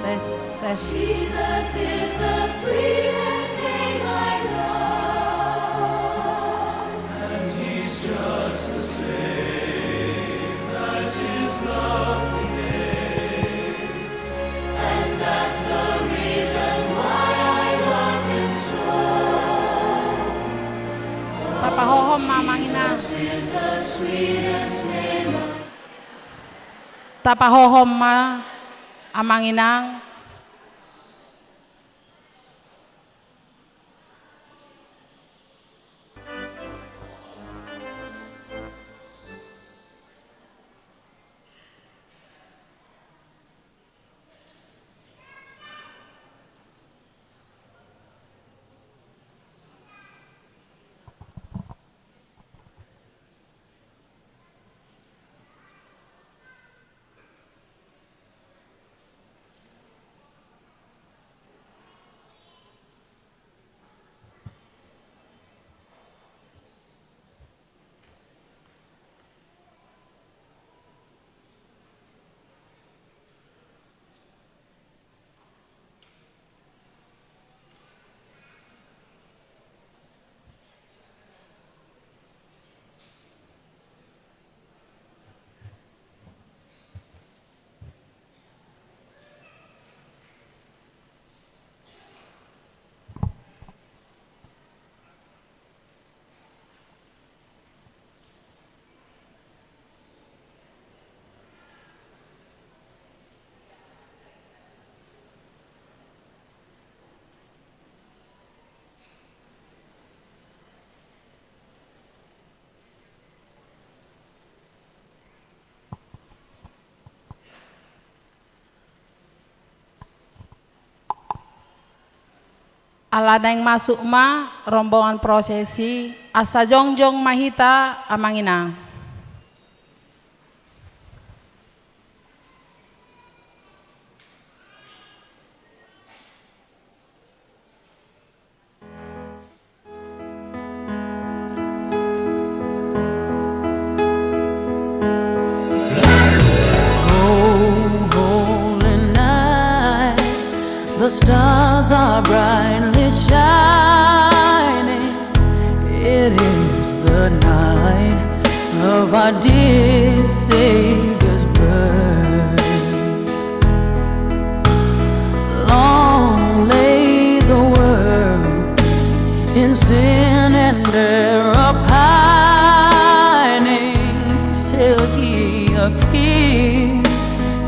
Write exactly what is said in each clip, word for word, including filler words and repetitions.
Tes, tes. Jesus is the sweetest name I know. And he's just the same as his lovely name. And that's the reason why I love him so. Tapahohom ma, Amang Inang. Jesus is the sweetest name. Tapahohom ma, Amang Inang. Ala naeng masuk ma rombongan prosesi, asa jongjong ma hita, Amang Inang. The stars are brightly shining. It is the night of our dear Savior's birth. Long lay the world in sin and error pining, till he appeared,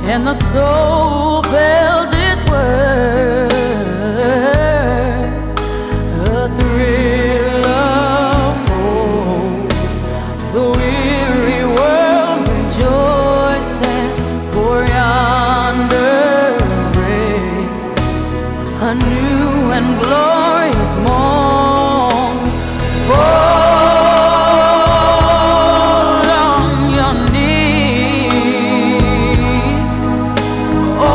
and the soul felt its worth. A thrill of hope, the weary world rejoices, for yonder breaks a new and glorious morn. Fall on your knees, O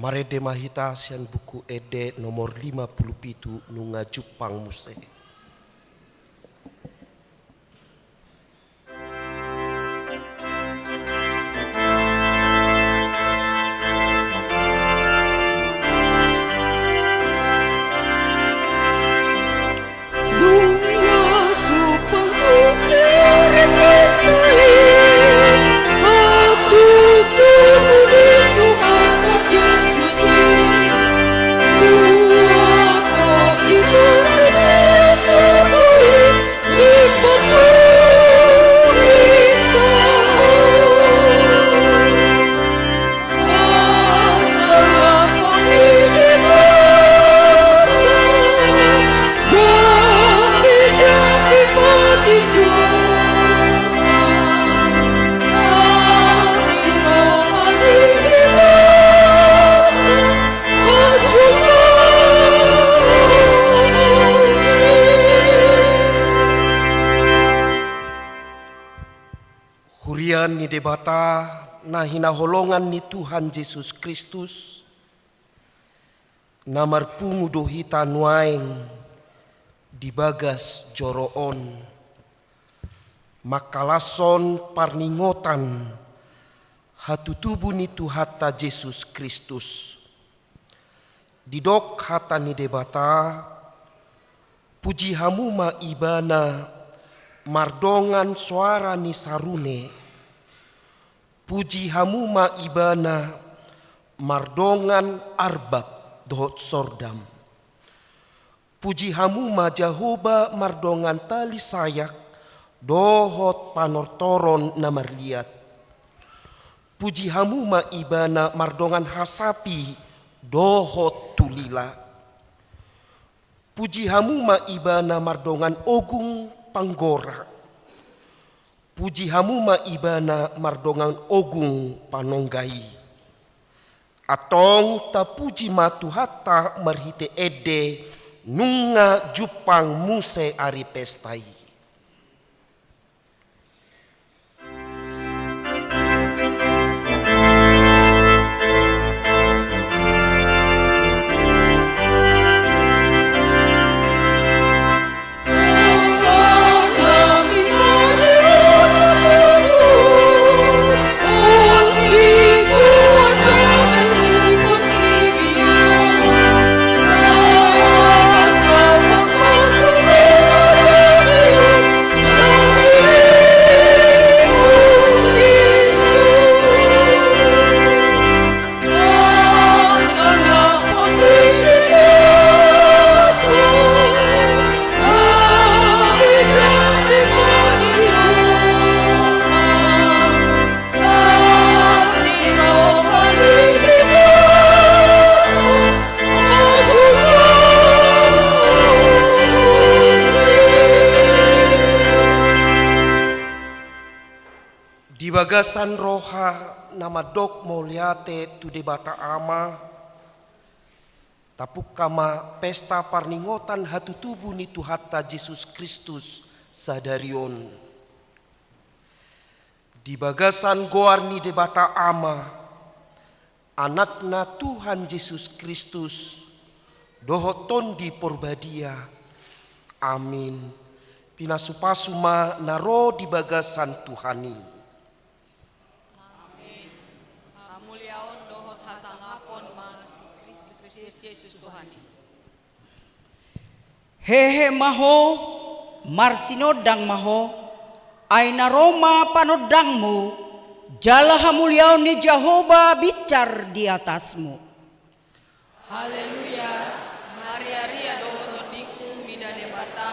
Marende ma hita sian Buku Ende nomor lima pulu pitu, Nunga Jumpang Muse. Huria ni Debata na hinaholongan ni Tuhan Jesus Kristus, na marpungu do hita nuaeng di bagas joro on, mangkalashon parningotan hatutubu ni Tuhanta Jesus Kristus. Didok hata ni Debata, puji hamu ma Ibana mardongan soara ni sarune. Puji hamu ma Ibana mardongan arbab dohot sordam. Puji hamu ma Jahowa mardongan tali sayak dohot panortoron na marliat. Puji hamu ma Ibana mardongan hasapi dohot tulila. Puji hamu ma Ibana mardongan ogung panggora. Puji hamu ma Ibana mardongan ogung panonggai. Antong tapuji ma Tuhanta marhite ende, nunga jumpang muse ari pesta i. Di bagasan roha na mandok mauliate tu Debata Ama, tapungka ma pesta parningotan hatutubu ni Tuhanta Jesus Kristus sadari on. Di bagasan goar ni Debata Ama, Anakna Tuhan Jesus Kristus, dohot Tondi Porbadia. Amin. Pinasupasu ma na ro di bagasan Tuhan i. Amin. Hamuliaon dohot hasangapon ma Kristus Jesus Tuhan i. Hehe ma ho, marsinondang ma ho, ai na ro ma panondangmu, jala hamuliaon ni Jahowa binsar di atasmu. Haleluya, mariaria do tondingku mida Debata,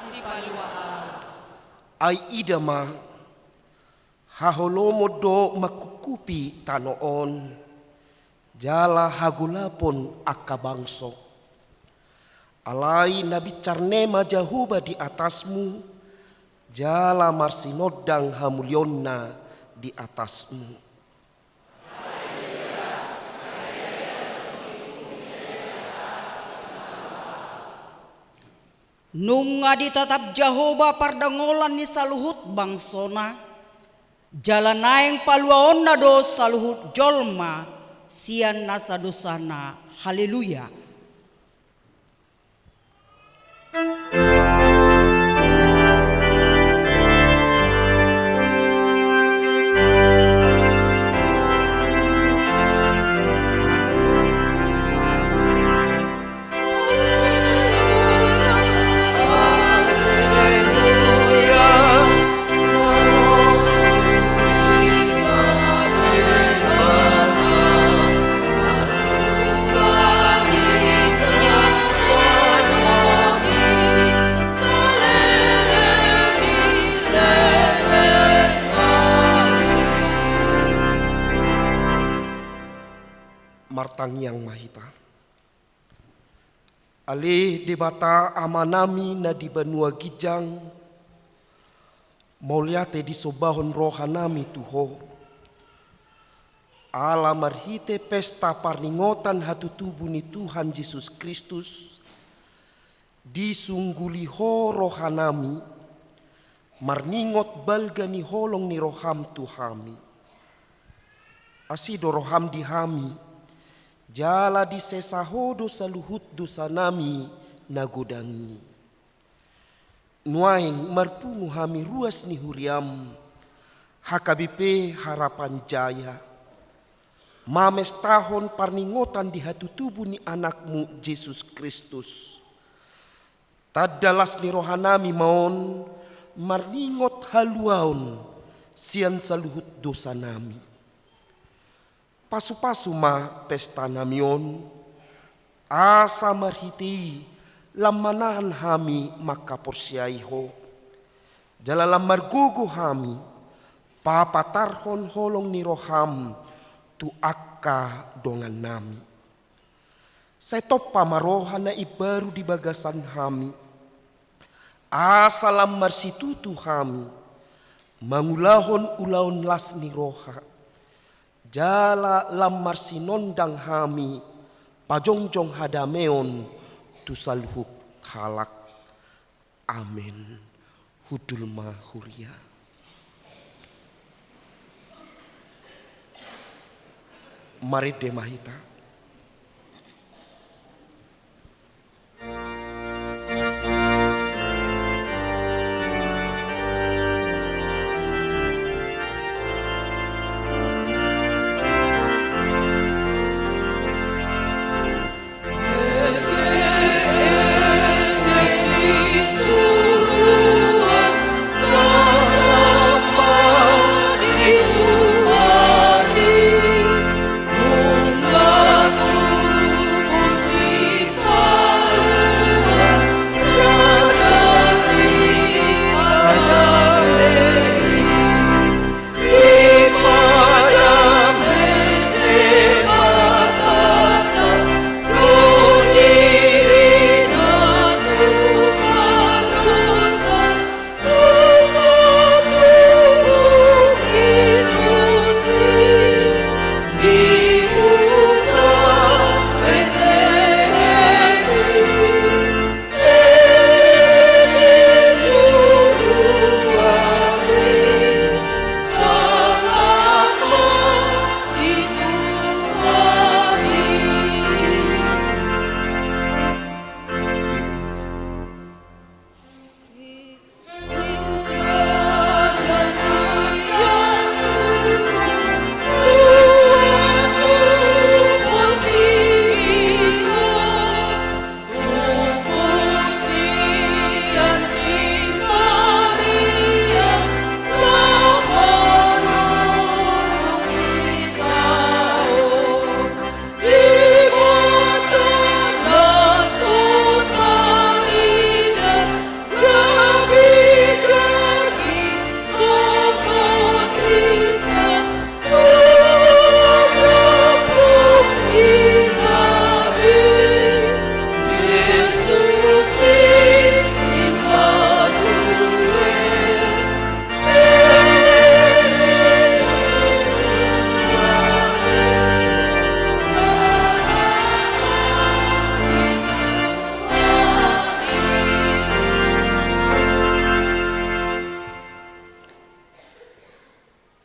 sipalua ahu. Ai ida ma, haholomon do mangkungkupi tano on, jala hagolapon angka bangso. Alai na binsar ne ma Jahowa di atasmu, jala marsinondang hamulionna di atasmu. Nunga ditatap Jahowa pardangolan ni saluhut bangsona, jala naeng paluaonna do saluhut jolma sian nasa dosana. Haleluya. Martangiang ma hita. Ale Debata Amanami na di banua ginjang, mauliate disombahon rohanami tu Ho. Ala marhite pesta parningotan hatutubu ni Tuhan Jesus Kristus, disungguli Ho rohanami, marningot balga ni holong ni roham tu hami. Asi do roham di hami, jala disesa Ho do saluhut dosanami na godang i. Nuaeng marpungu hami ruas ni huriam, H K B P Harapan Jaya, mamestahon parningotan di hatutubu ni Anakmu Jesus Kristus. Tanda las ni rohanami ma on, marningot haluaon sian saluhut dosanami. Pasupasu ma pestanami on, asa marhite i lam manahan hami mangkaporseai Ho, jala lam margogo hami papatarhon holong ni roham tu angka dongannami. Sai tompa ma roha na imbaru di bagasan hami, asa lam marsitutu hami mangulahon ulaon las ni roha, jala lam marsinondang hami pajongjong hadameon tu saluhut halak. Amen. Hundul ma huria. Marende ma hita.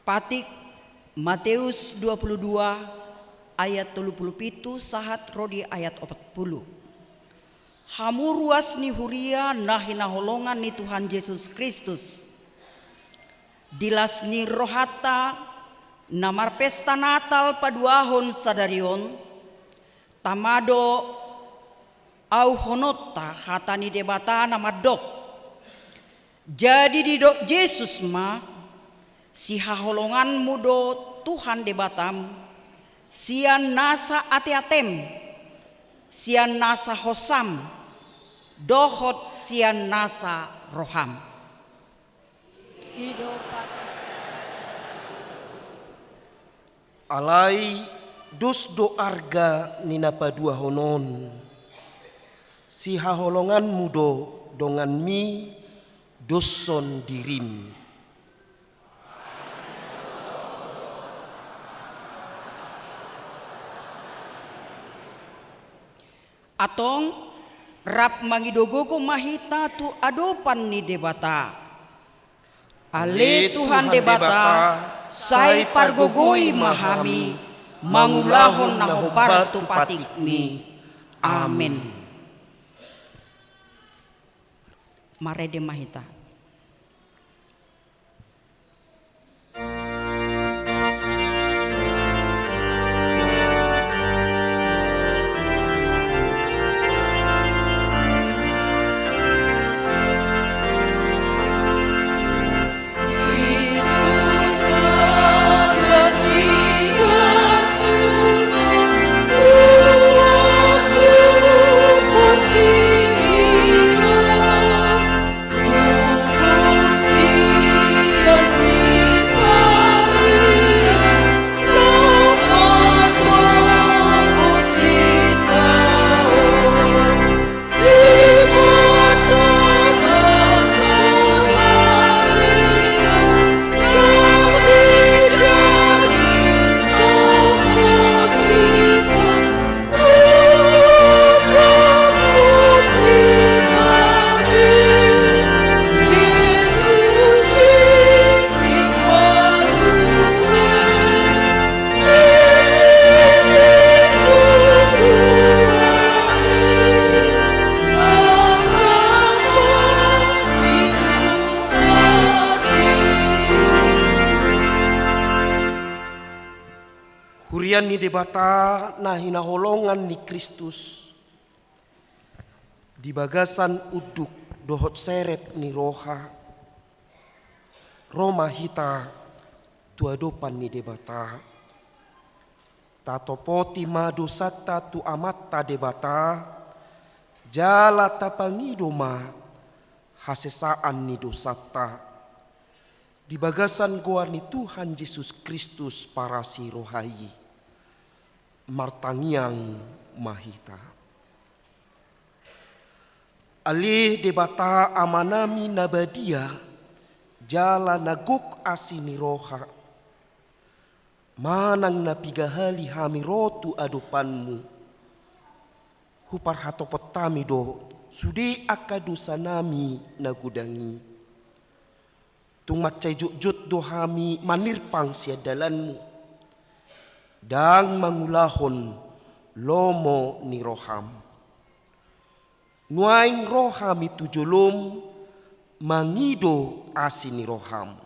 Patik Mateus dua puluh dua ayat tolu pulu pitu sahat ro di ayat opat pulu. Hamu ruas ni huria na hinaholongan ni Tuhan Jesus Kristus. Di las ni rohanta na marpesta Natal paduahon sadari on, tama do auhononta hata ni Debata na mandok. Jadi didok Jesus ma, sihaholonganmu do Tuhan Debatam, sian nasa ateatem, sian nasa hosam, dohot sian nasa roham. I do pat- Alai dos do arga ni na paduahon on. Sihaholonganmu do donganmi doshon dirim. Antong, rap mangido gogo ma hita tu adopan ni Debata. Ale Tuhan Debata, sai pargogoi ma hami mangulahon na hombar tu patikmi. Amen. Marende ma hita. Huria ni Debata na hinaholongan ni Kristus, di bagasan unduk dohot serep ni roha, ro ma hita tu adopan ni Debata. Tatopoti ma dosanta tu Amanta Debata, jala tapangido ma hasesaan ni dosanta. Di bagasan goar ni Tuhan Jesus Kristus parasi roha i, martangiang ma hita. Ale Debata Amanami na badia, jala na gok asi ni roha, manang na piga hali hami ro tu adopanmu, huparhatopot hami do sude angka dosanami na godang i. Tung mansai jotjot do hami manirpang sian dalanmu, ndang mangulahon lomo ni roham. Nuaeng ro hami tu jolom mangido asi ni roham.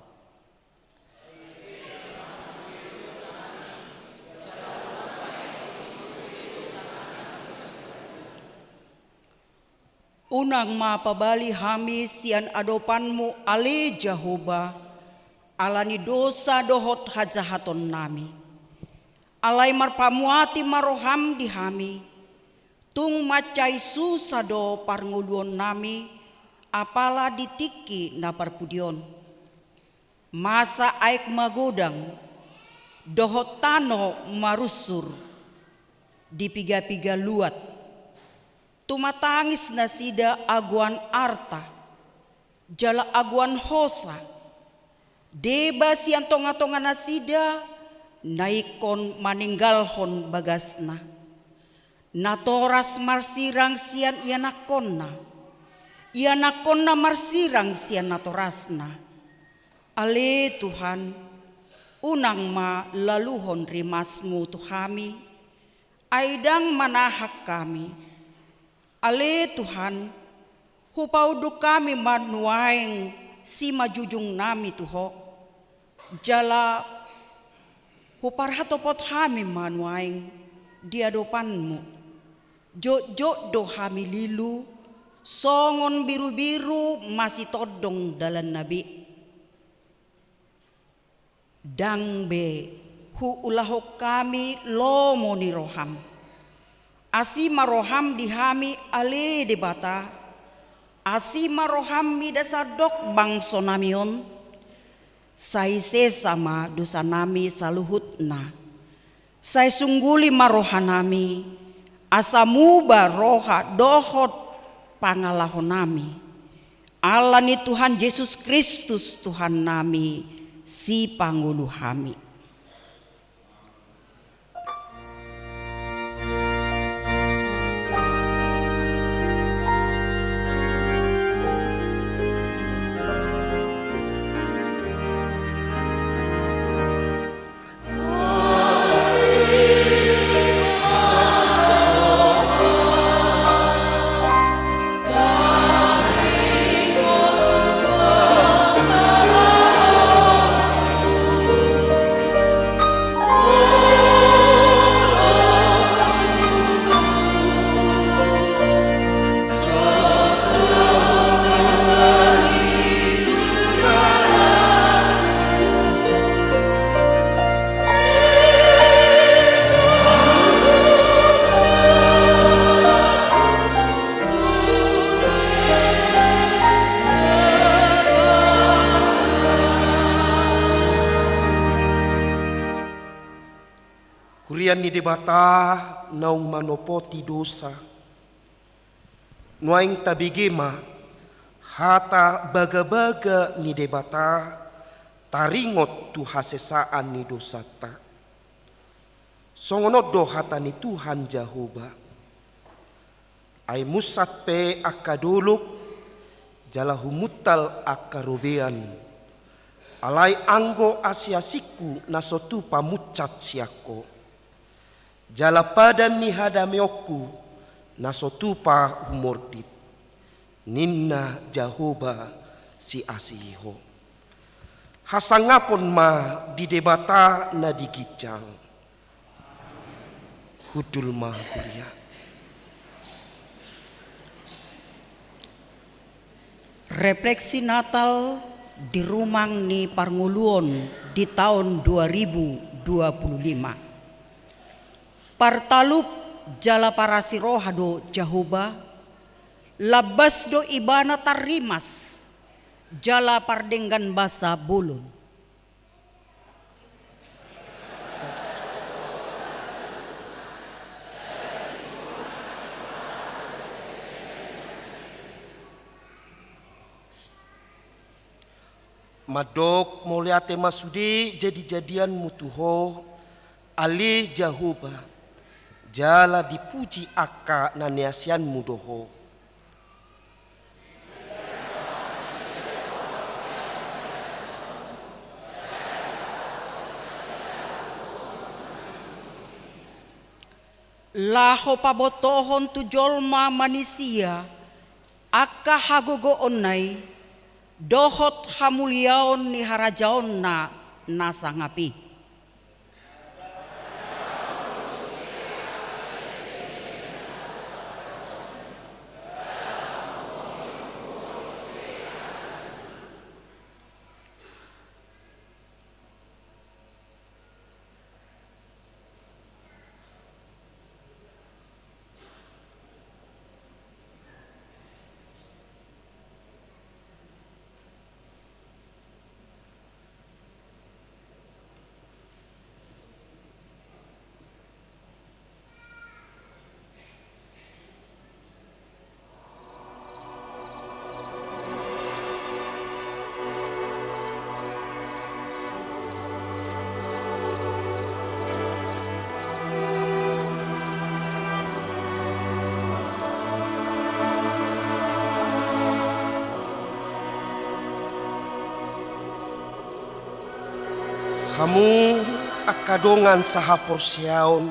Unang ma pabali hami sian adopanmu, ale Jahowa, ala ni dosa dohot hajahatonnami. Alai marpamuati ma roham di hami, tung mansai susa do parngoluonnami, apala di tingki na parpudi on. Masa aek magodang, dohot tano marunsur di piga-piga luat. Tumatangis nasida agoan arta, jala agoan hosa. Deba sian tonga-tonga nasida, na ingkon maninggalhon bagasna. Natoras marsirang sian ianakkonna, ianakkonna marsirang sian natorasna. Ale Tuhan, unang ma laluhon rimasmu tu hami, Ai ndang manahak hami, ale Tuhan, hupaunduk hami ma nuaeng simanjujungnami tu Ho, jala huparhatopot hami ma nuaeng di adopanMu. Jotjot do hami lilu, songon birubiru masitondong dalanna be. Ndang be huulahon hami lomo ni rohaM. Asi ma rohaM di hami, ale Debata, asi ma rohaM mida sandok bangsonami on, sai sesa ma dosanami saluhutna. Sai sungguli ma rohanami, asa muba roha dohot pangalahonami. Ala ni Tuhan Jesus Kristus Tuhannami, Sipangolu hami. Huria ni Debata naung manopoti dosa. Nuaeng tabege ma hata bagabaga ni Debata taringot tu hasesaan ni dosanta. Songon on do hata ni Tuhan Jahowa. Ai munsat pe angka dolok, jala humuntal angka robean. Alai anggo asiasingku na so tupa munsat sian Ho. Jala padan ni hadameonku na so tupa humordit, ninna Jahowa siasi Ho. Hasangapon ma di Debata na di ginjang. Hundul ma huria. Refleksi Natal di rumang ni parngoluon di taon dua ribu dua puluh lima. Partalup jala parasi roha do Jahowa, lambas do Ibana tarrimas, jala pardenggan basa bolon. Mandok mauliate ma sude jadijadianMu tu Ho, ale Jahowa, jala dipuji angka na niasianMu do Ho. Laho pabotohon tu jolma manisia angka hagogoonna i, dohot hamuliaon ni harajaonna na sangap i. Hamu angka dongan sahaporseaon,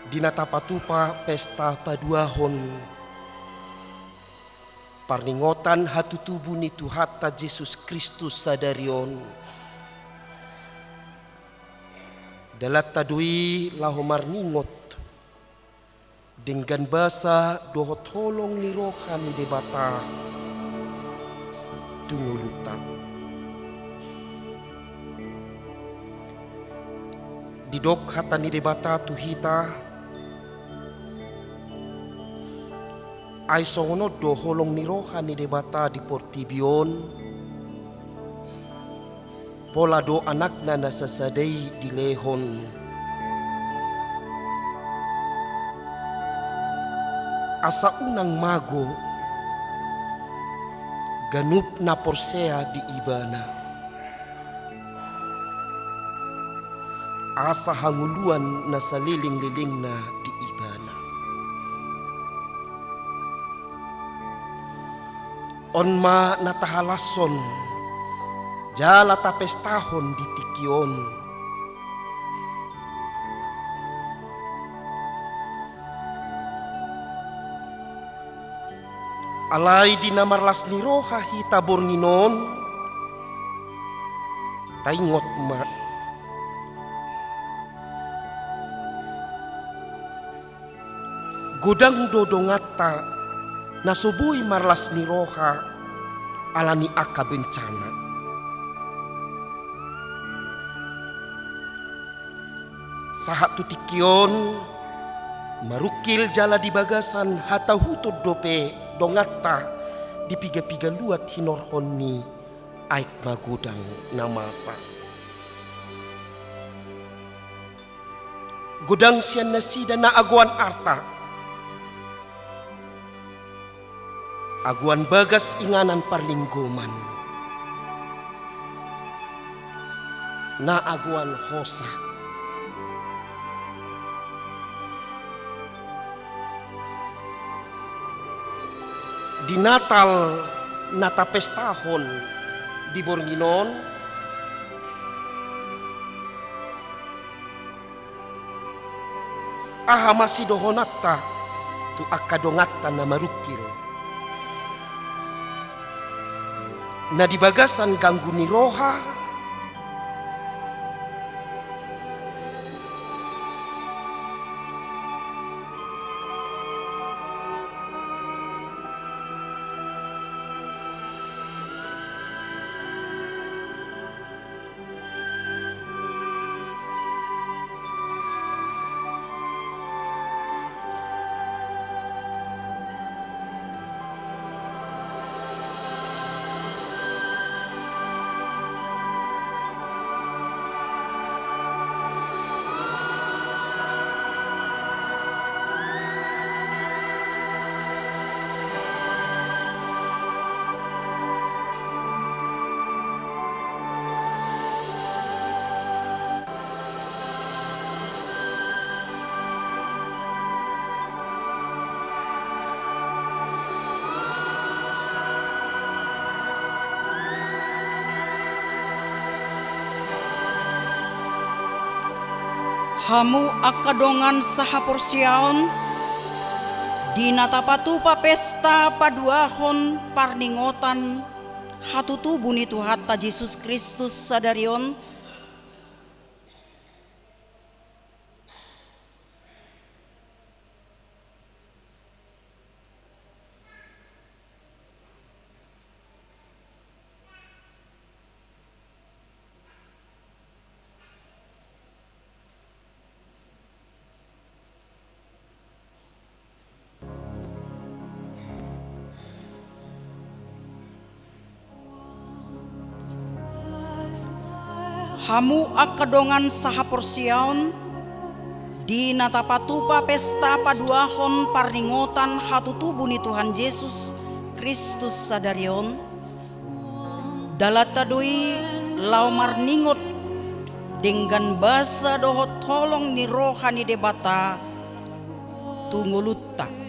Di na tapatupa pesta paduahon parningotan hatutubu ni Tuhanta Jesus Kristus sadari on, dalanta do i laho marningot denggan basa dohot holong ni roha ni Debata tu ngolunta. Didok hata ni Debata tu hita, ai songon on do holong ni roha ni Debata di portibi on, pola do Anakna na sasada i dilehon, asa unang mago ganup na porsea di Ibana, asa hangoluan na salelenglelengna di Ibana. On ma na tahalashon jala tapestahon di tingki on. Alai di na marlas ni roha hita borngin on, taingot ma, godang do donganta na so boi marlas ni roha ala ni angka bencana. Sahat tu tingki on, marungkil jala di bagasan hatahuton dope donganta di piga-piga luat hinorhon ni aek magodang na masa. Godang sian nasida na agoan arta, agoan bagas inganan parlinggoman, na agoan hosa. Di Natal na tapestahon di borngin on, aha ma sidohononta tu angka donganta na marungkil, na di bagasan ganggu ni roha, Hamu angka dongan sahaporseaon, di na tapatupa pesta paduahon parningotan hatutubu ni Tuhanta Jesus Kristus sadari on, Hamu angka dongan sahaporseaon, di na tapatupa pesta paduahon parningotan hatutubu ni Tuhan Jesus Kristus sadari on, dalanta do i laho marningot denggan basa dohot holong ni roha ni Debata tu ngolunta.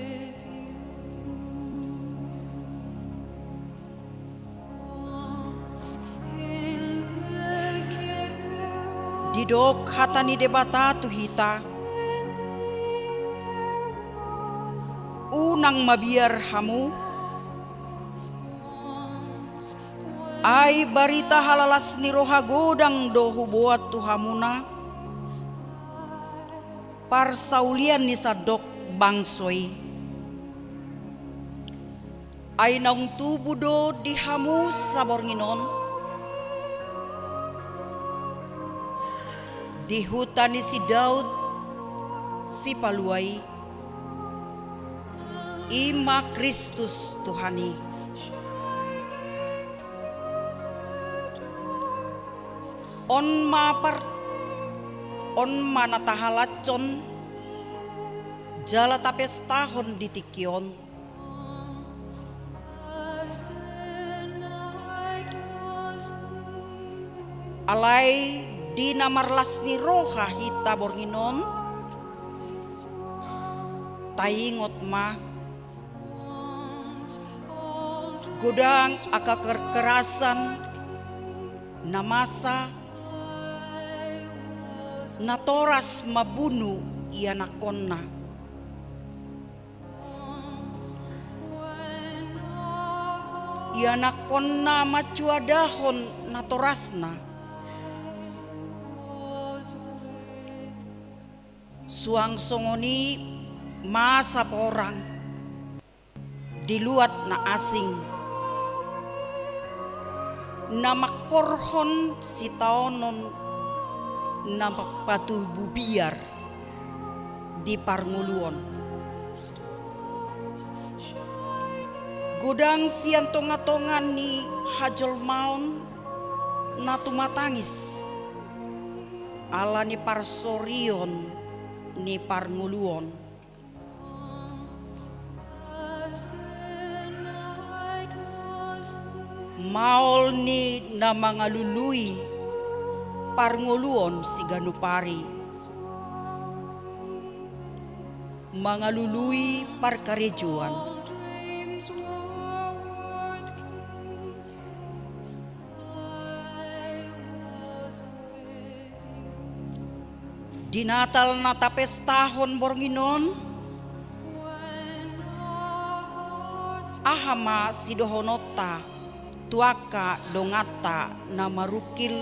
Didok hata ni Debata tu hita, Mabiar hamu, ai barita halalas ni roha godang do huboan tu hamuna, parsaulian ni sandok bangso i. Ai naung tubu do di hamu saborngin on, di huta ni si Daud Sipalua i, i ma Kristus Tuhan i. On ma par-, on ma na tahalashon jala tapestahon di tingki on. Alai di na marlas ni roha hita borngin on, taingot ma, godang angka kekerasan na masa na toras mambunu ianakhonna. Ianakhonna manjuadahon natorasna. Suang songon i masa porang di luat na asing, na mangkorhon sitaonon na patubu biar di parngoluon. Godang sian tongatonga ni hajolmaon na tumatangis ala ni parsorion ni parngoluon. Maol ni na mangalului parngoluon siganup ari, mangalului parkarejoan. Di Natal na tapestahon borngin on, aha ma sidohononta tu angka donganta na marungkil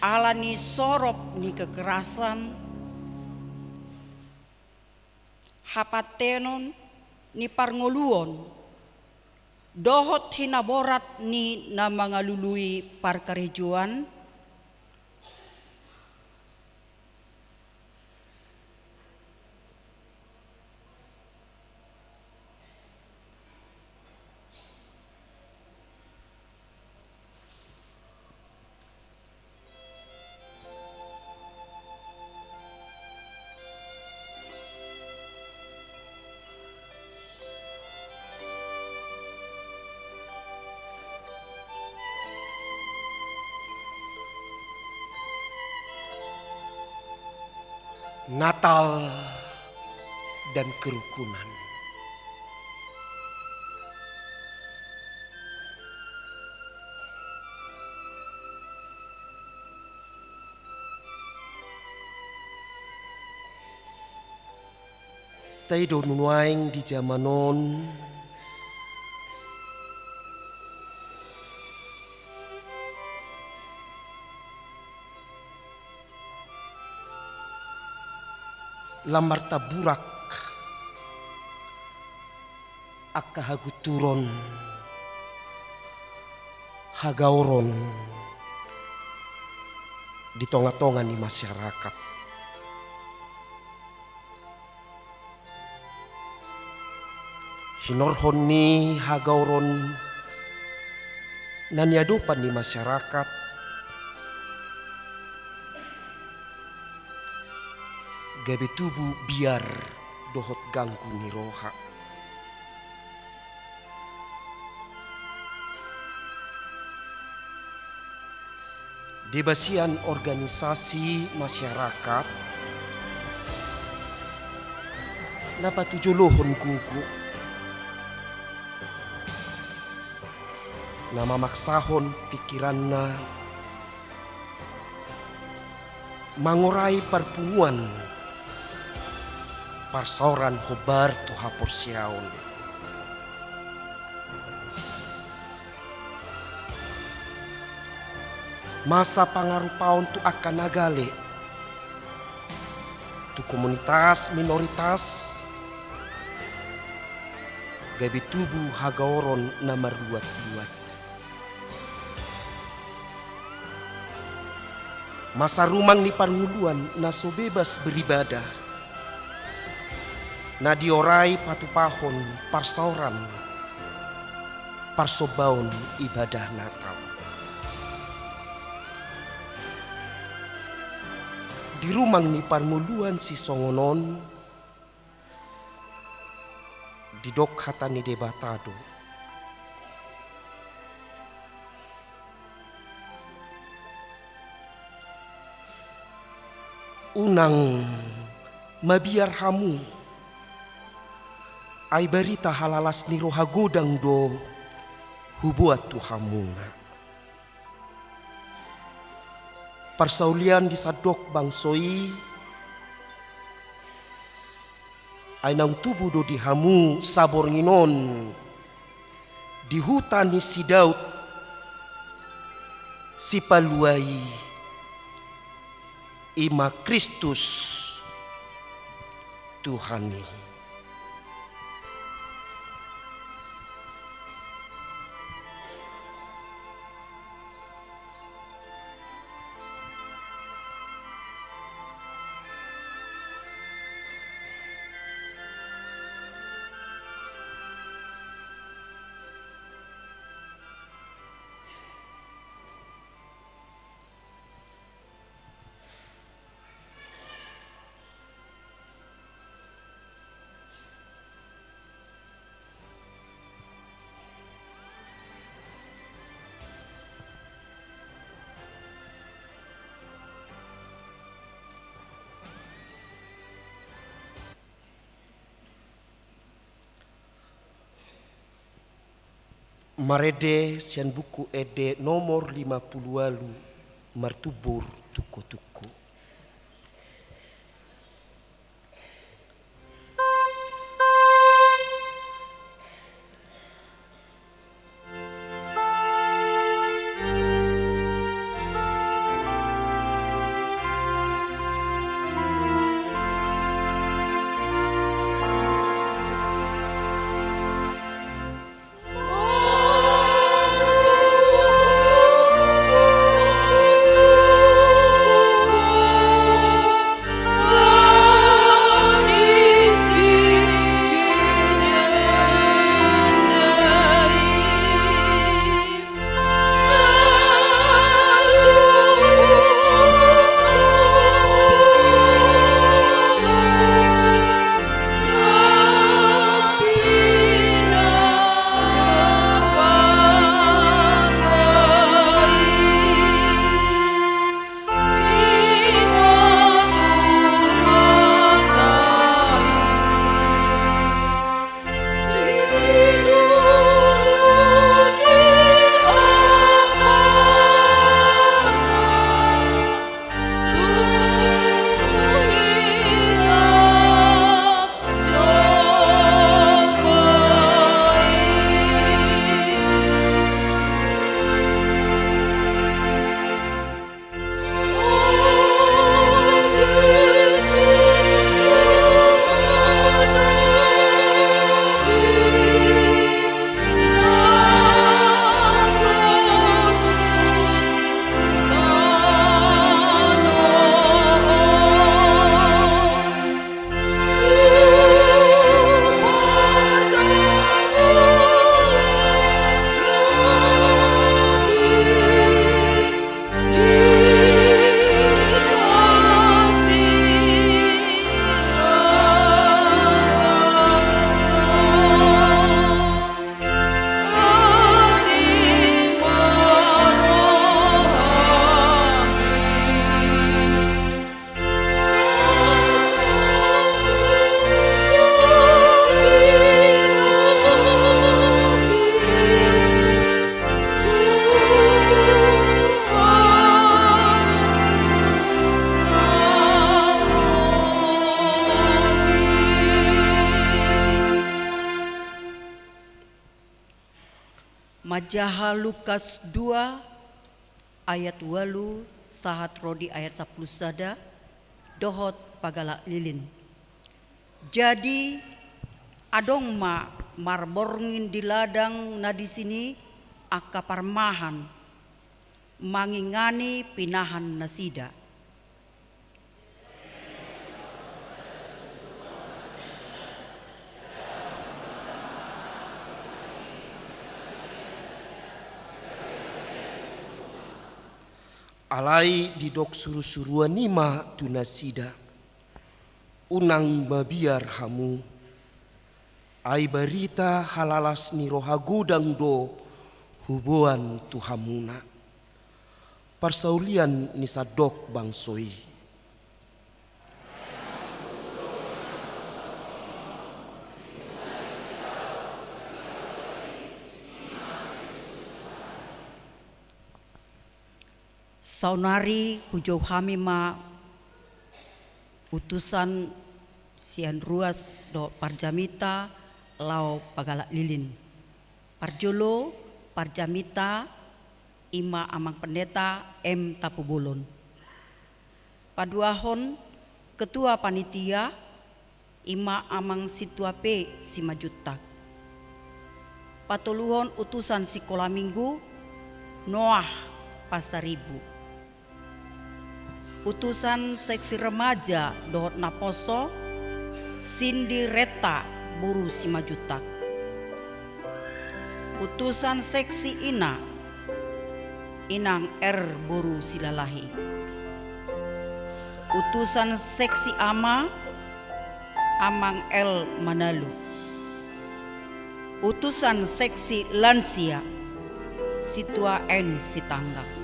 ala ni sorop ni kekerasan, hapantenon ni parngoluon, dohot hinaborat ni na mangalului parkarejoan? Natal dan kerukunan. Taida do nuaeng di jaman on lam martaburak angka hagunturon, hagaoron di tongatonga ni masyarakat. Hinorhon ni hagaoron na niadopan ni masyarakat gabe tubu biar dohot ganggu ni roha. Deba sian organisasi masyarakat na patujolohon gogo, na mamaksahon pingkiranna mangorai parpunguan Parsaoran hombar tu haporseaon. Masa pangarupaon tu angka na gale, tu komunitas minoritas, gabe tubu hagaoron na marluat-luat. Masa rumang ni parngoluan na so bebas beribadah, na diorai patupahon parsaoran parsombaon ibadah Natal. Di rumang ni parngoluan sisongon on, didok hata ni Debata do: Unang mabiar hamu, ai barita halalas ni roha godang do huboan tu hamuna. Parsaulian di sandok bangso i, ai naung tubu do di hamu saborngin on di huta ni si Daud Sipalua i, i ma Kristus Tuhan i. Marende sian buku ende nomor lima pulu ualu, Martumbur tungko-tungko. Ajaha Lukas dua ayat ualu sahat ro di ayat sampulu sada, dohot pagalak lilin. Jadi, adong ma marborngin di ladang na disi ni angka parmahan, mangingani pinahan nasida. Alai didok surusuruan i ma tu nasida: Unang mabiar hamu, ai barita halalas ni roha godang do huboan tu hamuna. Parsaulian ni sandok bangso i. Saonari hujou hami ma utusan sian ruas dohot parjamita laho pagalak lilin. Parjolo, parjamita i ma Amang Pendeta M Tapubolon. Paduahon, ketua panitia i ma Amang Sintua P Simanjuntak. Patoluhon, utusan sikola minggu Noah Pasaribu. Utusan seksi remaja dohot naposo Sindi Retta boru Simanjuntak. Utusan seksi ina Inang R boru Silalahi. Utusan seksi ama Amang L Manalu. Utusan seksi lansia Sintua N Sitanggang.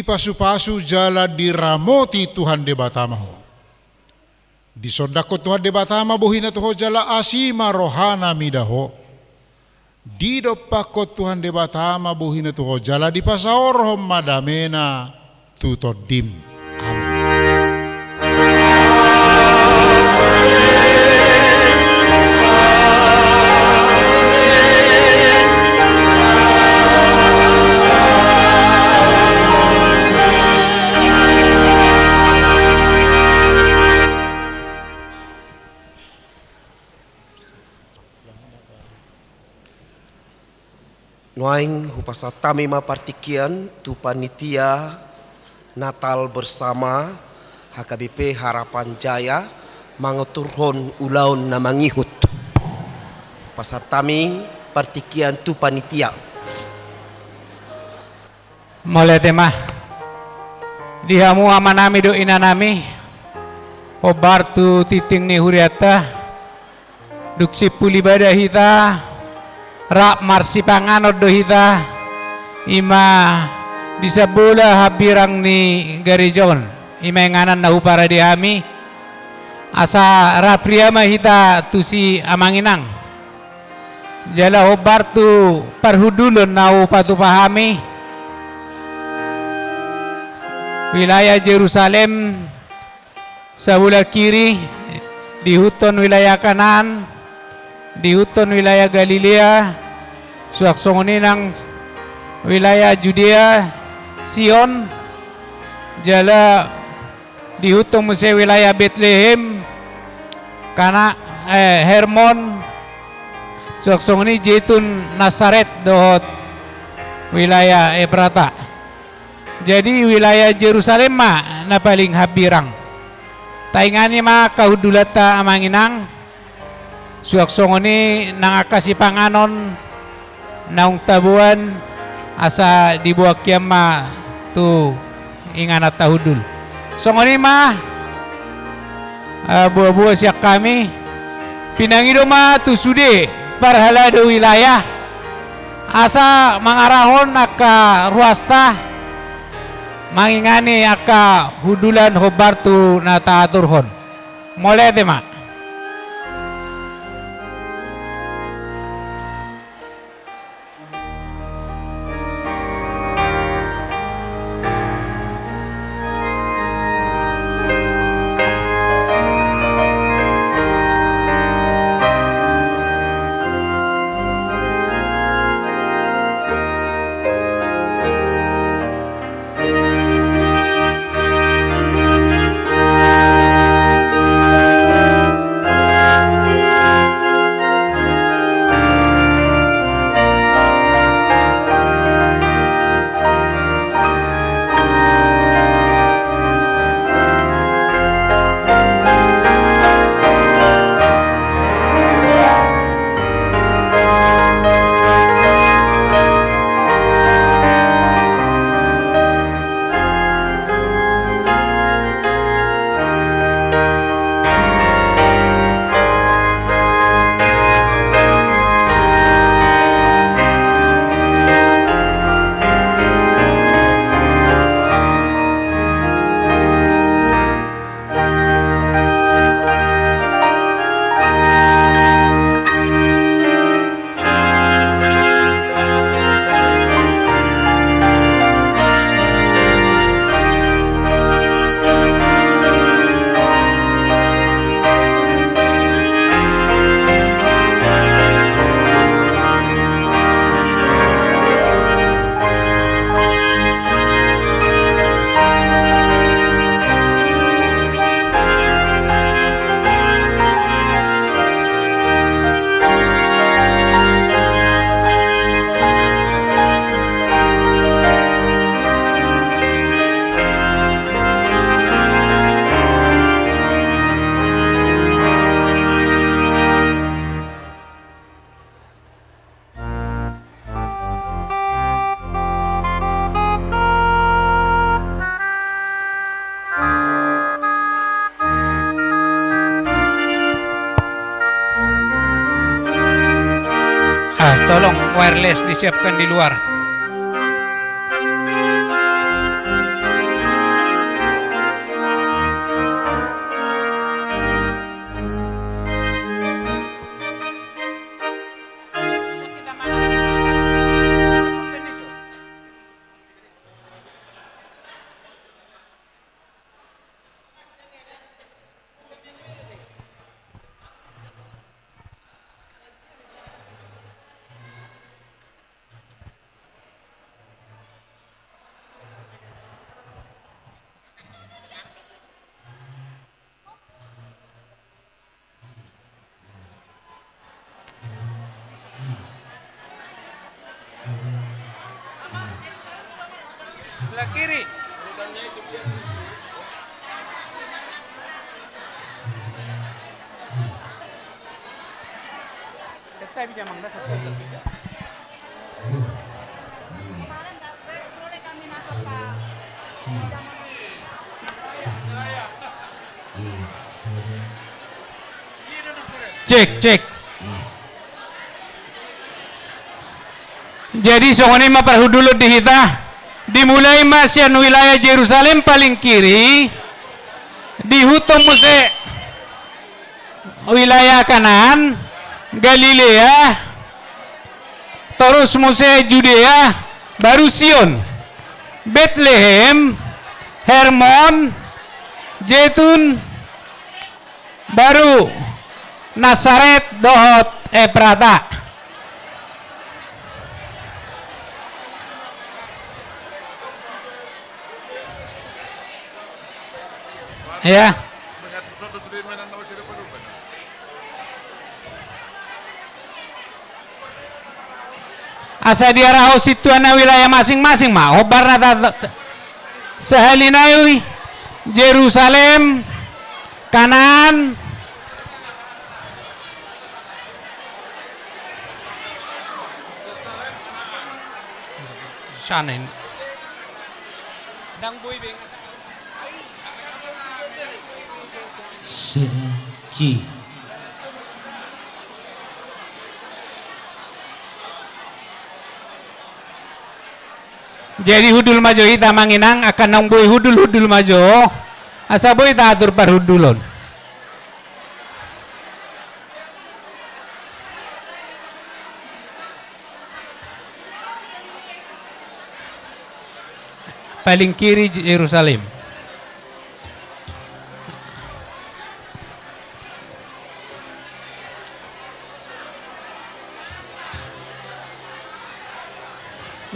Pasupasu jala diramoti Tuhan Debata ma ho. Disondangkon Tuhan Debata ma bohina tu ho jala asi ma rohana mida ho. Didompakkon Tuhan Debata ma bohina tu ho jala dipasaorhon ma damena tu tondim. Amin. Nuaeng hupasahat hami ma partingkian tu panitia Natal Bersama H K B P Harapan Jaya mangaturhon ulaon na mangihut. Pasahat hami partingkian tu panitia. Mauliate ma. Di hamu amanami dohot inanami, hombar tu tingting ni hurianta, dung simpul ibadah hita, rap marsipanganon do hita, i ma di sambola hambirang ni gareja on, i ma inganan na huparade hami, asa rap ria ma hita tusi amang inang. Jala hombar tu parhundulon na hupatupa hami, wilayah Jerusalem, sabola kiri, diihuthon wilayah Kanaan, diihuthon wilayah Galilea, suang songon i nang wilayah Judea, Sion, jala diihuthon muse wilayah Betlehem, Kana, eh, Hermon, suang songon i Jetun, Nasaret dohot wilayah Efrata. Jadi wilayah Jerusalem ma na paling hambirang. Taingani ma angka hundulanta amang inang, suang songon i nang angka sipanganon naung taboan, asa diboan hian ma tu ingananta hundul. Songon i ma, eh, boa-boa sian hami, pinangido ma tu sude parhalado wilayah, asa mangarahon angka ruasta mangingani angka hundulan hombar tu na taaturhon. Mauliate ma. Ah, tolong wireless disiapkan di luar. Kiri. Cek, cek. Jadi songon i ma parhundulon di hita. Dimulai ma sian wilayah Jerusalem paling kiri, diihuthon muse wilayah Kanaan, Galilea, torus muse Judea, baru Sion, Betlehem, Hermon, Jetun, baru Nasaret dohot Eprata. Ya. Asa diarahon sintua na wilayah masing-masing ma hombar na ta-, ta-, sahali nai Jerusalem, Kanaan, sana ini. Dang boi bengas. Sini, ci. Jadi hundul ma jo hita amang inang, angka naung boi hundul, hundul ma jo. Asa boi taatur parhundulon. Paling kiri Jerusalem.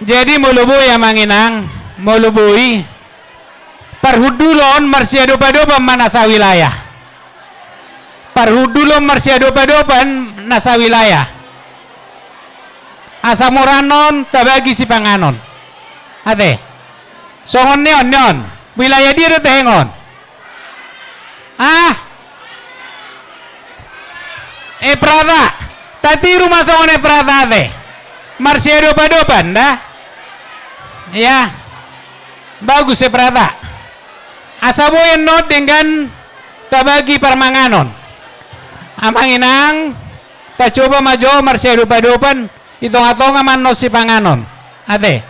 Jadi molo boi amang inang, molo boi, parhundulon marsiadopadopan ma na sawilayah. Parhundulon marsiadopadopan na sawilayah. Asa mura annon tabagi sipanganon. Ate. Songon ni on, ni on. Wilayah dia do tehengon. Ah. Eprata. Tatiru ma songon Eprata ate. Marsiadopadopan da. Ya. Bagus Eprata. Asa boi annon denggan tabagi parmanganon. Amang inang, tacoba ma jo marsiadopadopan, di tongatonga ma annon sipanganon. Ate.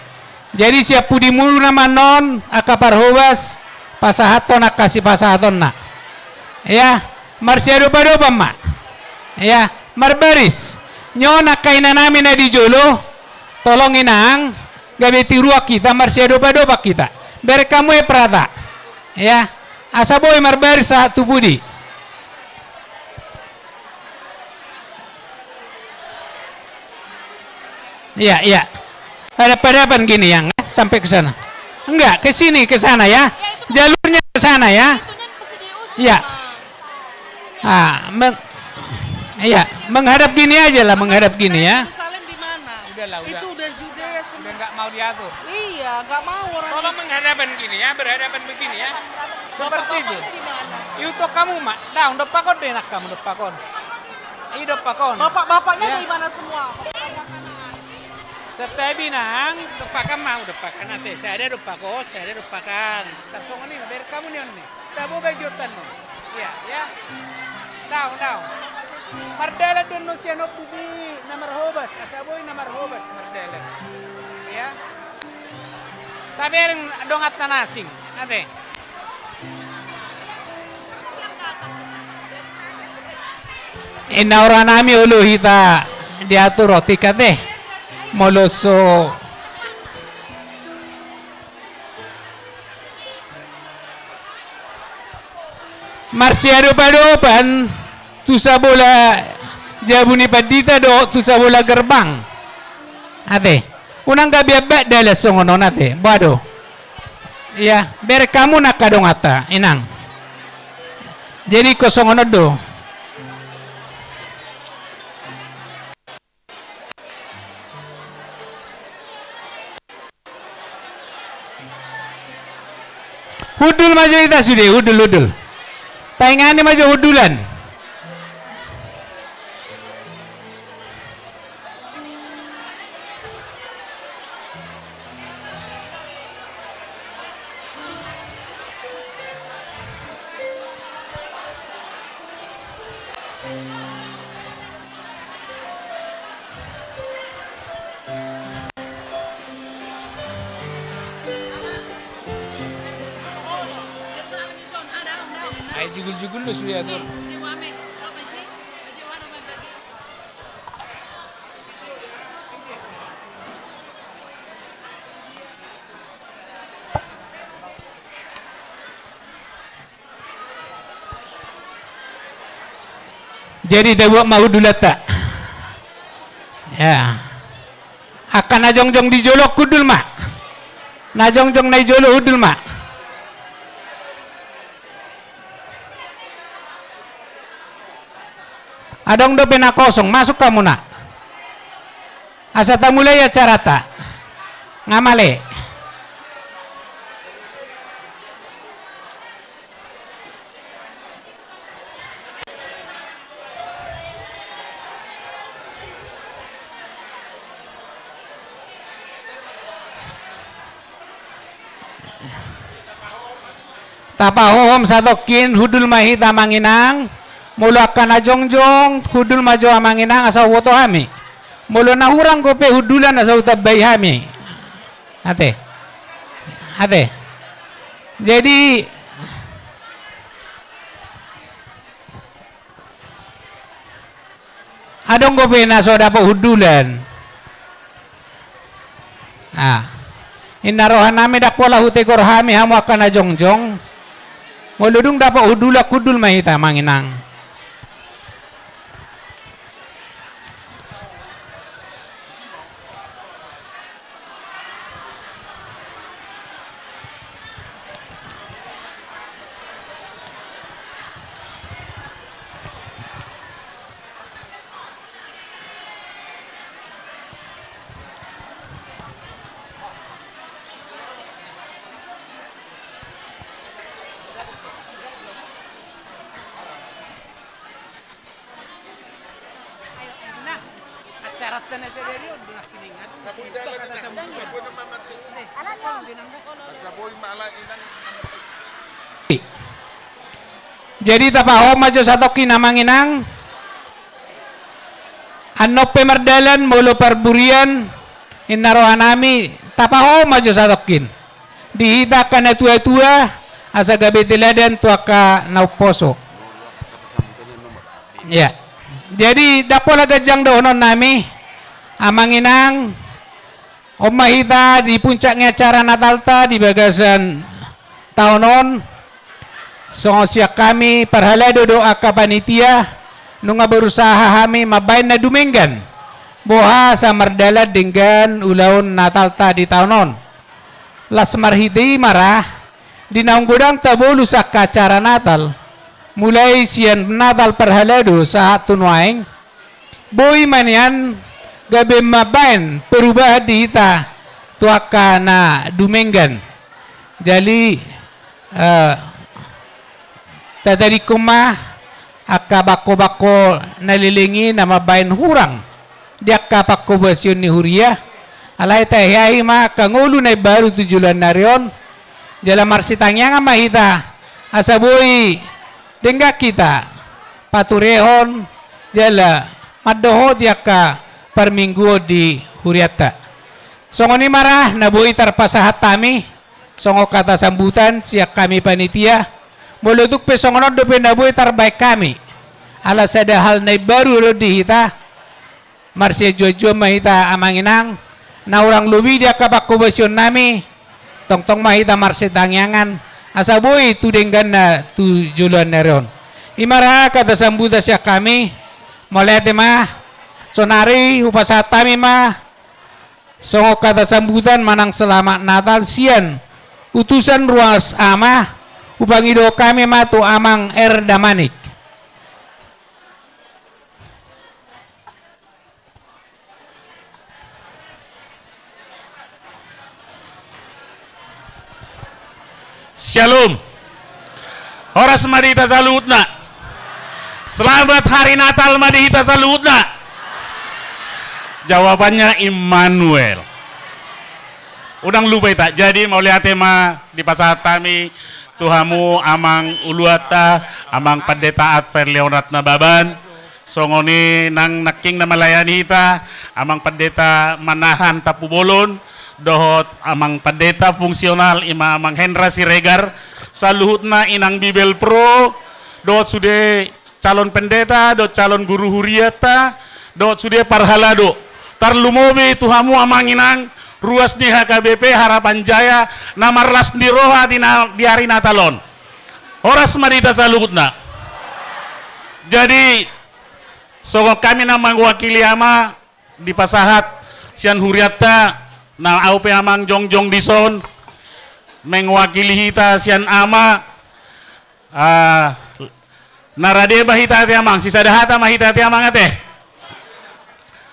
Jadi sian pudimuna ma annon angka parhobas pasahathon angka sipasahatonna. Ya, marsiadopadopan ma. Ya, marbaris. Ni on angka inanami na di jolo, tolong inang, gabe tiruan hita, marsiadopadopan hita. Bereng hamu Eprata. Ya. Asa boi marbaris sahat tu pudi. Iya, iya. Hadap-hadapan gini yang, eh, sampai ke sana. Enggak, ke sini, ke sana ya. Jalurnya ke sana ya. Iya. Ah, meng-, iya, menghadap gini aja lah, menghadap gini ya. Yerusalem di mana? Udah lah, udah. Itu udah Judea semua. Udah nggak mau diatur. Iya, nggak mau orang. Tolong menghadapan gini ya, berhadapan begini ya. Seperti itu. Bapaknya di mana? Itu kamu, Mak. Dah, udah pakon deh, nak kamu, udah pakon. Iya, udah pakon. Bapak-bapaknya dari mana semua? Santabi nang, dompakan ma, dompakan ate. Sada dompakan, sada dompakan. Tarsongon i, bereng hamu ni on ni. Tabo bagi otan no. Iya, ya. Daong, daong. Mardalan do annon sian on pudi na marhobas, asa boi na marhobas mardalan. Iya. Tabereng donganta na asing, ate. Inna ora nami olo hita diatur otik ate. Molo so marsiadopadopan tu sabola jabu ni pandita dohot tu sabola gerbang. Ate. Unang gabe abak dalan songon on ate. Boha do. Iya, bereng hamu nangka donganta, inang. Jadi ingkon songon on do. Hundul ma jo hita sude, hundul, hundul. Taingani ma jo hundulan. Ai jugul-jugul do sude atur. Jadi tabuat ma hundulanta. Ya. Angka na jongjong di jolo hundul ma. Na jongjong na di jolo hundul ma. Adong dope na kosong, masuk hamuna. Asa tamulai acaranta. Nga male. Tapahohom satongkin, hundul ma hita amang inang. Molo angka na jongjong, hundul ma jo amang inang asa huboto hami. Molo na hurang dope hundulan asa hutambai hami. Ate. Ate. Jadi, adong dope na so dapot hundulan. Ah. Inna rohanami, ndang pola hutegor hami hamu angka na jongjong. Molo dung dapot hundulan, hundul ma hita amang inang. Jadi tapahohom ma jo satongkin amang inang. Annon pe mardalan molo parburian, inna rohanami, tapahohom ma jo satongkin. Di hita angka na tua-tua, asa gabe teladan tu angka na umposo. Ya. Jadi, ndang pola ganjang dohononnami, amang inang, on ma hita di puncak ni acara Natalta di bagasan taon on. Songon sian hami parhalado dohot angka panitia, nunga berusaha hami mambahen na dumenggan, boha asa mardalan denggan ulaon Natalta di taon on. Las marhite i ma ra, di naung godang tabolus angka acara Natal, mulai sian Natal parhalado sahat tu nuaeng, boi ma nian gabe mambahen perubahan di hita tu angka na dumenggan. Jadi, eh, tatadingkon ma angka bangko-bangko na leleng i na mambahen hurang di angka pangkobasion ni huria. Alai tahi-ahi ma angka ngolu na imbaru tu joloan ni ari on. Jala marsitangiangan ma hita asa boi denggan hita paturehon jala mandohoti angka parmingguon di hurianta. Songon i ma ra na boi tarpasahat hami songon hata sambutan sian hami panitia. Molo tung pe songon on dope na boi tarbahen hami, ala sada hal na imbaru do di hita, marsianjuan-juan ma hita amang inang, na hurang lobi di angka pangkobasionnami, tongtong ma hita marsitangiangan asa boi tu dengganna tu joloan ni ari on. I ma ra hata sambutan sian hami. Mauliate ma. Sonari hupasahat hami ma songon hata sambutan manang selamat Natal sian utusan Ruas Ama, hupangido hami ma tu Amang R. Damanik. Shalom. Horas ma di hita saluhutna. Selamat Hari Natal ma di hita saluhutna. Jawabannya Immanuel. Unang lupa hita. Jadi mauliate ma dipasahat hami tu hamu amang uluanta, amang Pandeta Adver Leonard Nababan. Songon i nang nangkin na melayani hita, amang Pandeta Manahan Tampubolon, dohot amang Pandeta fungsional ima amang Hendra Siregar, saluhutna inang Bibel Pro, dohot sude calon pendeta, dohot calon guru huriata, dohot sude parhalado. Tarlumobi tu hamu amang inang, ruas ni H K B P Harapan Jaya, na marlas ni roha di na-, di ari Natal on. Horas ma di hita saluhutna. Jadi, songon hami na mewakili ama, dipasahat sian hurianta, na ahu pe amang jongjong dison, mewakili hita sian ama, ah, na rade ma hita ate amang, sisada hata ma hita ate amang ate.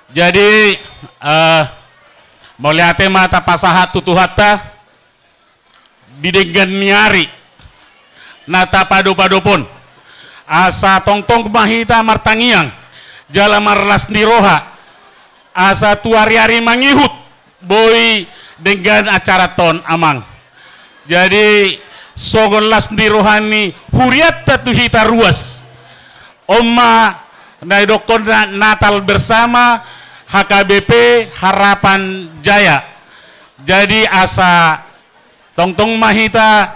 Jadi, eh, mauliate ma tapasahat tu Tuhanta, di denggan ni ari na tapadopadop on. Asa tongtong ma hita martangiang, jala marlas ni roha, asa tu ari-ari mangihut, boi denggan acaranta on amang. Jadi, songon las ni roha ni hurianta tu hita ruas. On ma na didokkon na-, Natal bersama H K B P Harapan Jaya. Jadi asa tongtong ma hita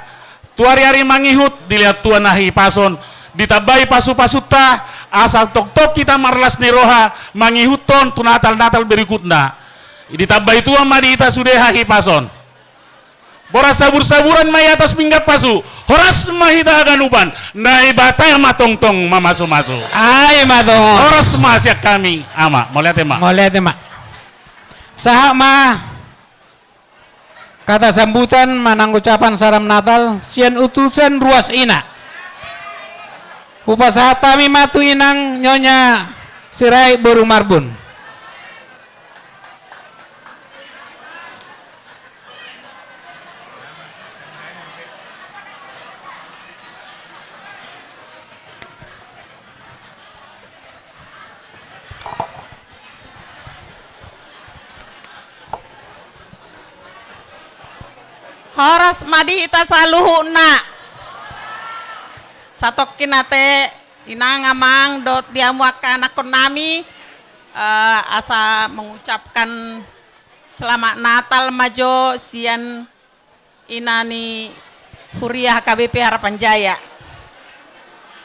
tu ari-ari mangihut dilehon Tuhan hahipason, ditambai pasu-pasunta, asa tongtong hita marlas ni roha mangihuthon tu Natal-Natal berikutna. Ditambai Tuhan ma di hita sude hahipason. Boras sabur-saburan ma i atas pinggan pasu. Horas ma hita haganupan. Naibata ma tongtong mamasu-masu. Ai ma tongtong. Horas ma sian hami ama. Mauliate ma. Mauliate ma. Sahat ma kata sambutan manang ucapan salam Natal sian utusan ruas ina. Hupasahat hami ma tu inang Nyonya Sirait boru Marbun. Horas ma di hita saluhutna. Satongkin ate inang amang dohot di hamu angka anakkonnami, eh, asa mengucapkan selamat Natal ma jo sian ina ni huria H K B P Harapan Jaya.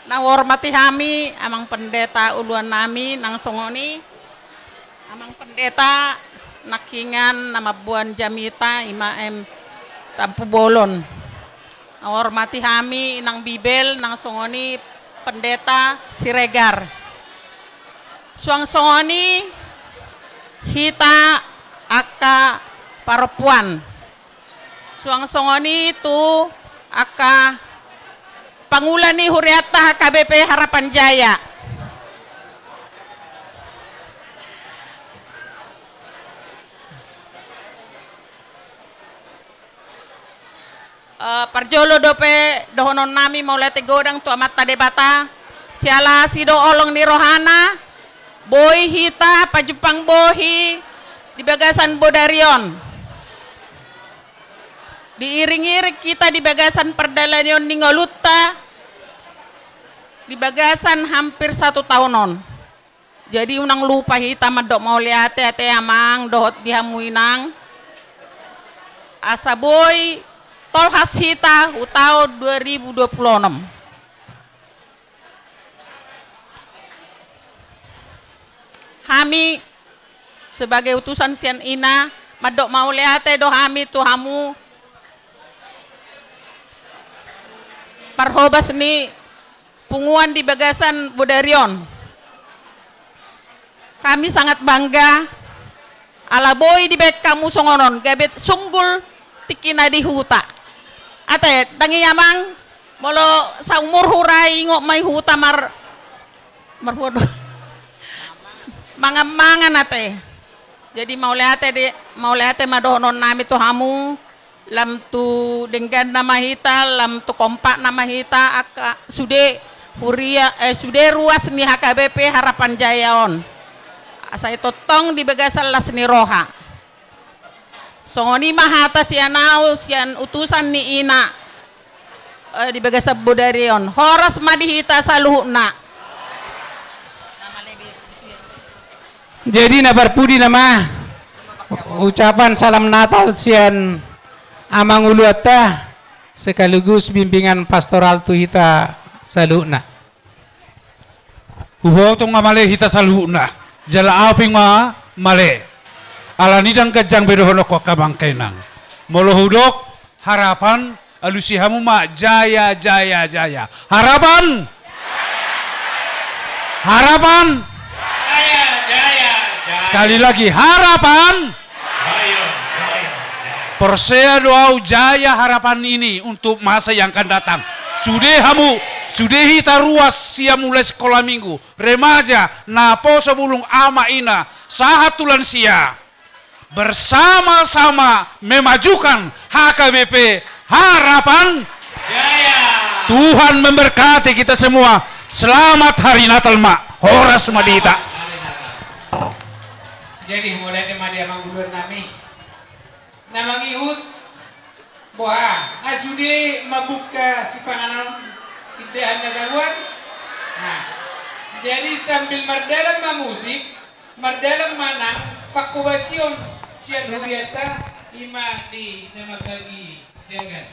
Na huhormati hami amang pendeta uluannami nang songon i amang pendeta nangkiningan na mamboan jamita ima M Tampubolon. Na huhormati hami inang Bibel nang songon i pendeta Siregar. Suang songon i hita angka parompuan. Suang songon i tu angka pangula ni hurianta H K B P Harapan Jaya. Eh, parjolo dope dohononnami mauliate godang tu Amanta Debata, siala asi do holong ni rohana, boi hita pajumpang bohi di bagasan bodari on. Diiring-iring hita di bagasan pardalanan ni ngolunta di bagasan hampir satu taon on. Jadi unang lupa hita mandok mauliate ate amang dohot di hamu inang. Asa boi tolhas hita tu taon dua ribu dua puluh enam. Hami sebagai utusan sian ina mandok mauliate do hami tu hamu parhobas ni punguan di bagasan bodari on. Kami sangat bangga ala boi dibaen hamu songon on gabe sunggul tingkina di huta. Ate, ndang i amang, molo saumur hura ingot ma i huta mar-, marhuaduh. Mangan-mangan ate. Jadi mauliate di, mauliate ma dohononnami tu hamu. Lam tu dengganna ma hita, lam tu kompakna ma hita, angka sude huria, eh, sude ruas ni H K B P Harapan Jaya on. Asa i tongtong di bagasan las ni roha. Songon i ma hata sian ahu, sian utusan ni ina, eh, di bagasan bodari on. Horas ma di hita saluhutna. Jadi na parpudi nama ucapan salam Natal sian amang uluanta sekaligus bimbingan pastoral tu hita saluhutna. Huboto nga male hita saluhutna, jala ahu pe nga male. Alani ndang ganjang be dohononku angka amang inang. Molo hudok harapan, alusi hamu ma jaya, jaya, jaya. Harapan! Harapan! Jaya, jaya, jaya. Sekali lagi, harapan! Jaya, jaya, jaya. Porsea do ahu jaya harapan ini untuk masa yang akan datang. Sude hamu, sude hita ruas sian mulai sekolah minggu, remaja, naposo bulung, ama ina, sahat tu lansia. Bersama-sama memajukan H K B P Harapan. Jaya. Tuhan memberkati kita semua. Selamat Hari Natal ma. Horas ma di hita. Jadi mulai tema dia manggulur nami. Na mangihut, boha, nga sude mambuka sipanganon indahan na gabuan. Nah, jadi sambil mardalan ma musik, mardalan ma nang pangkobasion sian hurianta, ima di na mambagi jangan.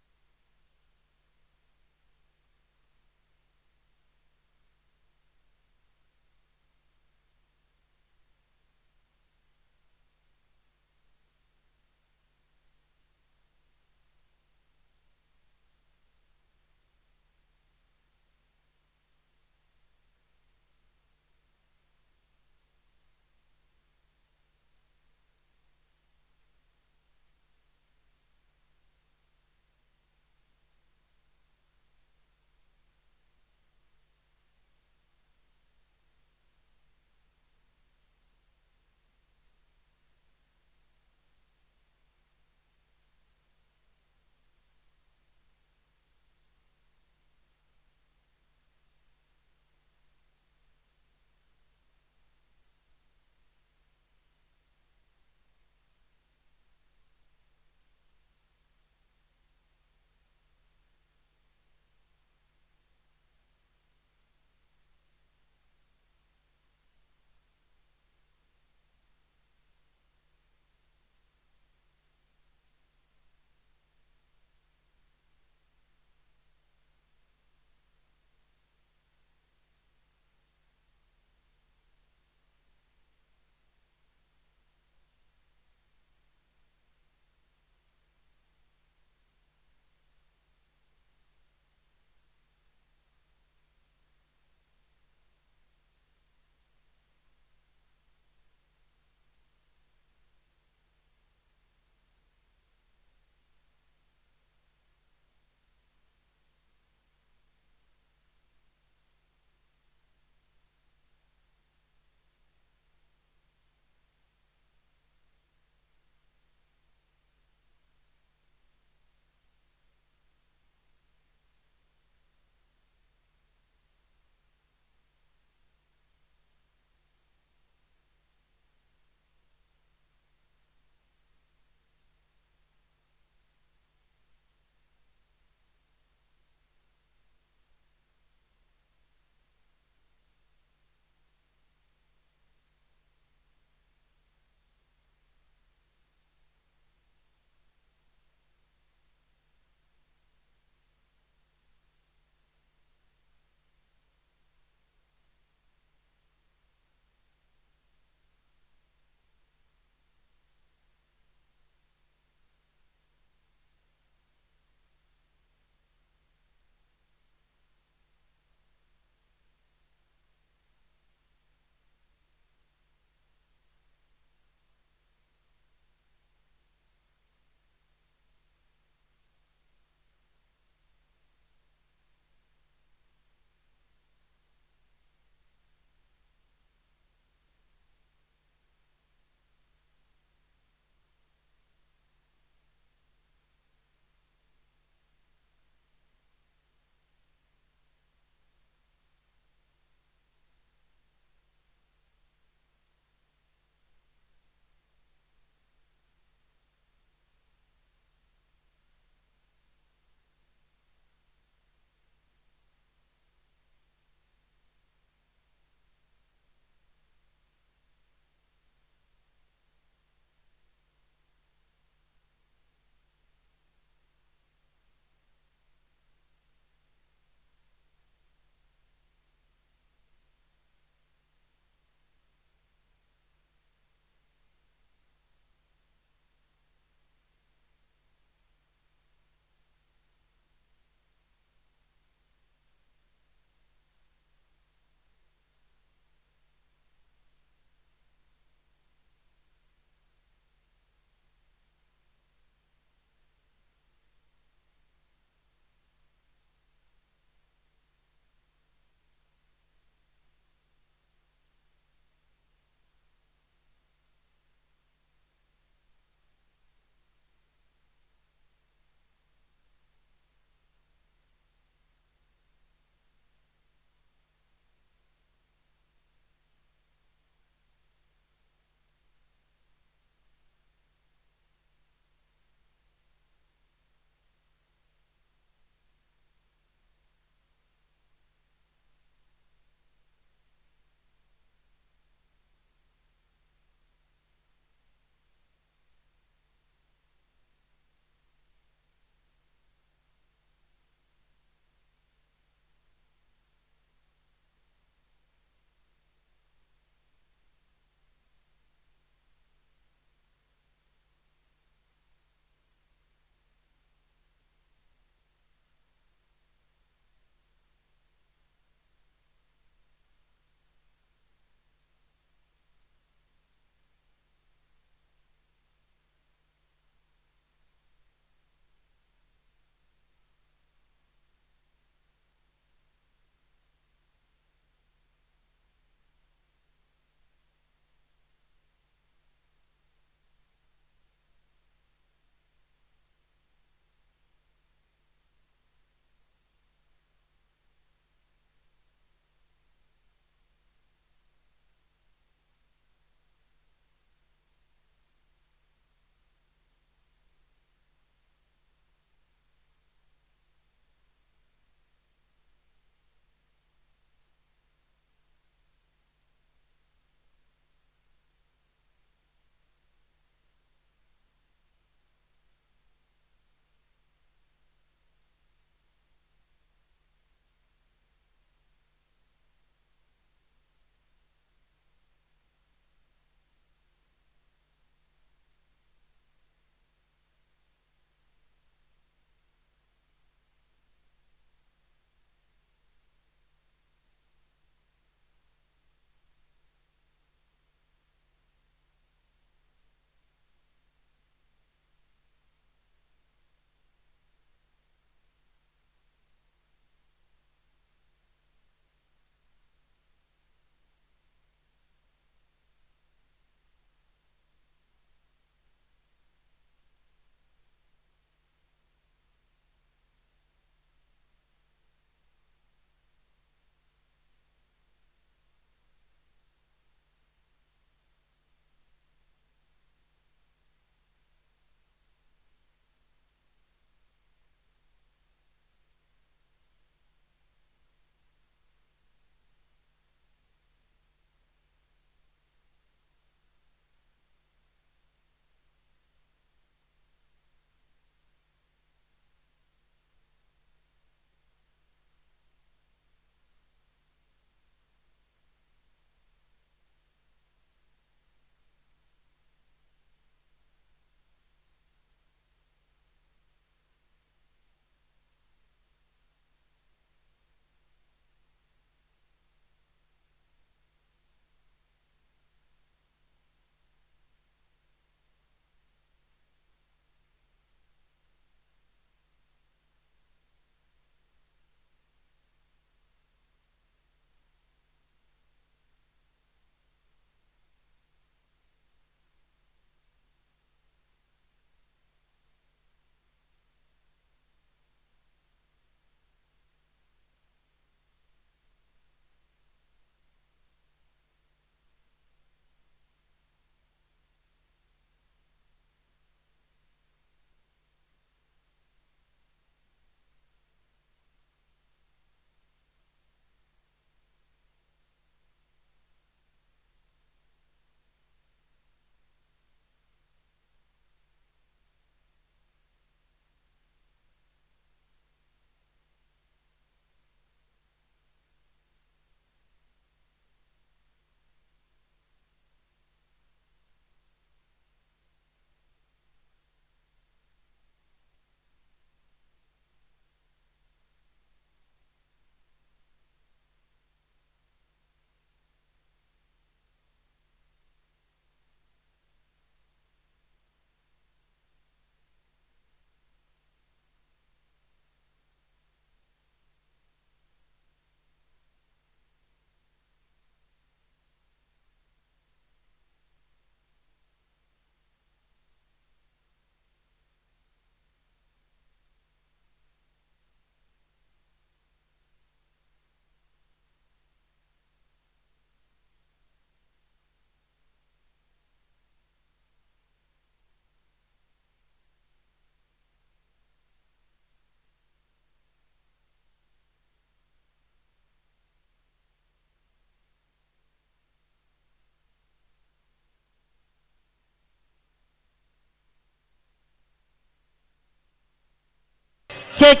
Cek.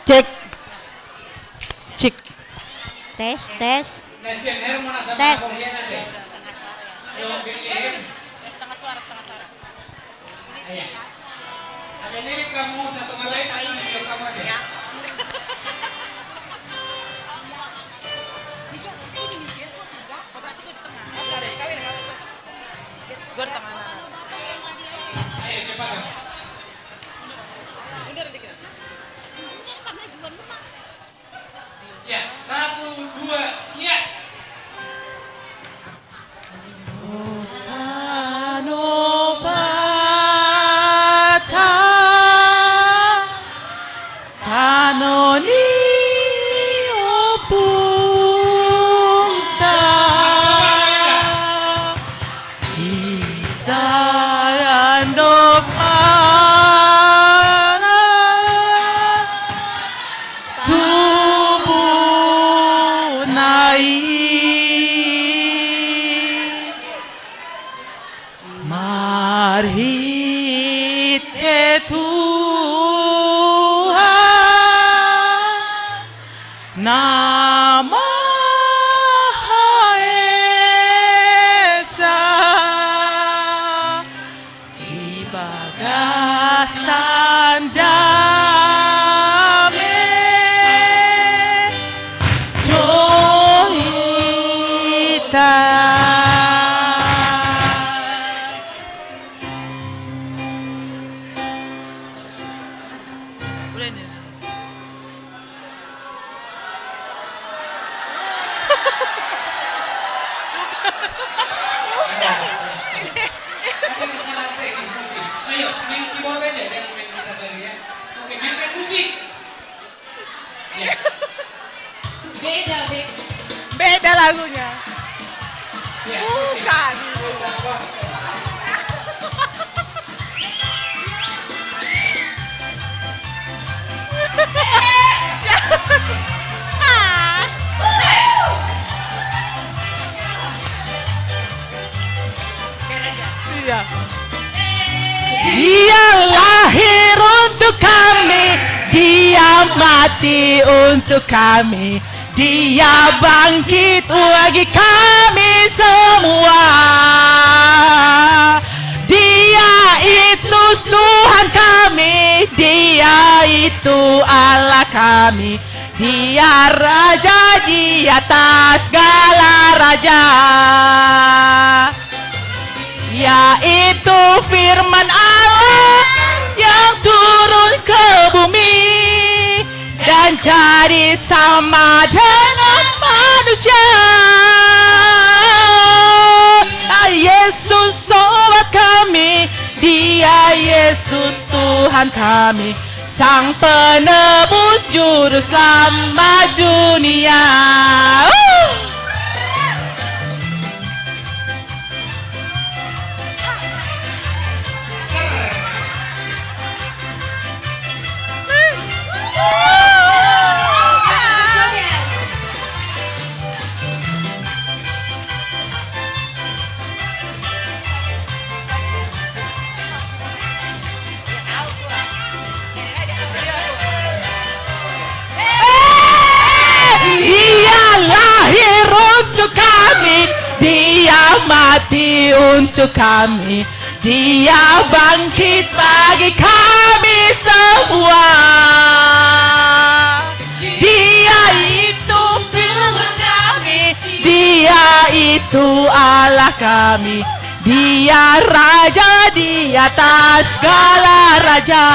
Cek. Cek. Tes, tes. Tes. Iya. Agak lilit kamu, satu malam ini kamu aja. Iya. Mikir ke sini, mikir kok tidak? Oh, berarti gue di tengah. Oh, sorry, kawin, kawin. Gue di tengah. Ayo, cepat, Bang. Mundur dikit. Mundur, Pak, majuan lu, Pak. Ya, satu, dua, ya. Tano Batak, tano ni ompunta, di sada do hami tubu nai. Marhite Tuhan na Maha Esa, di bagasan dame do hita. Udah nih. Bukan. Ini kesalahan teknik musik. Ayo, main keyboard aja, jangan main gitar lagi ya. Oke, mainkan musik. Ya. Beda, beda. Beda lagunya. Ya, musik. Bukan. Iya. Dia lahir untuk kami, Dia mati untuk kami, Dia bangkit bagi kami semua. Dia itu Tuhan kami, Dia itu Allah kami, Dia Raja di atas segala raja. Yaitu firman Allah yang turun ke bumi dan jadi sama dengan manusia. Ah, Yesus sobat kami, Dia Yesus Tuhan kami, Sang Penebus Juru Selamat dunia. Uh! Dia lahir untuk kami, Dia mati untuk kami, Dia bangkit bagi kami semua. Dia itu Tuhan kami, Dia itu Allah kami, Dia Raja di atas segala raja.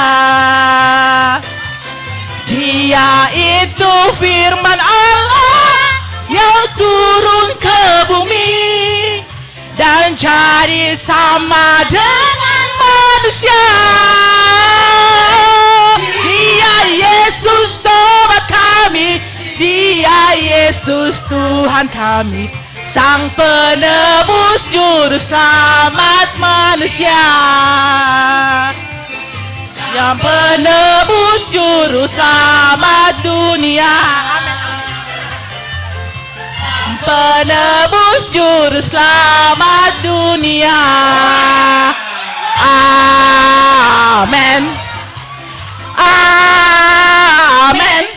Dia itu firman Allah yang turun ke bumi dan jadi sama dengan manusia. Dia Yesus sobat kami, Dia Yesus Tuhan kami, Sang Penebus Juru Selamat manusia. Yang Penebus Juru Selamat dunia. Amin. Penebus juru selamat dunia. Amen. Amen.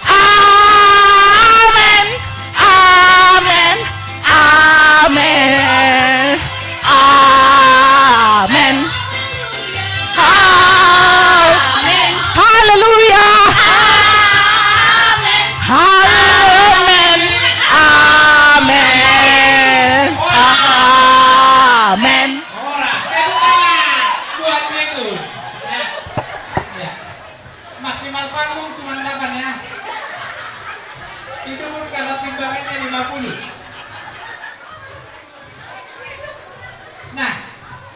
Amen. Amen. Amen. Amen. Amen. Haleluya. Amen. Amen. Amen. Amen. Ora, tepuk tangan buat Petrus. Nah, ya. Maksimal panggung cuma delapan ya. Itu pun kalau timbangannya lima puluh. Nah,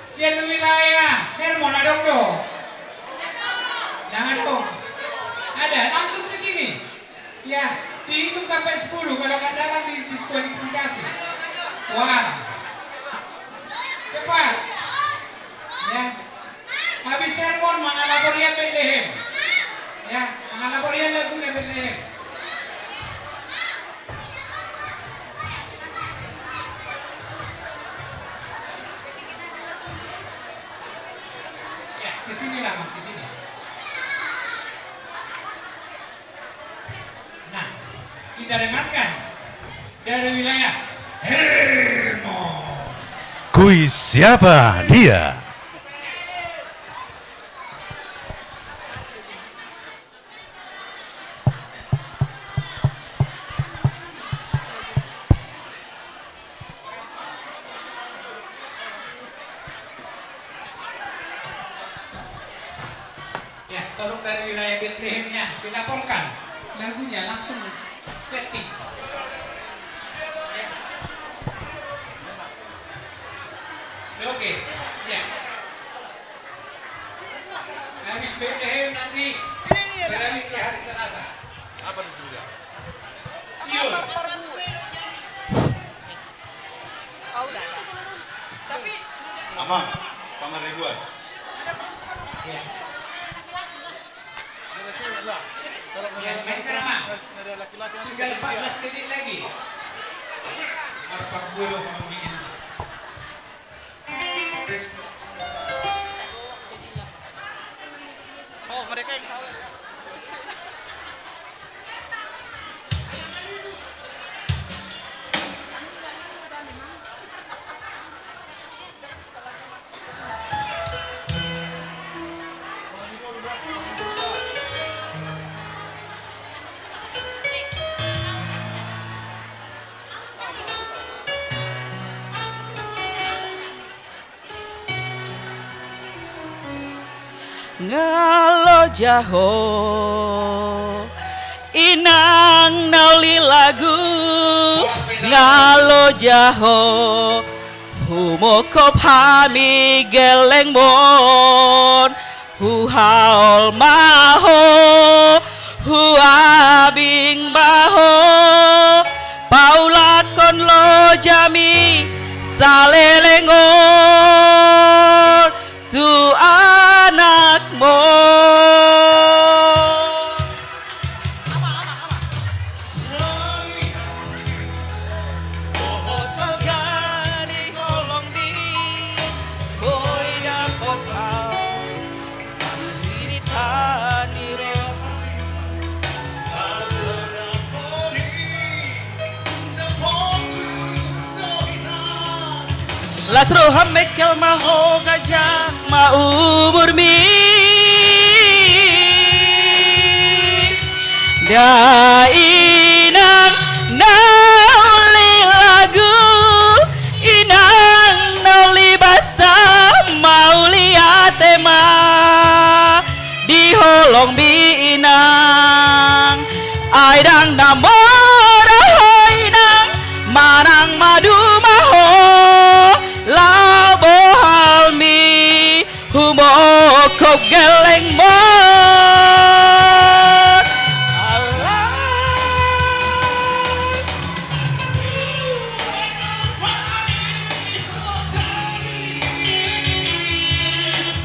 sian wilayah Hermon adong do? Jangan dong. Ada, langsung ke sini. Ya, dihitung sampai sepuluh, kalau nggak datang di diskualifikasi. Wah. Cepat. Ya. Habis sermon, mangalapor ia Betlehem. Ya, mangalapor ia lagu Betlehem. Ya, ke sini lah, Bang, ke sini. Nah, kita dengarkan dari wilayah Hermon. Kui siapa dia? Ya, tolong dari wilayah Betlehem ya, dilaporkan lagunya langsung setting. Ya. Oke, ya. Habis Betlehem nanti beralih ke hari Selasa. Apa di surga? Sion. Amang, Paman Ridwan. Iya. Ada cewek lah. Kalau nggak ada laki-laki, tinggal empat belas menit lagi. Apa gue lo ngomongin? Oh, mereka yang sawer. Nga loja ho, inang na uli lagu, nga loja ho, humongkop hami gellengmon, huhaol ma ho, huabing ma ho, paulakhon lojami saleleng on tu anakmon. Las roham mengkel ma ho, ganjang ma umurmi. Da inang na uli lagu, inang na uli basa, mauliate ma di holongmi inang. Ai ndang na mora ho inang, manang maduma ho laho bohalmi, humongkop gellengmon.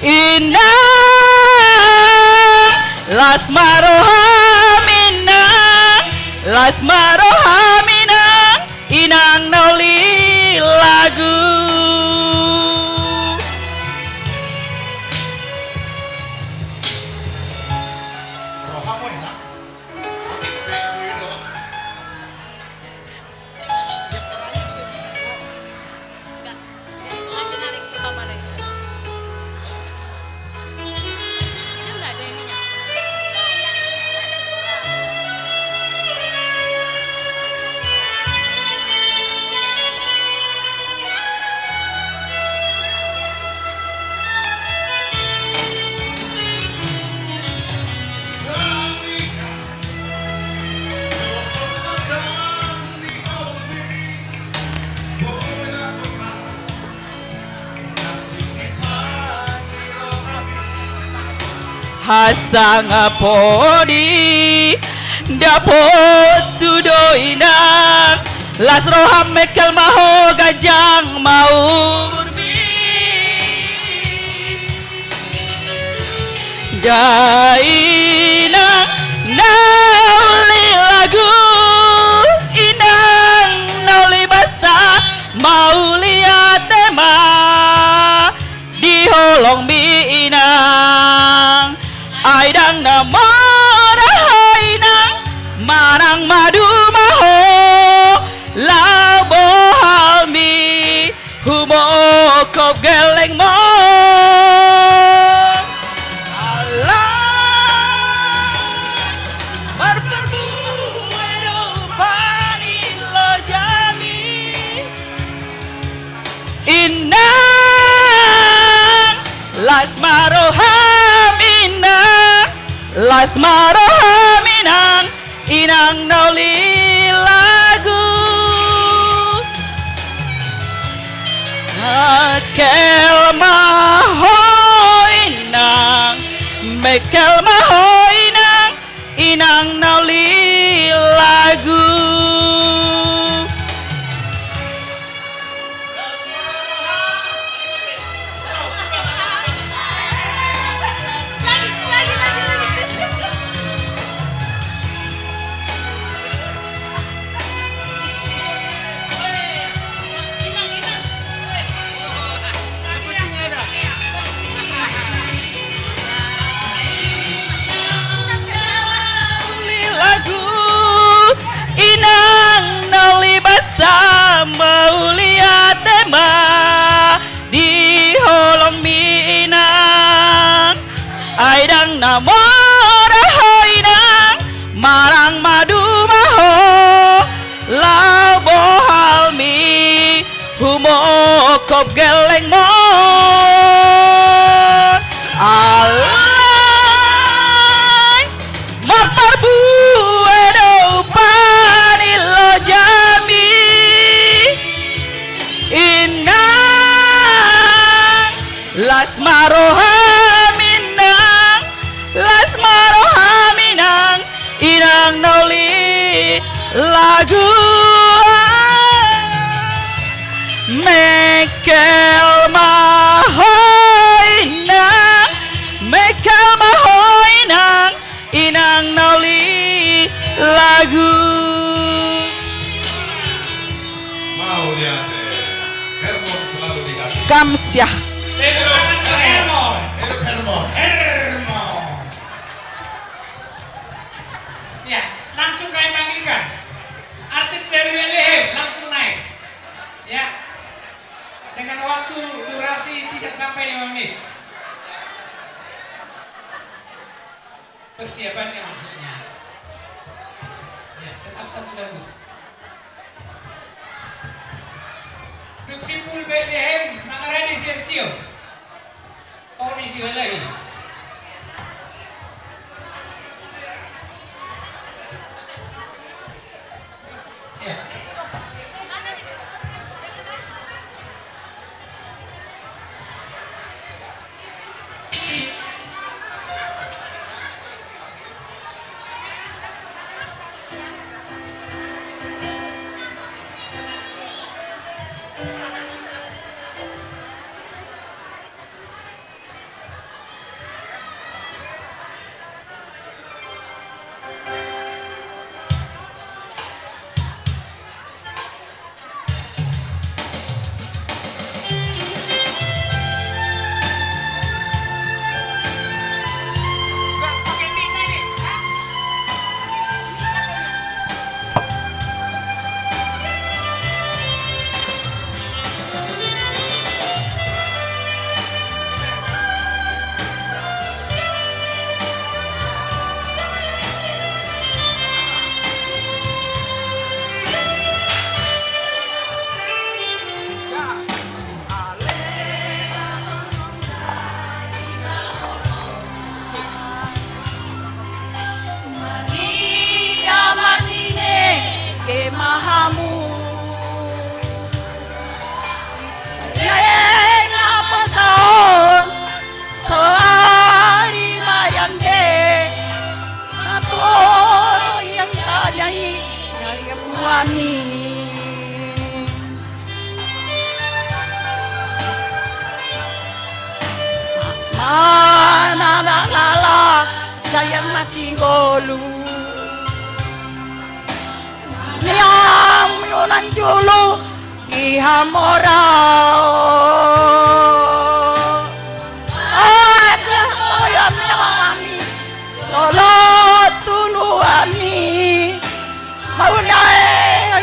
Inang, las ma roham inang, las ma roham inang. hasangapon i, dapothu do inang. Las roham mengkel ma ho ganjang ma umurmi. Dainang na uli lagu, inang na uli basa, mauliate ma di holongmi inang. Ai ndang na mora ho inang, manang maduma ho, laho bohalmi humongkop gellengmon. Alai marparbue do upa ni lojami. Inang, las ma roham inang, las ma roham inang, inang na uli lagu. Mengkel ma ho inang, mengkel ma ho inang, inang na uli lagu. Uli lagu, inang na uli basa, mauliate ma di holongmi inang. Ai ndang na mora ho inang, manang maduma ho, laho bohalmi humongkop gellengmon. Alai marparbue do upa ni lojami. Inang, las ma roham inang, las ma roham inang, inang na uli lagu. Mengkel ma ho inang, mengkel ma ho inang, inang na uli lagu. Mauliate. Hermon selalu di hati. Kamsiah. Hermon. Hermon. Hermon. Ya, langsung kami panggilkan artis dari Betlehem, langsung naik. Ya. Dengan waktu durasi tidak sampai lima menit. Persiapannya maksudnya. Ya, tetap satu lagu. Dung simpul Betlehem mangarade sian Sion. Toni si balai. Sae na pasaon, soari ma i ande. Singolu. Niang miunan julu di hamoraon. Aja toya miang ami. Lolo tulu ami. Mauna e,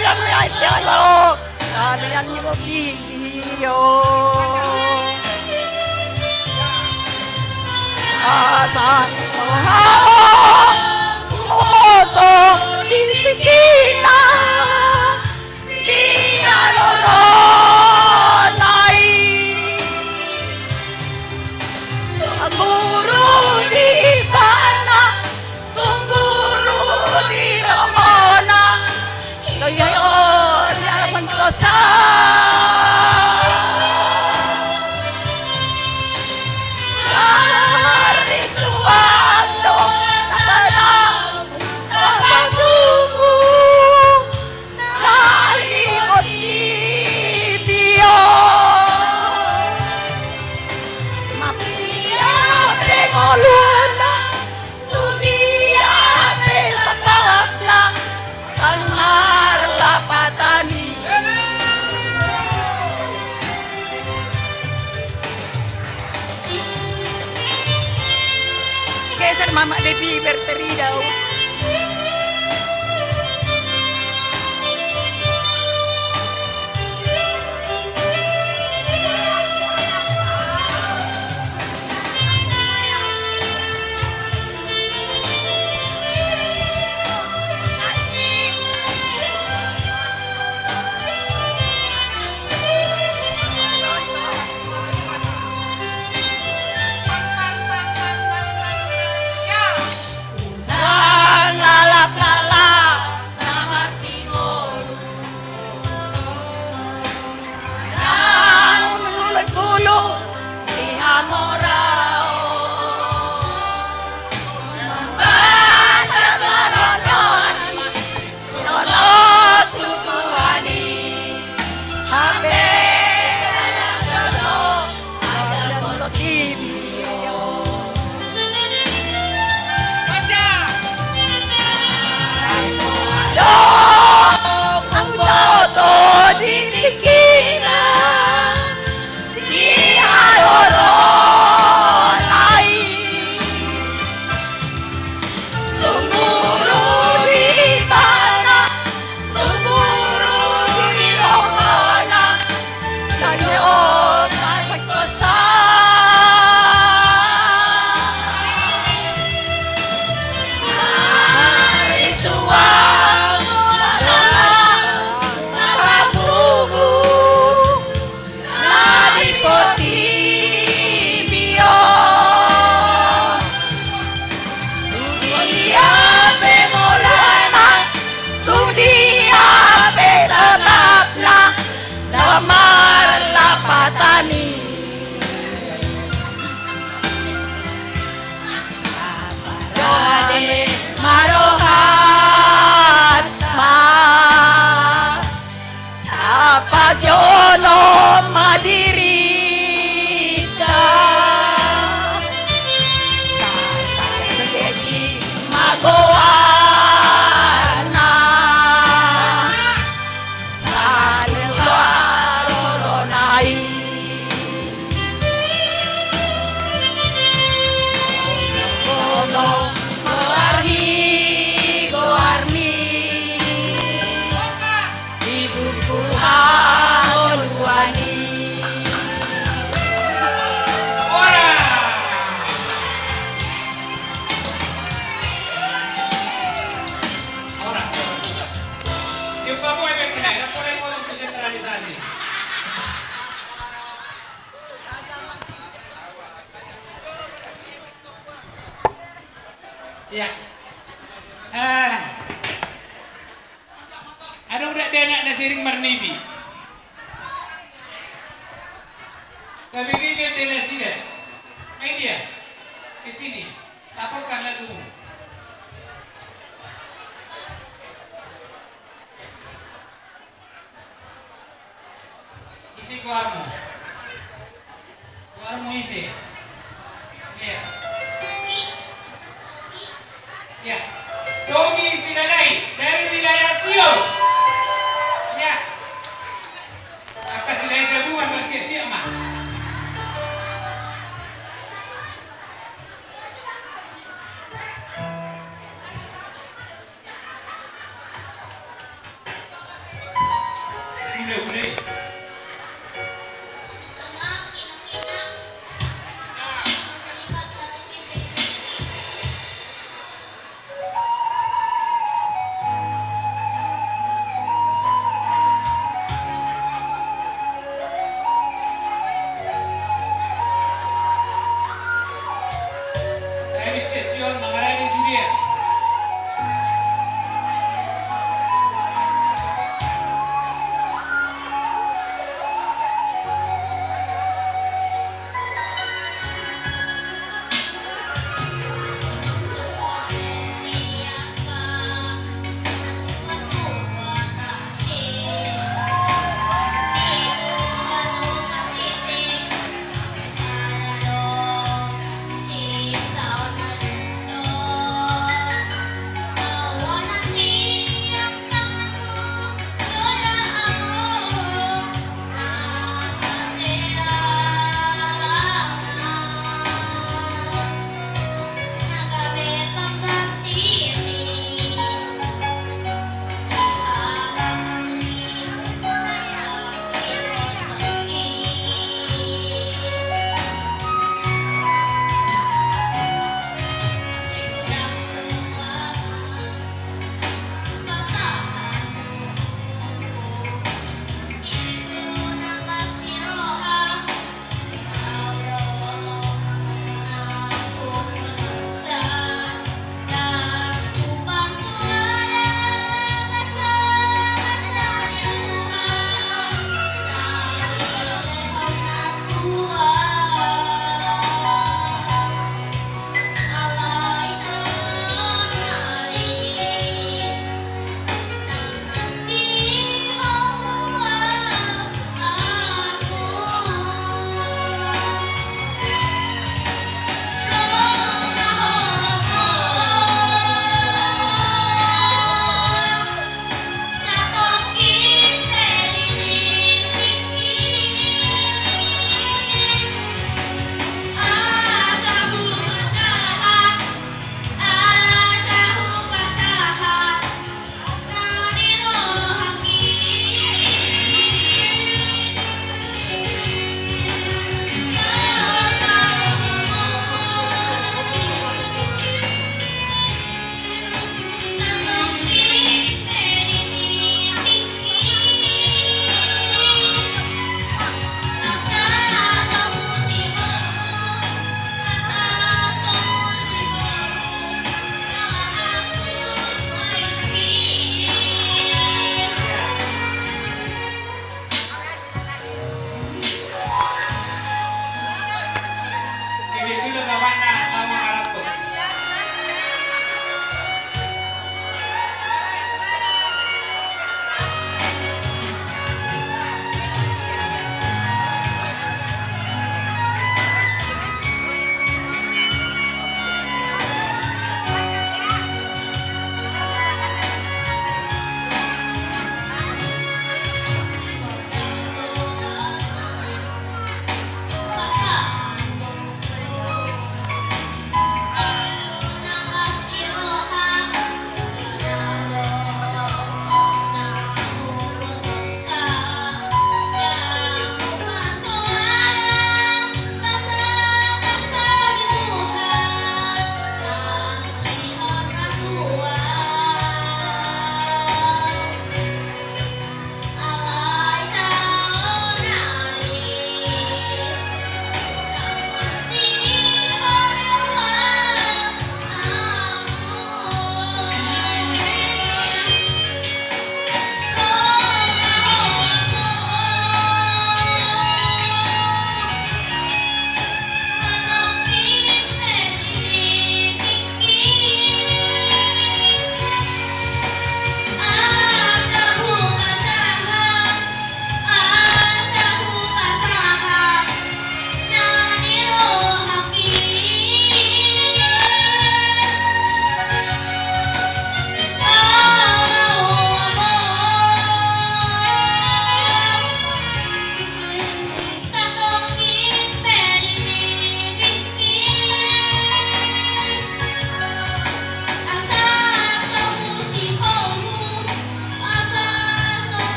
yang miang tiang lo. Kalian ni bobi. Io. Asa hau mumoto di tingkina, di alorona i. Guru di bana, tungguru di romona. Loyo yo, lawan kosa. Lari suando, tapala, tapadugu, lari ot di bio. Mapia pengoluna. Tudia pe tatangapna, kan marlapatan i. Geser mama Devi berteridau. Unang lalap-lalap na marsingolu. Unang manguluk-uluk di hamoraon. Mambaca Tuhan i, sinolot tu Tuhan i. Hape salah jolo, aja molo tibi. Adong amboto di tingkina, di alorona i. Tungguru di bana, tungguru di romona. Layo tarbaen kosa. Ari suang na papugu na di portibi on. Tudia pe ngoluna, tudia pe sangapna, na marlapatan i. Rade ma rohanta. Tapajonok ma dirinta, sai tarbeji ma goarna, saluhut rohana i. Jonok goar ni, goar ni. Di buku hangoluan i. Horas. Horas, horas, horas. Tiup hamu efekna, nunga mulai potong konsentrasi. Iya. Eh. Adong dakdanak na sering marnipi. Tabege jo ende nasida. Ai dia? Ke sini. Laporkan lagumu. Ise goarmu? Goarmu ise? Iya.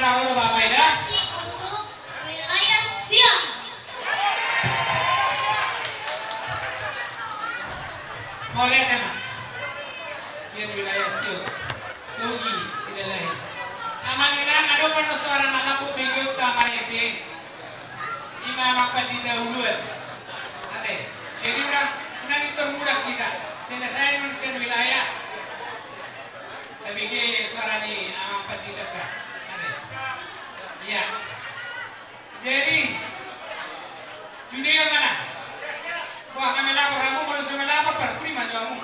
Ro do Bapak Ida. Untuk wilayah Siang. Mauliate ma. Sian wilayah Siang. Togi Silalahi. Amang inang, adong do suara na lambok begeonta marende. Ima Amang Pandita Uluan. Ate. Jadi unang, unang intor mudak hita. Sai na sae ma sian wilayah. Tabege suara ni Amang Pandita. Ate. Iya. Jadi, Judea mana? Wah, kami lapor, hamu molo so melapor, parpudi ma jo hamu.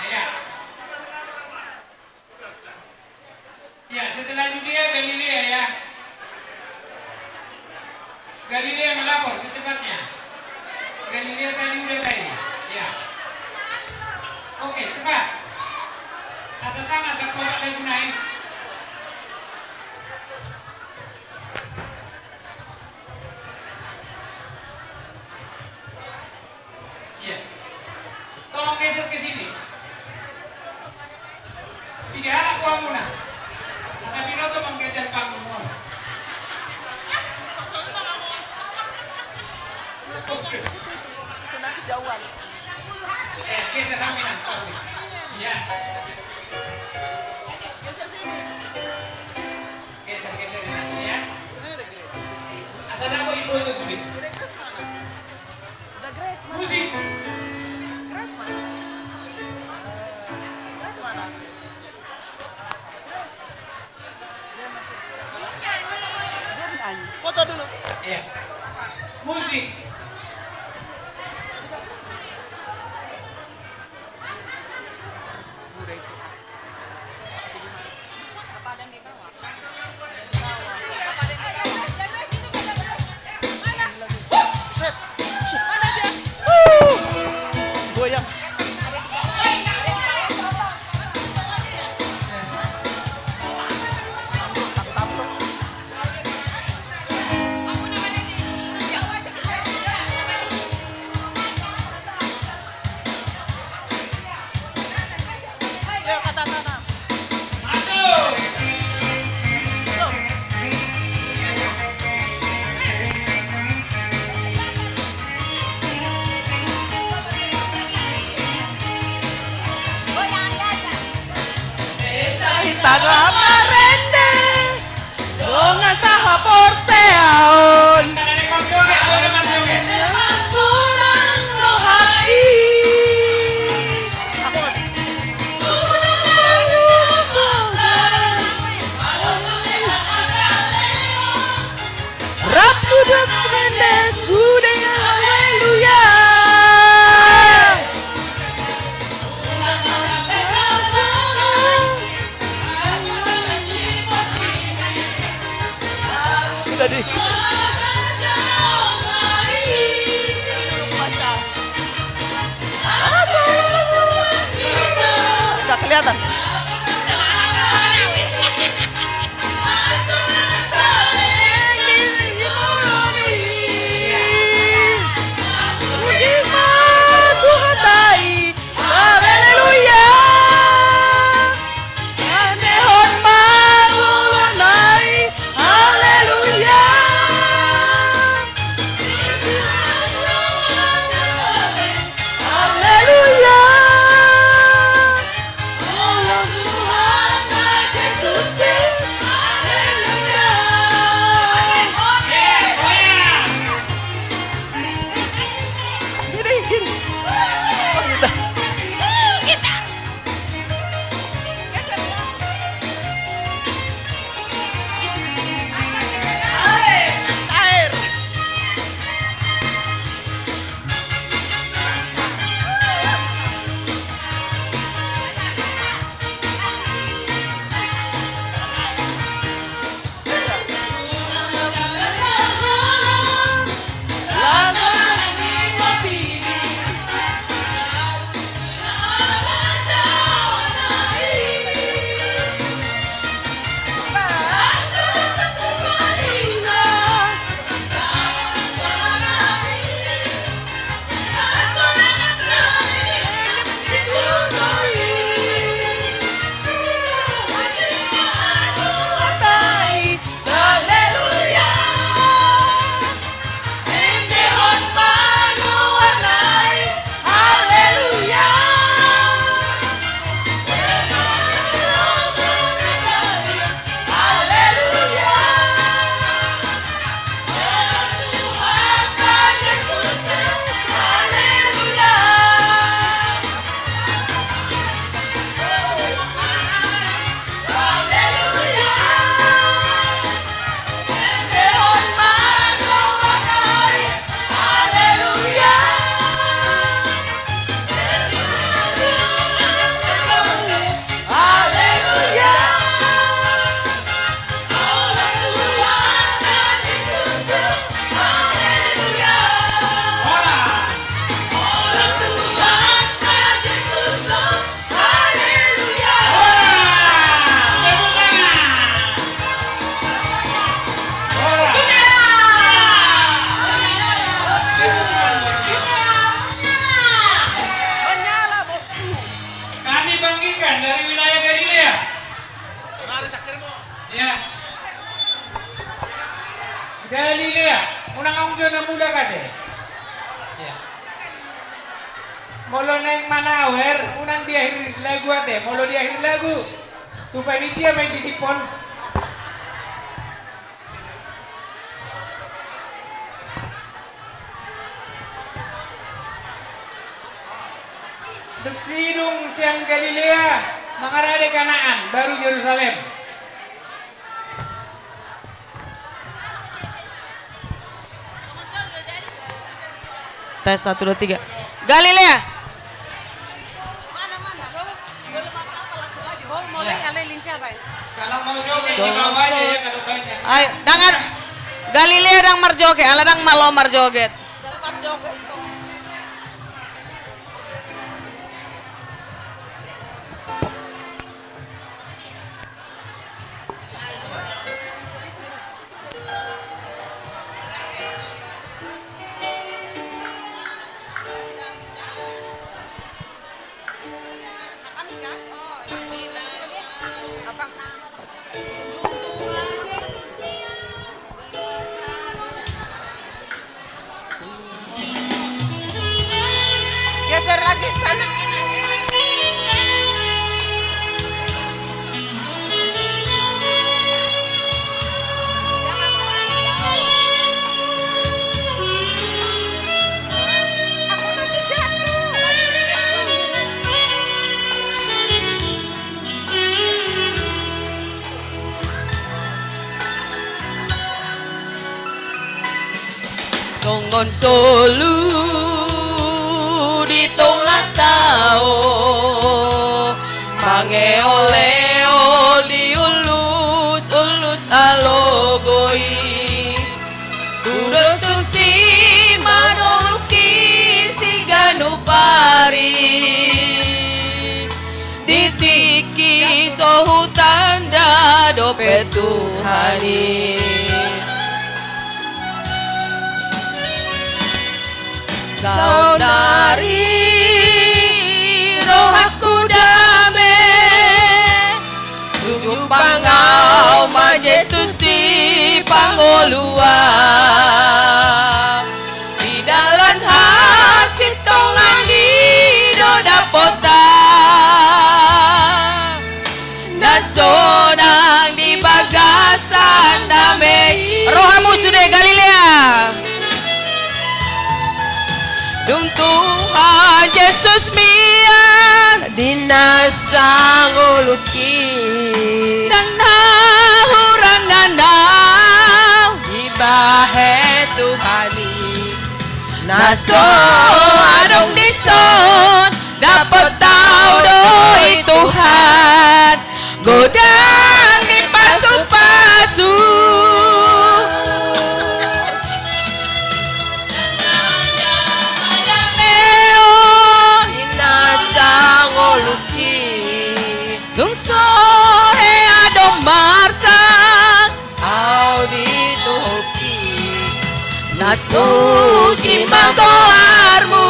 Iya. Ya, setelah Judea, Galilea ya. Galilea melapor secepatnya. Galilea tadi udah tadi. Ya. Oke, cepat. Asa sana, asa kuat lagu naik. Iya. Tolong geser ke sini. Tiga anak buahmu na. Asa binoto manggajar panggung. Itu, itu, itu, itu nanti jauhan. Eh, geser kami na, sorry. Iya. Geser sini. Geser, geser ya. Ini ada Grace. Asa dapot ibu itu sudah. Ada Grace mana? Musik. Grace mana? Grace mana? Grace. Dia masih. Dia nyanyi. Foto dulu. Iya. Musik. Udah itu. Set. Set. Goyang. Ambruk, takut ambruk. Hita na marende. Dongan sahaporseaon. Rap to the friend today, haleluya. Udah di. Nggak kelihatan. Puji ma Tuhanta i. Haleluya. Tandehon ma ngoluna i. Haleluya. Ikan dari wilayah Galilea. Ya. Galilea, unang aung jo na mulak ate. Ya. Molo naeng manawer, unang di akhir lagu ate. Molo di akhir lagu, tu panitia ma i titiphon. Dung sidung sian Galilea, mangarade Kanaan, baru Jerusalem. Tes, satu, dua, tiga. Galilea. Mana, mana? Belum apa-apa, langsung aja. Oh, mau lihat, lihat lincah, Bang. Kalau mau joget, so, di bawah aja ya, kalau banyak. Ayo, dang, Galilea dang marjoget, ala dang malo marjoget. Dapat joget, so. Geser lagi sana. Songon solu di tonga tao, mangeoleo di ullus-ullus alogo i. Tudos tusi manoluhi siganup ari, di tingki so hutanda dope Tuhan i. Saonari rohangku dame, dung jumpang au ma Jesus di pangoluan. Di dalan hasintongan i do dapotan, na sonang di bagasan dame i. Rohamu sude Galilea. Dung Tuhan Jesus mian di na sangolungki, ndang na hurang na dibahen Tuhan i. Na so adong dison, dapot au do i Tuhan, godang ni pasupasu. Di na sangolungki, dung so hea do marsang au di topi, na puji ma goarmu,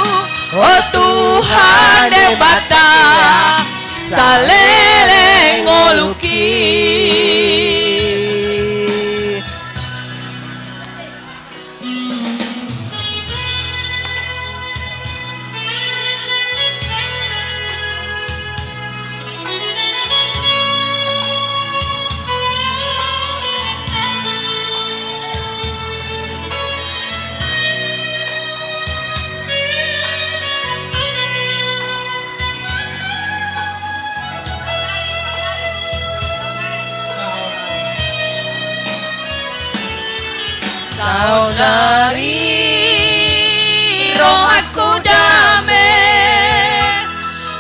o Tuhan Debata, saleleng ngolungki. Saonari rohangku dame,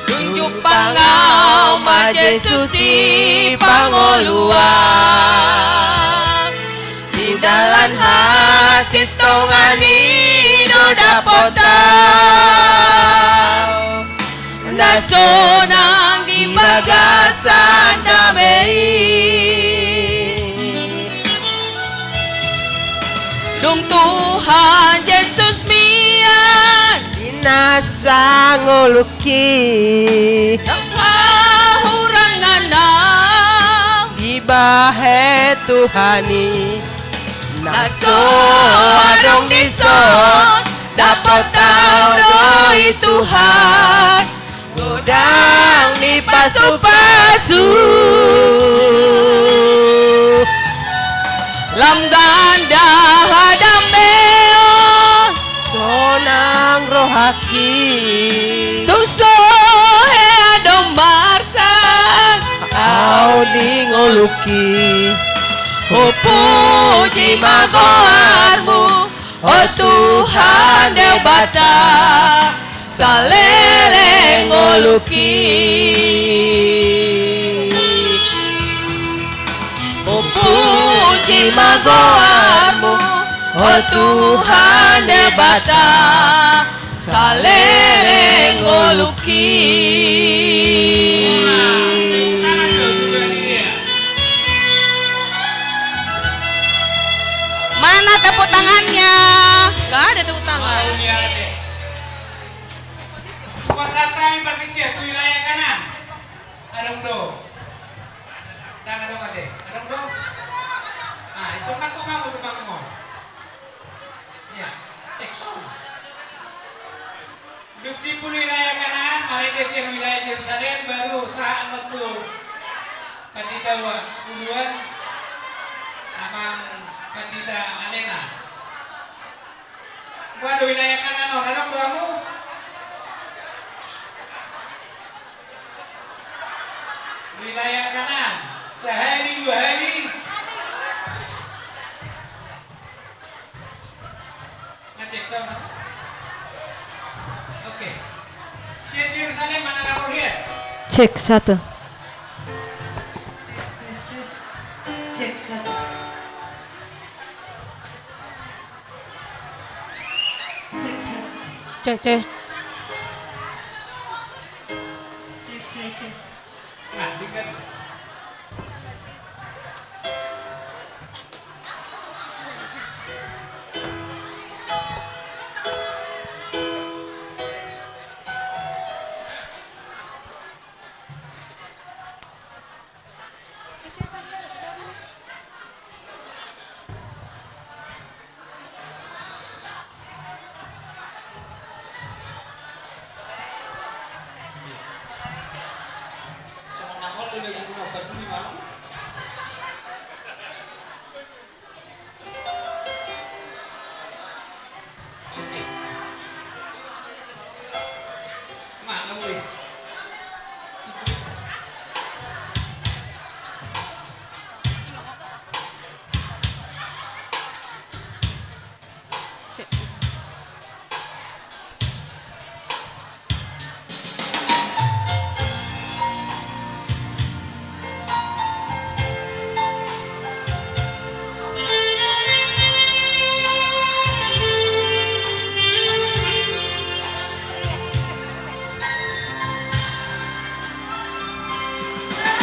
dung jumpang au ma Jesus di pangoluan. Di dalan hasintongan i do dapot au, na sonang di bagasan dame i. Dung Tuhan Jesus mian di na sangolungki, ndang na Tuhan i. Na so adong dison, dapot ahu do i Tuhan, godang ni pasupasu. Lam ganda hadambeon, sonang rohangki. Tung so hea do marsak ahu ni ngolungki. Hupuji ma goarmu, o Tuhan Debata, saleleng ngolungki. Hupuji ma goarmu, o Tuhan Debata, saleleng ngolungki. Mana tepuk tangannya? Nggak ada tepuk tangan. Kuasa kami partingkian tu wilayah kanan. Adong do? Ndang adong ate. Adong do? Ah, itu kan kau mau tukang mau. Iya, cek sound. Dung simpul wilayah Kanaan, marende sian wilayah Jerusalem, baru sahat ma tu Pandita Uluan, Amang Pandita Alena. Waduh, wilayah Kanaan on, adong do hamu? Wilayah Kanaan, sahali dua hali. Ngecek sound. Oke. Sian Jerusalem mana lapor hian? Cek satu. Tes, tes, tes. Cek satu. Cek satu. Cek, cek. Cek, cek, cek. Nah, dengar.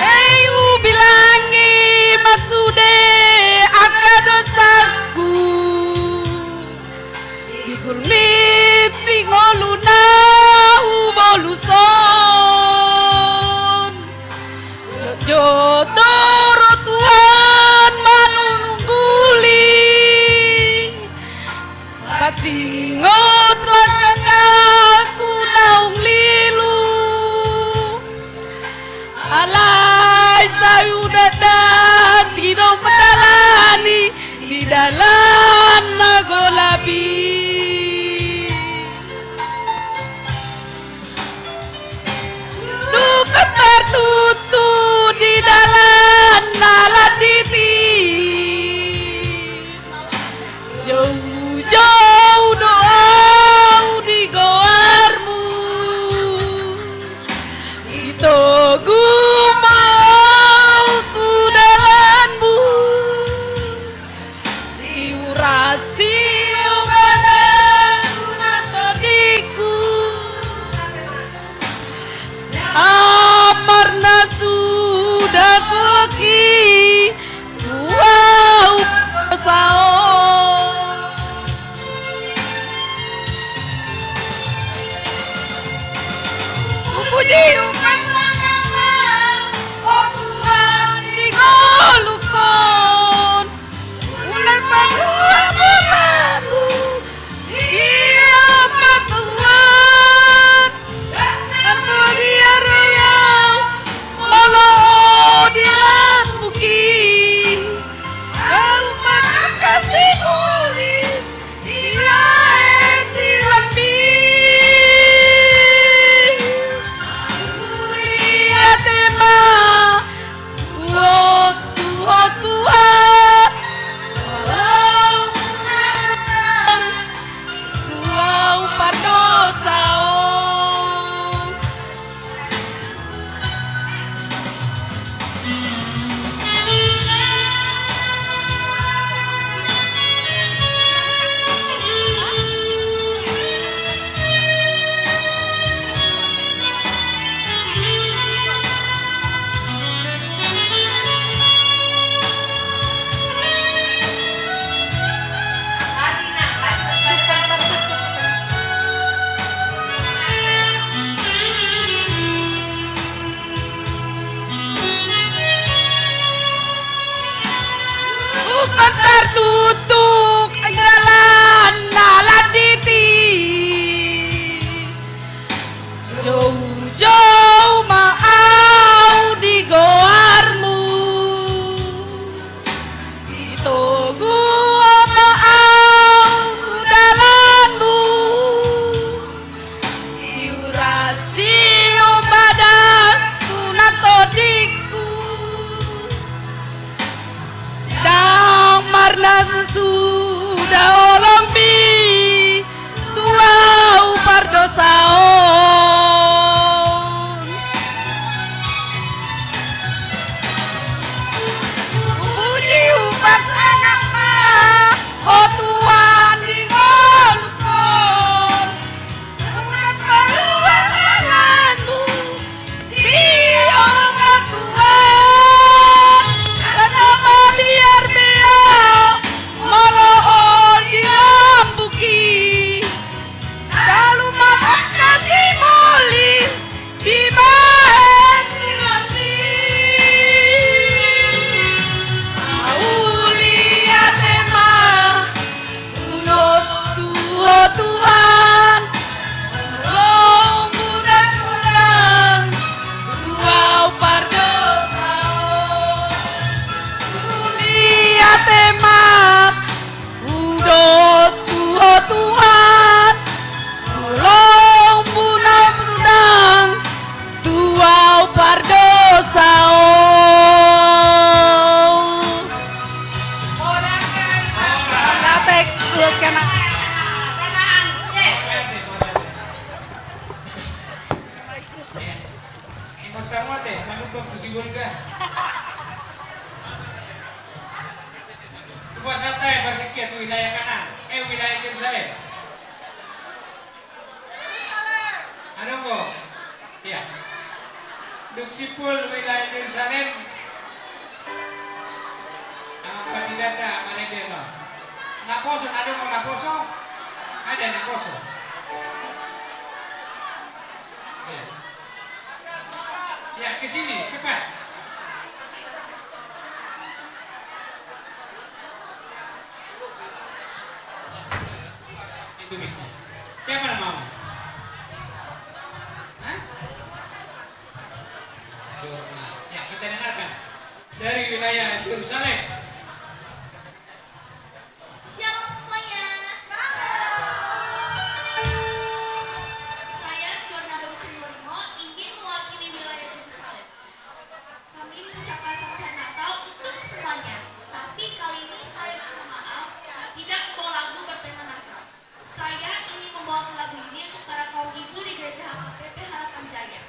Hei, hubilangi ma sude angka dosangku. Di gulmit ni ngolu na hubolus on. Jotjot do ro Tuhan manungguli. Pasingot langkangku naung lilu. Alai sai huda dati do mandalani di dalan na golap i. Dung tartutu di dalan na landit i. Joujou do au di goarmu. Ditogu ma au tu dalanmu. Diurasi Pertama te, manumpang tu si Bolga. Kupas hata ya, bertiket wilayah Kanaan, eh, wilayah Jerusalem. Adong do. Iya. Dung simpul wilayah Jerusalem. Amang pandita, marende ma. Naposo, adong do naposo? Ada naposo. Iya. Ya, ke sini, cepat. Itu miknya. Siapa namamu? Hah? Jorna. Ya, kita dengarkan. Dari wilayah Jerusalem. Shalom semuanya. Saya Jorna Bagus Senior Limo ingin mewakili wilayah Jerusalem. Kami mengucapkan selamat hari Natal untuk semuanya. Tapi kali ini saya minta maaf, tidak membawa lagu bertema Natal. Saya ingin membawakan lagu ini untuk para kaum ibu di Gereja H K P P Harapan Jaya.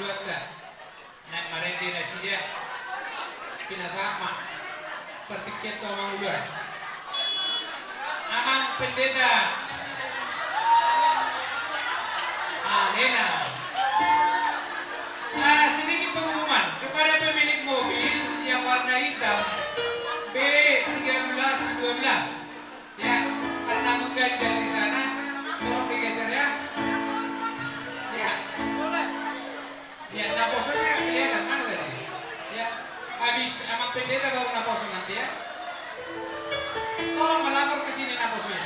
Naeng marende nasida. Pinasahat ma partingkian tu amang ulaon. Amang Pendeta. Alena. Ah, sedikit pengumuman kepada pemilik mobil yang warna hitam B tiga belas dua belas. Ya, karena mengganjal di sana, tolong digeser ya. Ya. Ya, naposonya kelihatan mana tadi? Ya, habis amang pendeta baru naposo nanti ya. Tolong melapor ke sini naposonya.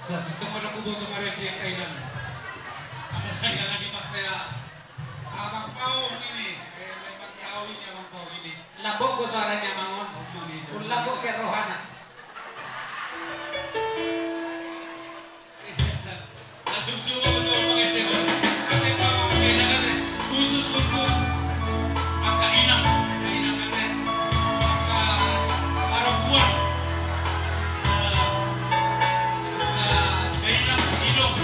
Sa, sintong ma na huboto marende angka inang. Ada yang di masa ya. Abang Paung ini. Eh, memang tahu ini Abang Paung ini. Lambok do suaranya amang on. Amang itu. Lambok sian rohana. Khusus untuk angka inang, angka inang, angka, angka parompuan, angka inang, inong.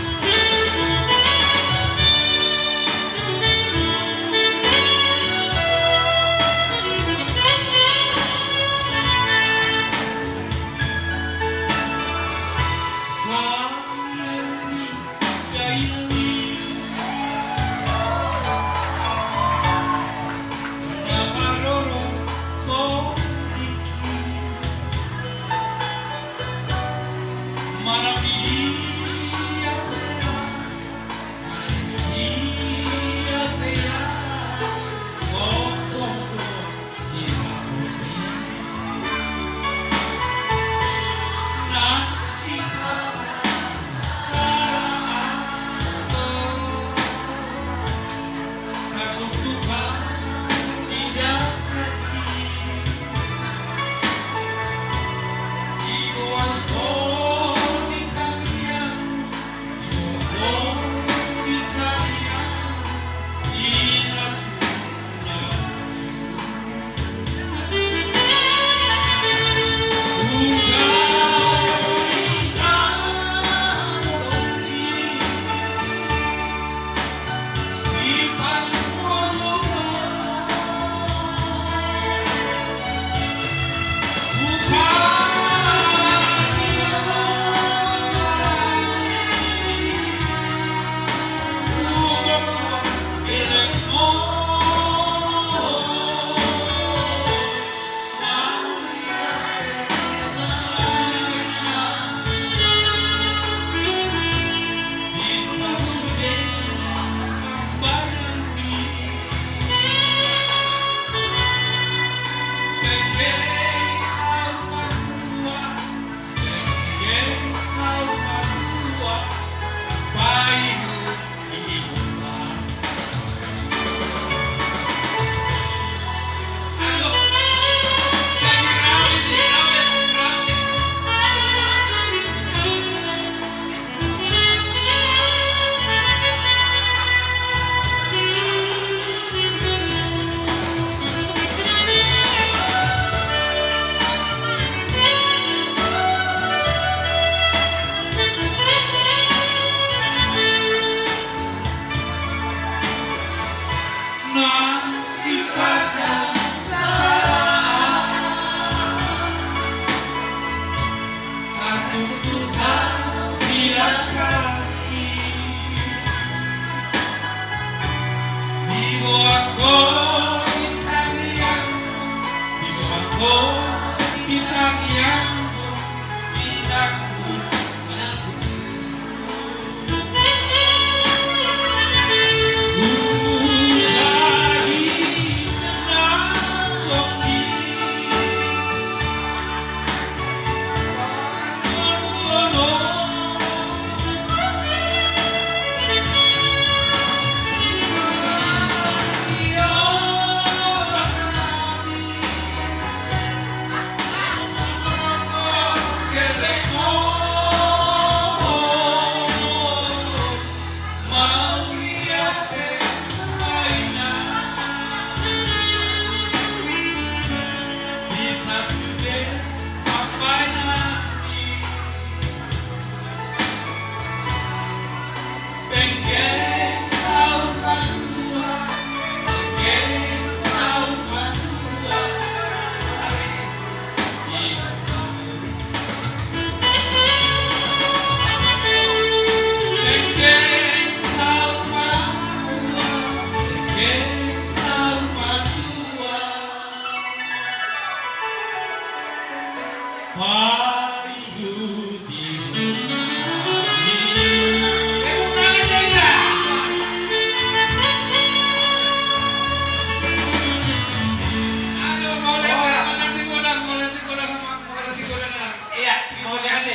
Iya, mauliate.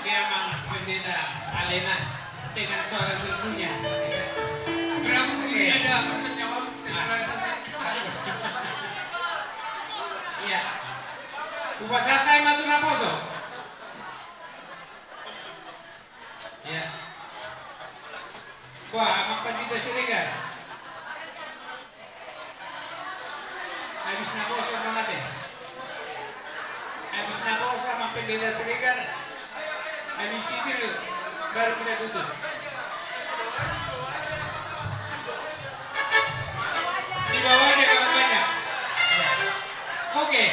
Dia Amang Pendeta Alena dengan suara merdunya. Berapa bunyi ada maksudnya, Bang? Iya. Hupasahat hami ma tu naposo. Iya. Wah, Amang Pandita Siregar. Habis naposo, Amang Ate. Habis naposo, Amang Pendeta Siregar. Habis sitir, baru kita tutup. Di bawah aja kalau banyak. Oke,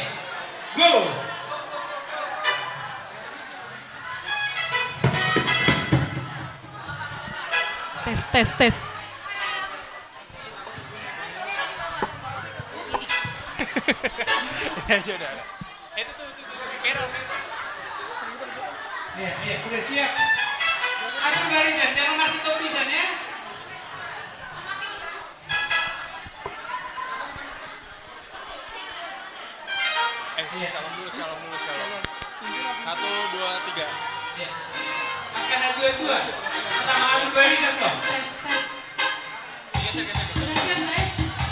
go. Tes, tes, tes. Ya sudah. Itu tuh, tuh, tuh, tuh, Carol. Iya, iya, udah siap. Atur barisan, jangan masih topisan ya. Eh, iya. Shalom dulu, shalom dulu, shalom. Satu, dua, tiga. Iya. Akan ada dua-dua. Sama atur barisan toh. Tes, tes.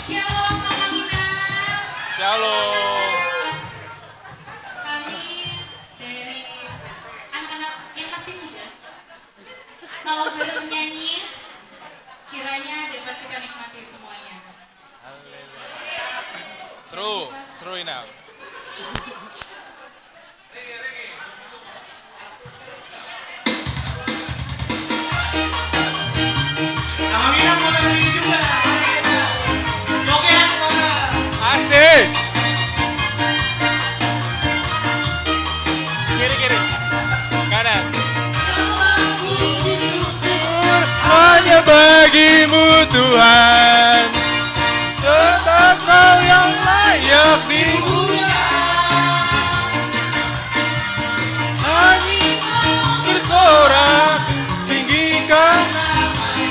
Shalom, Amang Inang. Shalom. Kami dari anak-anak yang masih muda, mau bernyanyi, kiranya dapat kita nikmati semuanya. Seru, seru, Inang. Asik. Kiri, kiri. Kanan. Hanya bagi-Mu, Tuhan. Sebab Kau yang layak dipuja. Hanya bersorak tinggikan nama-Mu.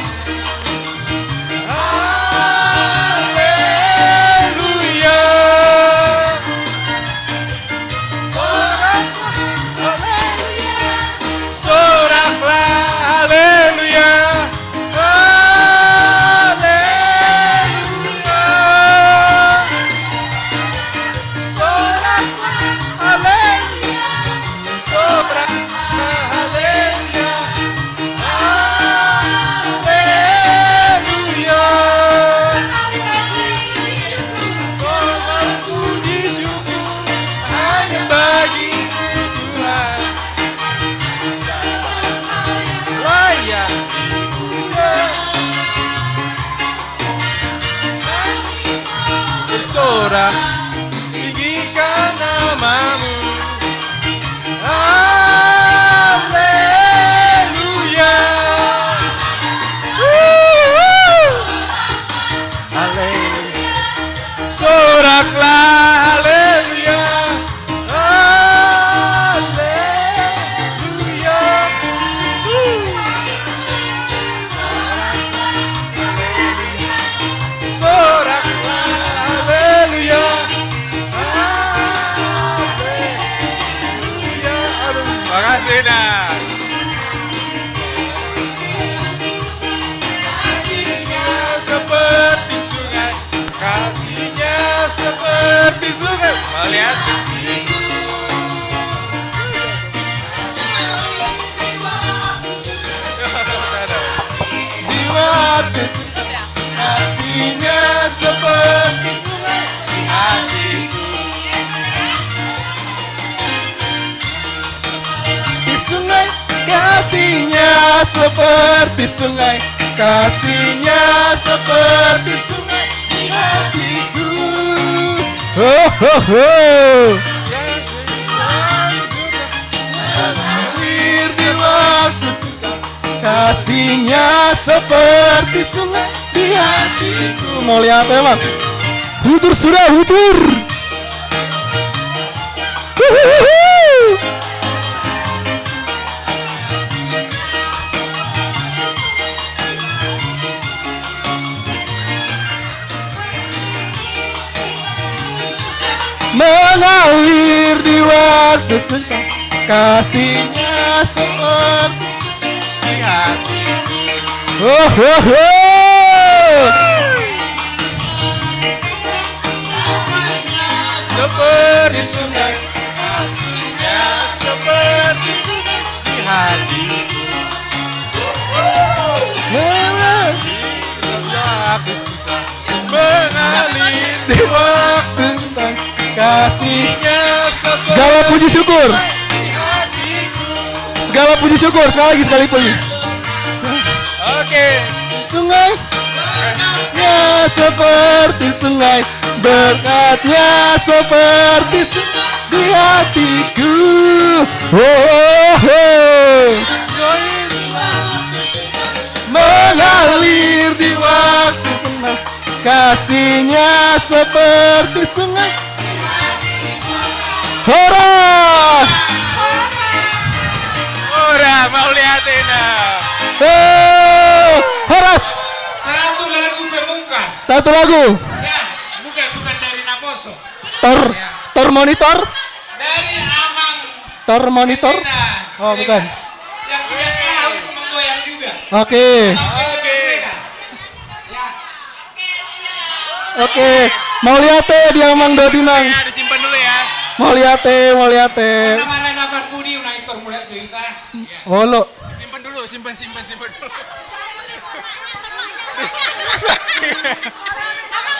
Haleluya. Soraklah, haleluya. Soraklah, haleluya. Haleluya. Soraklah, haleluya. Soraklah, haleluya. Haleluya. Sorak puji syukur hanya bagi-Mu, Tuhan. Layak dipuja. Bersorak tinggikan nama-Mu. Haleluya. Wuh, wuh. Haleluya. Soraklah, haleluya. Haleluya. Soraklah, haleluya. Haleluya. Aduh, makasih, Inang. Kasih-Nya seperti sungai. Kasih-Nya seperti sungai. Mau lihat? Di waktu sungai, kasih-Nya seperti sungai di hatiku. Seperti sungai, kasihnya seperti sungai di hatiku. Ho, ho, ho. Mengalir di waktu susah, kasihnya seperti sungai di hatiku. Mauliate, Bang. Hutur sudah, hutur. Huhuhuhu. Mengalir di waktu senggang, kasihnya seperti di hatiku. Oh, oh, oh. Seperti sungai, kasihnya seperti sungai di hatiku. Mengalir di waktu susah, mengalir di waktu susah, kasihnya seperti. Segala puji syukur. Segala puji syukur, sekali lagi, sekali puji. Oke. Sungai, ya, seperti sungai, berkatnya seperti sungai di hatiku. Oh, oh, oh. Mengalir di waktu senang, kasihnya seperti sungai. Horas! Horas, mauliate na. Eh, horas! Satu lagu pemungkas. Satu lagu. Ya, bukan, bukan dari Naposo. Tor, ya. Tor monitor? Dari Amang. Tor monitor? Pendeta. Oh, bukan. Yang tidak kalah untuk menggoyang juga. Oke. Amang Pendeta Siregar. Ya. Oke, mauliate di Amang Dotinang. Ya, disimpan dulu ya. Mauliate, mauliate. Nama Rena Patbudi, unang tor mulak cerita. Ya. Olo. Simpan dulu, simpan, simpan, simpan dulu.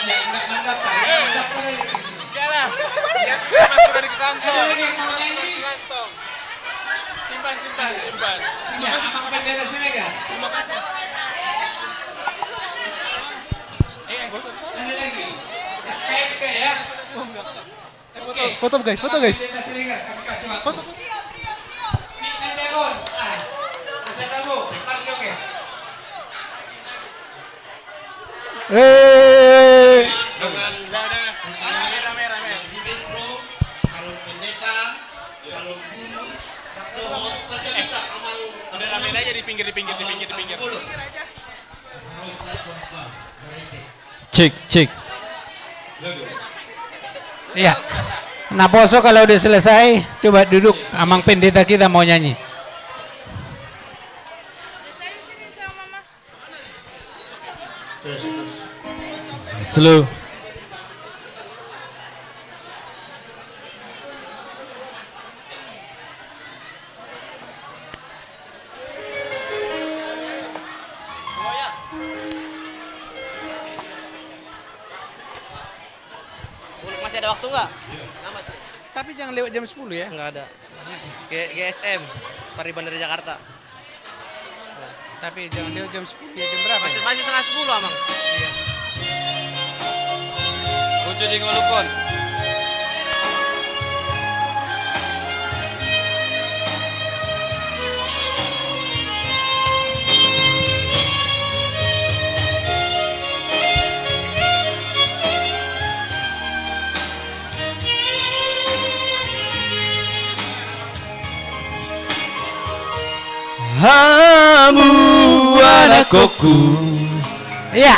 Ya, enggak, enggak, enggak. Enggak lah. Ya, sudah masuk dari kantong. Ada lagi yang mau nyanyi? Kantong. Simpan, simpan, simpan. Terima kasih, Bang Pendeta Siregar. Terima kasih. Eh, ada lagi. S K M P ya. Eh, foto, oke. Foto, guys, foto, guys. Pendeta Siregar, kami kasih waktu. Foto, foto. Ini Jagon. Ah. Aset Abu, Marjoke. Eh. Dengan rame, rame, rame. Bibit Pro, calon pendeta, calon guru, dohot, Pak Jabita, Amang. Udah rame aja di pinggir, di pinggir, di pinggir, di pinggir. Cek, cek. Iya. Naposo kalau udah selesai, coba duduk, Amang Pendeta kita mau nyanyi. Slow. Masih ada waktu nggak? Lama, cuy. Tapi jangan lewat jam sepuluh ya. Nggak ada. G-, G S M, Pariban dari Jakarta. Tapi jangan lewat jam sepuluh ya, jam berapa ya? Masih, masih setengah sepuluh, Amang. Iya. Ucu di ngolukon. Hamu anakkongku. Iya.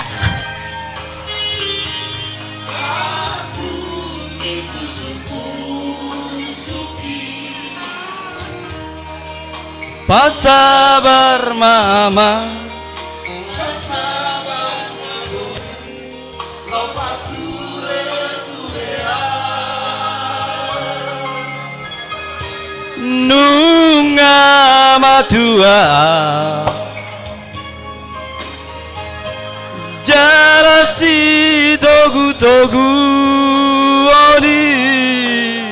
Pasabar ma, Amang. Nunga matua jala sitogutoguon i,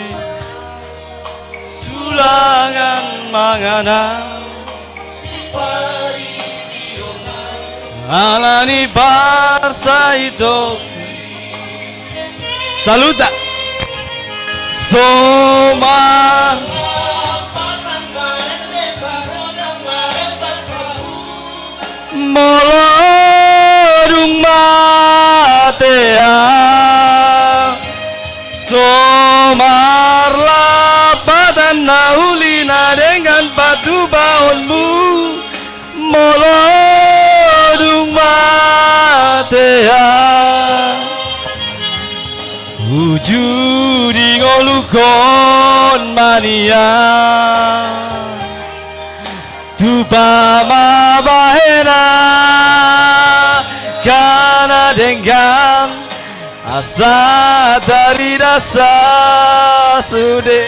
sulangan mangan au. Alani barsa ito. Saluta. Somar. Molo dung mate au, so marlapatan na uli na denggan patupaonmu. Molo dung mate au, uju di ngolungkon ma nian. Tupa ma bahen angka na denggan, asa tarida sude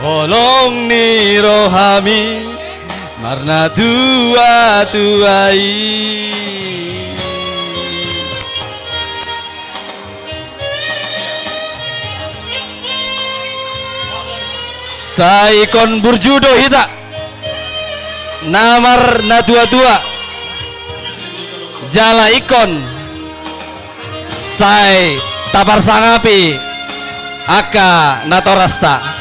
holong ni rohami marnatuatua i. Sai ingkon burju do hita na marnatuatua, jala ingkon sai taparsangapi angka natorasta.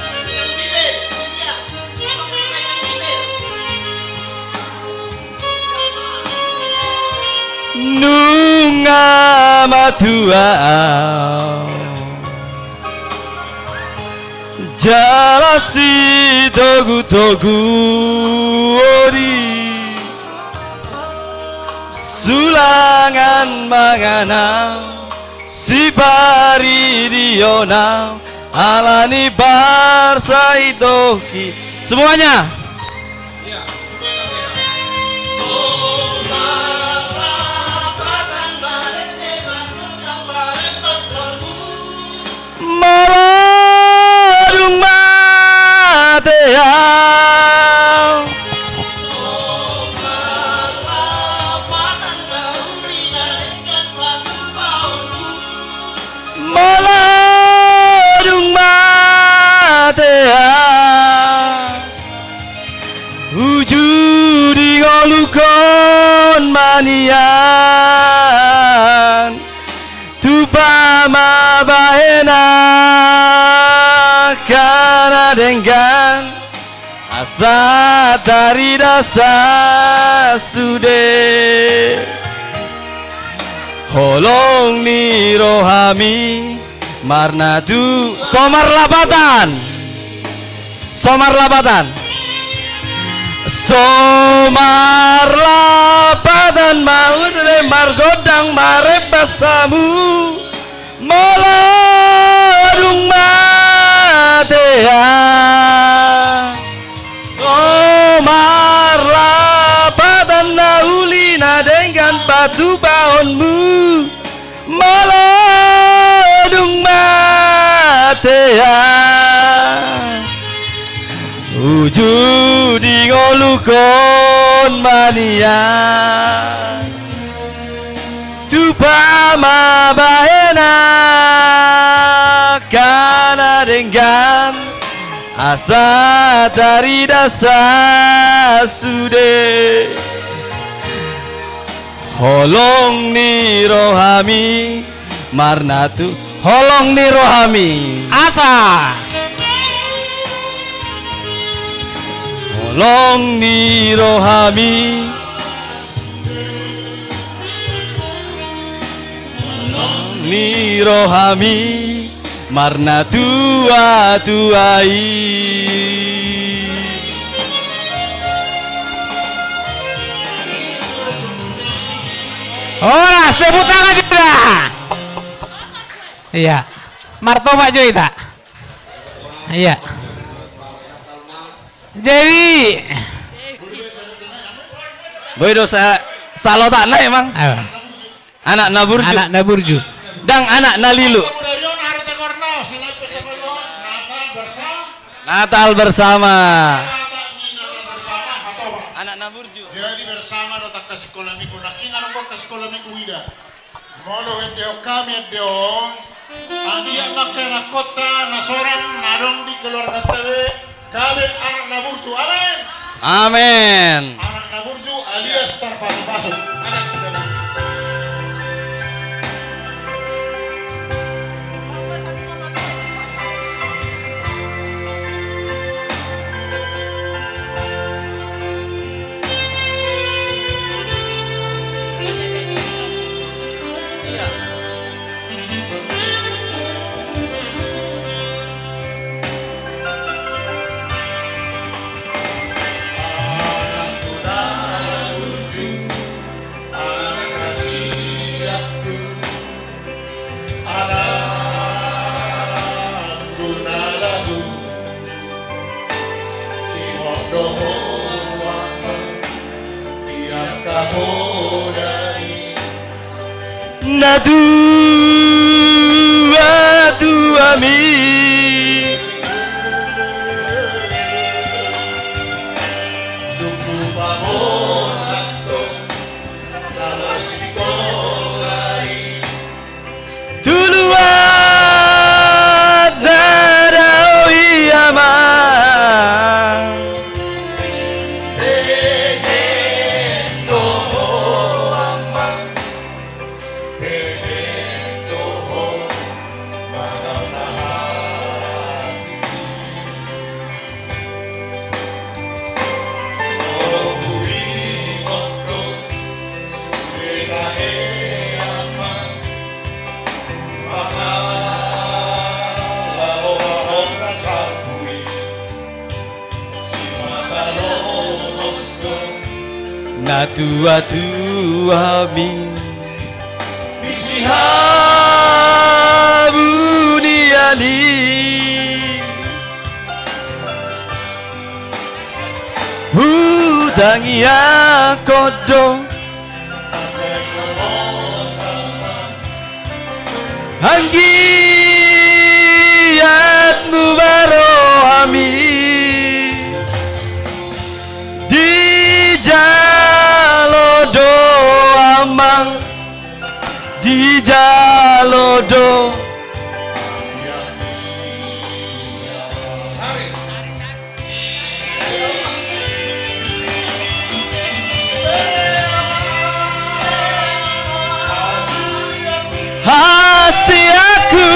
Nunga matua au, jala sitogutogu odi, sulangan mangan au, siparidion au, alani barsa ito. Semuanya. Molo dung mate au, molo dung mate au, uju di ngolungkon ma nian. Tupa ma bahen angka na denggan, asa tarida sude holong ni rohami marnatu. So marlapatan. So marlapatan. So marlapatan ma uli margondang marembas hamu. Molo dung mate au, so marlapatan na uli na denggan patupaonmu. Molo dung mate au, uju di ngolungkon ma nian. Tupa ma bahen angka na denggan, asa tarida sude holong ni rohami marnatu. Holong ni rohami. Asa. Holong ni rohami. Holong ni rohami marnatuatua i. Horas, tepuk tangan kita. Iya. Martomak jo hita. Iya. Jadi, boi do sa-, salotakna emang. Anak na burju. Anak na burju. Ndang anak na lilu. Natal bersama. Anak na burju. Jadi bersama do tangkas sikola minggu. Nangkin adong tangkas sikola minggu ida. Molo endehon hami endehon, anggiat ma angka anakkonta na sorang na adong di keluarganta be gabe anak na burju. Amen. Amen. Anak na burju. Alias tarpasupasup. Na tua-tua mi. Tuluan na dao i ama. Na tua-tua mi. Disi hamu nian i. Hutangiangkon do anggiat mubaro hami. Dijalo do amang, dijalo do. Hasianku,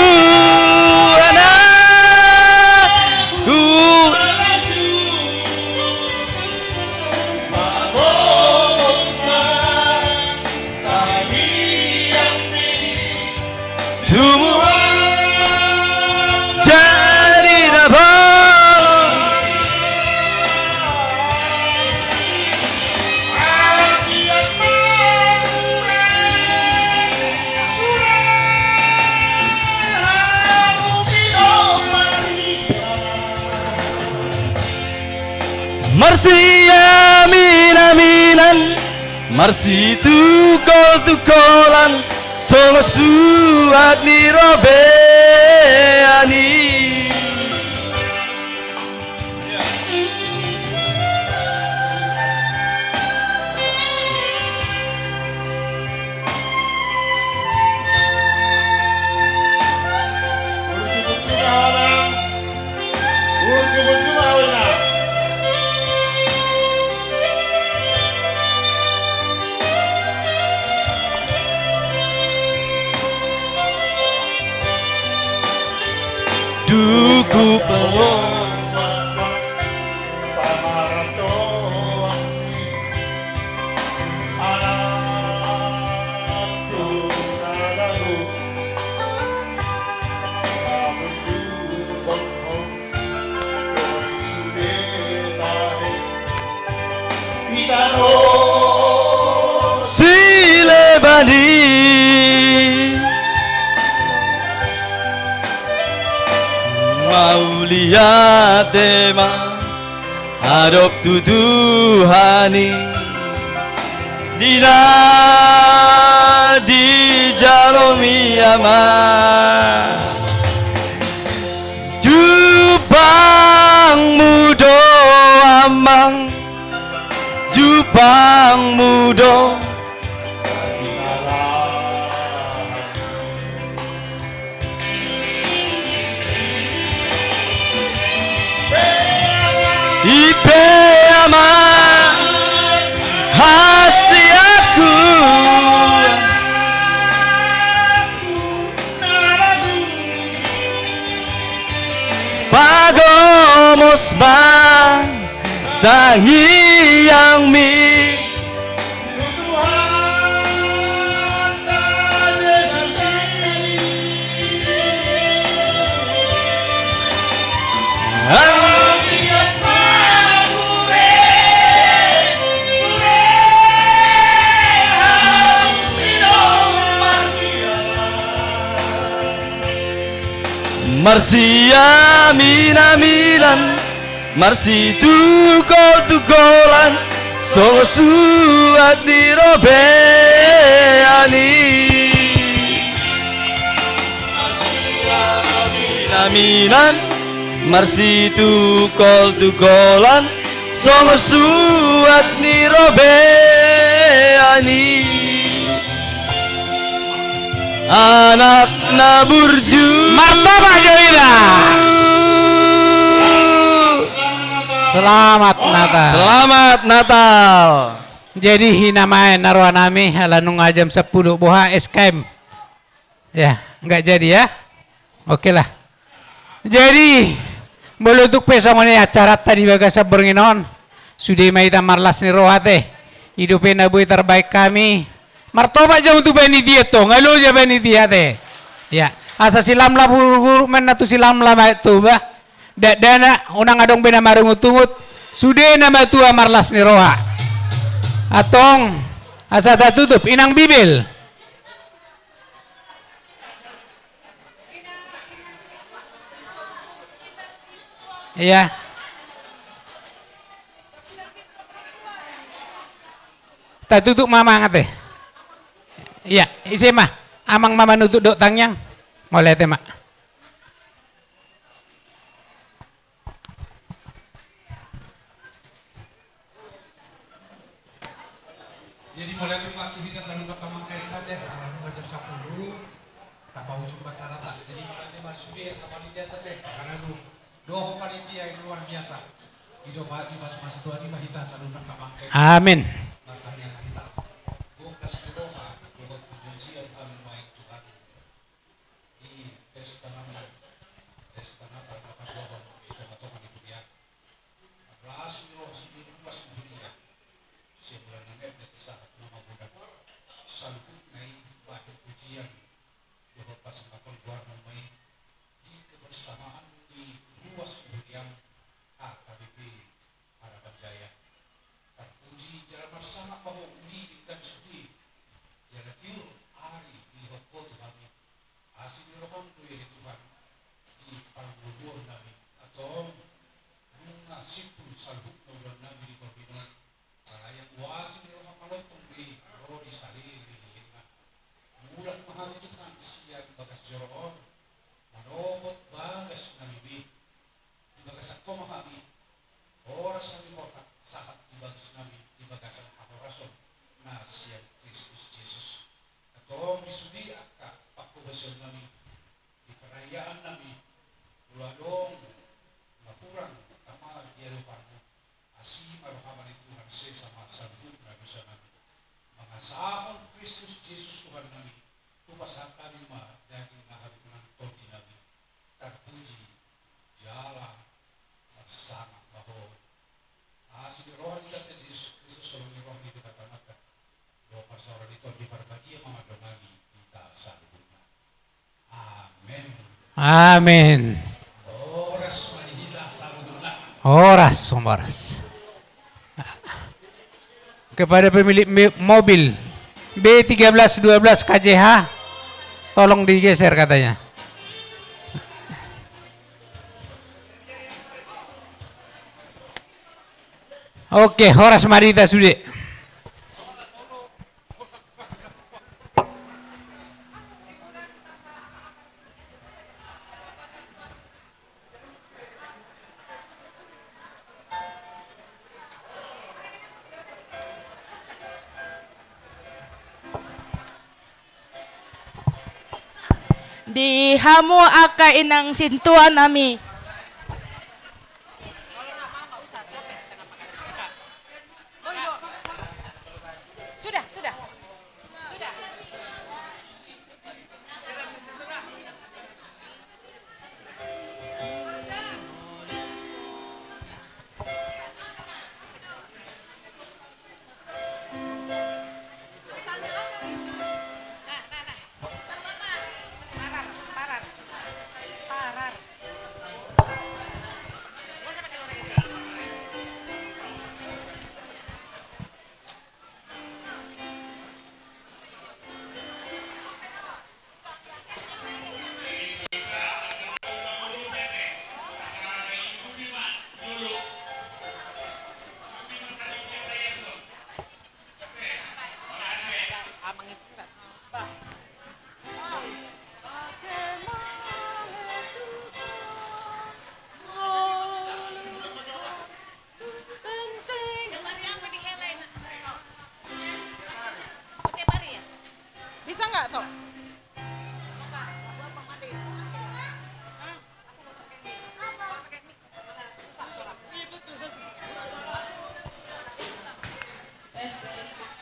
anakku. Tumua jadi na bolon. Marsiaminaminan, marsitungkoltungkolan, songon suhat ni robean i. Duku pawon. Sileban i. Mauliate ma adop tu Tuhan i. Di na dijalomi ama. Jupangmu do amang, jupangmu do. I pe ama, ha Pagomos ma tangiangmi. Marsiaminaminan, marsitungkoltungkolan, songon suhat ni robean i. Marsiaminaminan, marsitungkoltungkolan, songon suhat ni robean i. Anak na burju. Martobak jo hita. Selamat Natal. Selamat Natal. Jadi, i ma na rohanami, ala nunga jam sampulu, boha S K M. Ya, nggak jadi ya. Oke lah. Jadi, molo tung pe songon i acaranta di bagasan borngin on, sude ma hita marlas ni roha ate. I dope na boi tarbaen hami. Martobak jo tu panitia tong, nga loja panitia ate. Ya, asa silamlam huruk-huruk ma na tu silamlam aek Toba. Dakdanak, unang adong be na marungutungut. Sude na matua marlas ni roha. Antong, asa tatutup, Inang Bibel. Iya. Tatutup ma amang ate. Iya, ise ma. Amang ma manutup dohot tangiang. Mauliate ma. Jadi mulai tu waktu kita selalu berteman kali ate, ala nunga jam sampulu, tapaujung acaranta. Jadi mulai tu masuk dia, tapaujung dia ate, karena lu doho panitia yang luar biasa. Hidup hati mas mas Tuhan ini hita selalu berteman kali. Amin. Bertanya kita. Buka sedoha, buka pujian kami main Tuhan. Di pesta nami, pesta Natal na paduahon, di tonga-tonga ni huria. Las ni roha sude ruas ni huria. Sian holan na mete sahat na magodang. Saluhutna i bahen pujian dohot pasangaphon goarmu ma i di kebersamaan ni ruas ni huriam H K B P Harapan Jaya. Tarpuji jala marsangap ma Ho uli denggan sude. Jala tiur ari dilehon Ho tu hami. Asi ni roham do i ale Tuhan di parngoluonnami. Antong nunga simpul saluhutna ulaonnami di parngoluon. Alai anggo asi ni roham ma lotong do i ro di saleleng ni lelengna. Mulak ma hami Tuhan sian bagas joro on. Manopot bagasnami be. Di bagasan Ho ma hami, horas hami Ho, sahat di bagasnami di bagasan hahorason na sian Kristus Jesus. Antong di sude angka panghobasiononnami, di perayaannami, molo adong na hurang tama di adopanmu, asi ma roham ale Tuhan, sesa ma saluhutna dosanami. Mangasahon Kristus Jesus Tuhannami, hupasahat hami ma daging nang hamu nang tondinami. Tarpuji jala marsangap ma Ho. Asi ni roha ni Tuhanta Jesus Kristus, holong ni roha ni Debata Ama, dohot parsaoran ni Tondi Parbadia ma mandongani hita saluhutna. Amen. Amen. Horas ma di hita saluhutna. Horas, horas. Kepada pemilik mi-, mobil B tiga belas dua belas K J H, tolong digeser katanya. Oke, horas ma di hita sude. Di hamu angka inang sintua nami. Sudah, sudah. Sudah.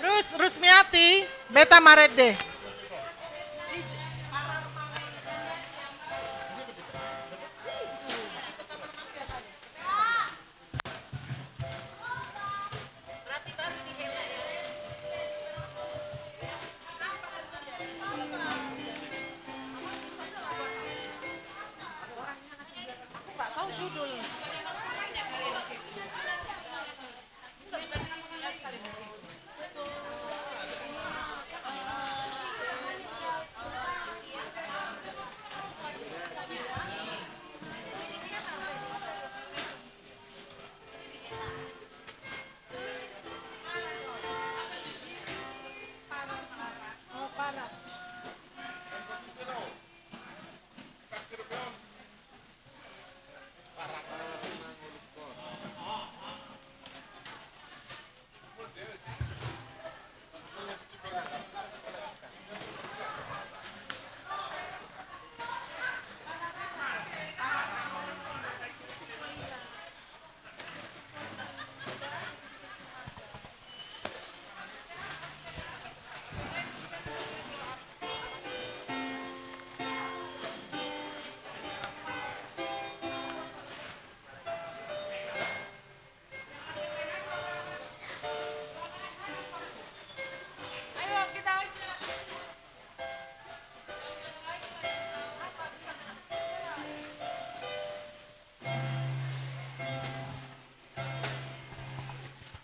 Rus, Rusmiati, beta marende. Aku nggak tahu judul.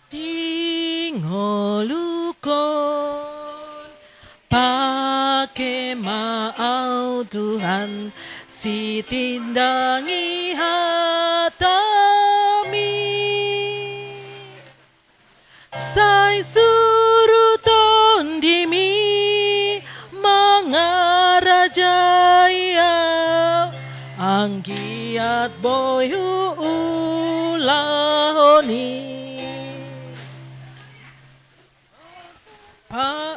Di ngolungkon, pake ma au Tuhan, sitindangi hataMi. Sai suru TondiMi mangarajai au, anggiat boi huulahon i. Pa-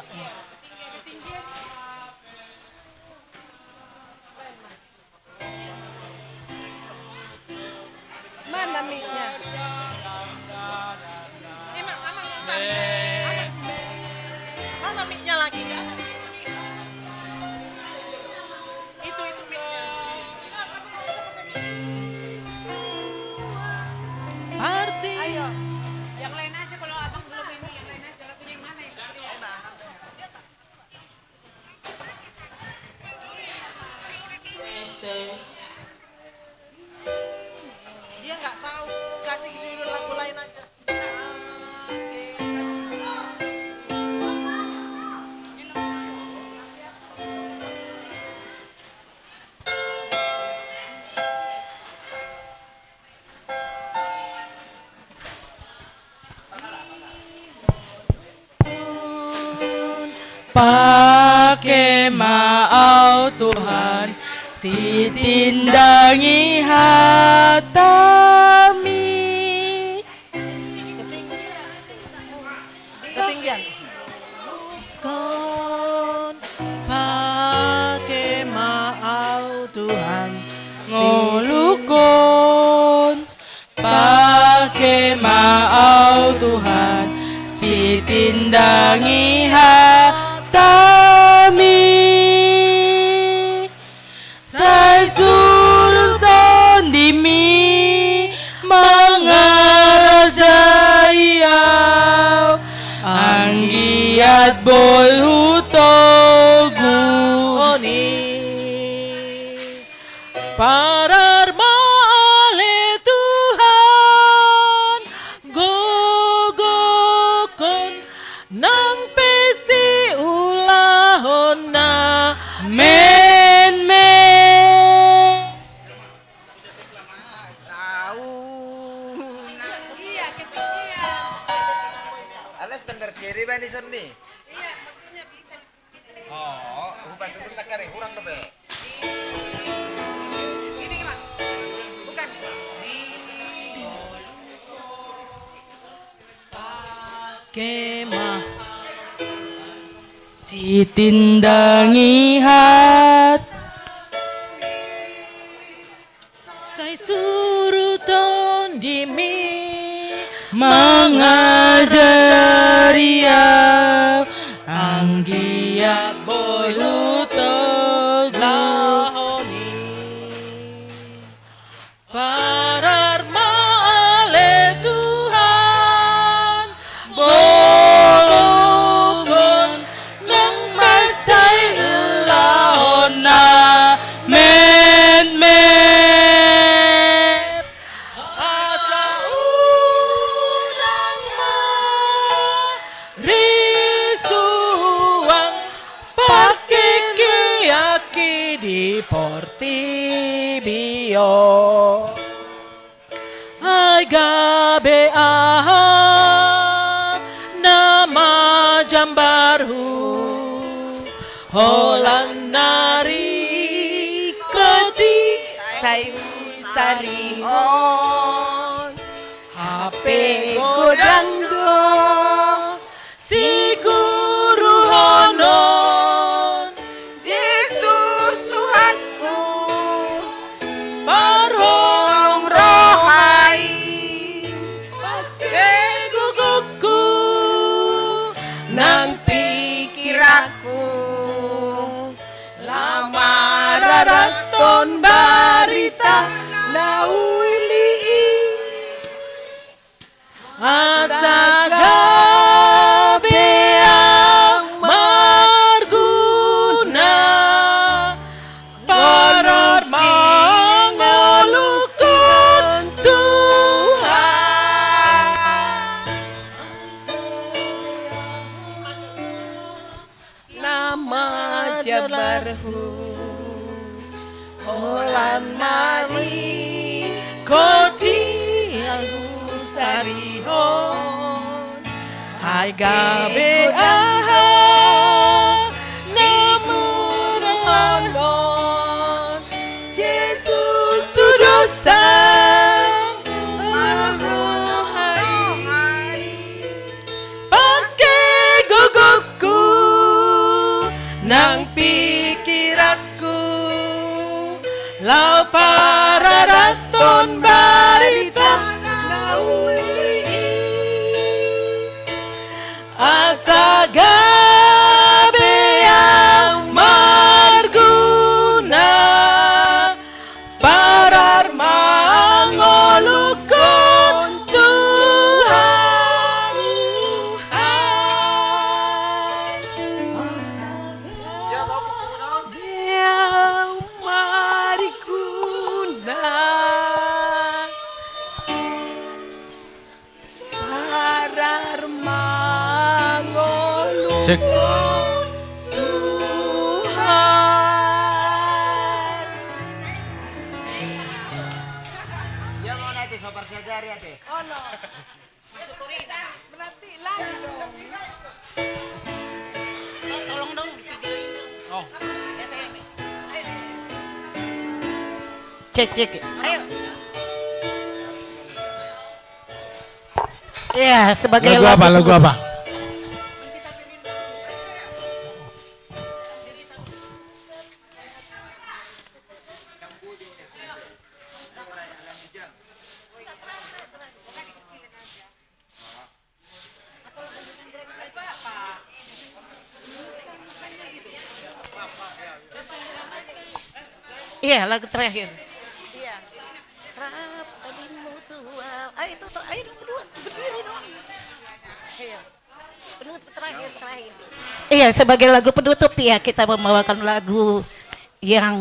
Mana mic-nya? Emang, emang yang tadi. Mana mic-nya lagi? Nggak ada. Itu, itu mic-nya. Parti. Ayo, yang lain aja kalau abang belum ini, yang lain aja. Lagunya yang mana yang serius? Dia nggak tahu, kasih judul lagu lain aja. Pake ma au Tuhan, sitindangi hataMi. Ketinggian. Kon, pake ma au Tuhan, ngolungkon. Pake ma au Tuhan, sitindangi hataMi. Sai suru TondiMi mangarajai au, anggiat boi hutoguhon i. Parar ma ale Tuhan, gogokkon nang pe siulahonna menmen. Alas standar ciri bani sonni. Oh, hubaturun na kare hurang dope. Ini, Mas. Bukan. Kemah. Sitindangi hat. Sai suru tondimi mangajari au, anggiat boi hutoju. Parar ma ale Tuhan, bolongkon nang mansai ulaonna metmet. Asa unang ma risuang partingkianki di portibi on. Ai gabe aha na majambarhu, holan na ringkot i sai husarihon. Hape godang do siguruhonon, Jesus Tuhanku, parholong roha i, pangke gogongku nang pingkiranku, laho mararathon barita na uli i. Asa gabe au marguna, parar mangoluhon Tuhan. Na majambarhu, holan na ringkot i husarihon. Ai gabe aha na murungkon, Jesus tu dosa marroha i. Pangke gogongku nang pingkiranku, laho pararathon barita na uli i. Asa gabe au marguna, parar mangoluhon Tuhan. Ia, mau marguna. Parar mangolu. Cek. Tuhan. Ia, mau nanti sobar saja, ya, teh. Oh, no. Berarti lagi dong. Tolong dong, videoin dong. Oh. Cek, cek. Ayo. Iya, sebagai lagu apa, lagu apa? Iya, lagu terakhir. Iya. Rap sanimu tual. Ayo, itu tuh, ayo dong berdua, berdiri dong. Iya. Penutup terakhir, terakhir. Iya, sebagai lagu penutup ya, kita membawakan lagu yang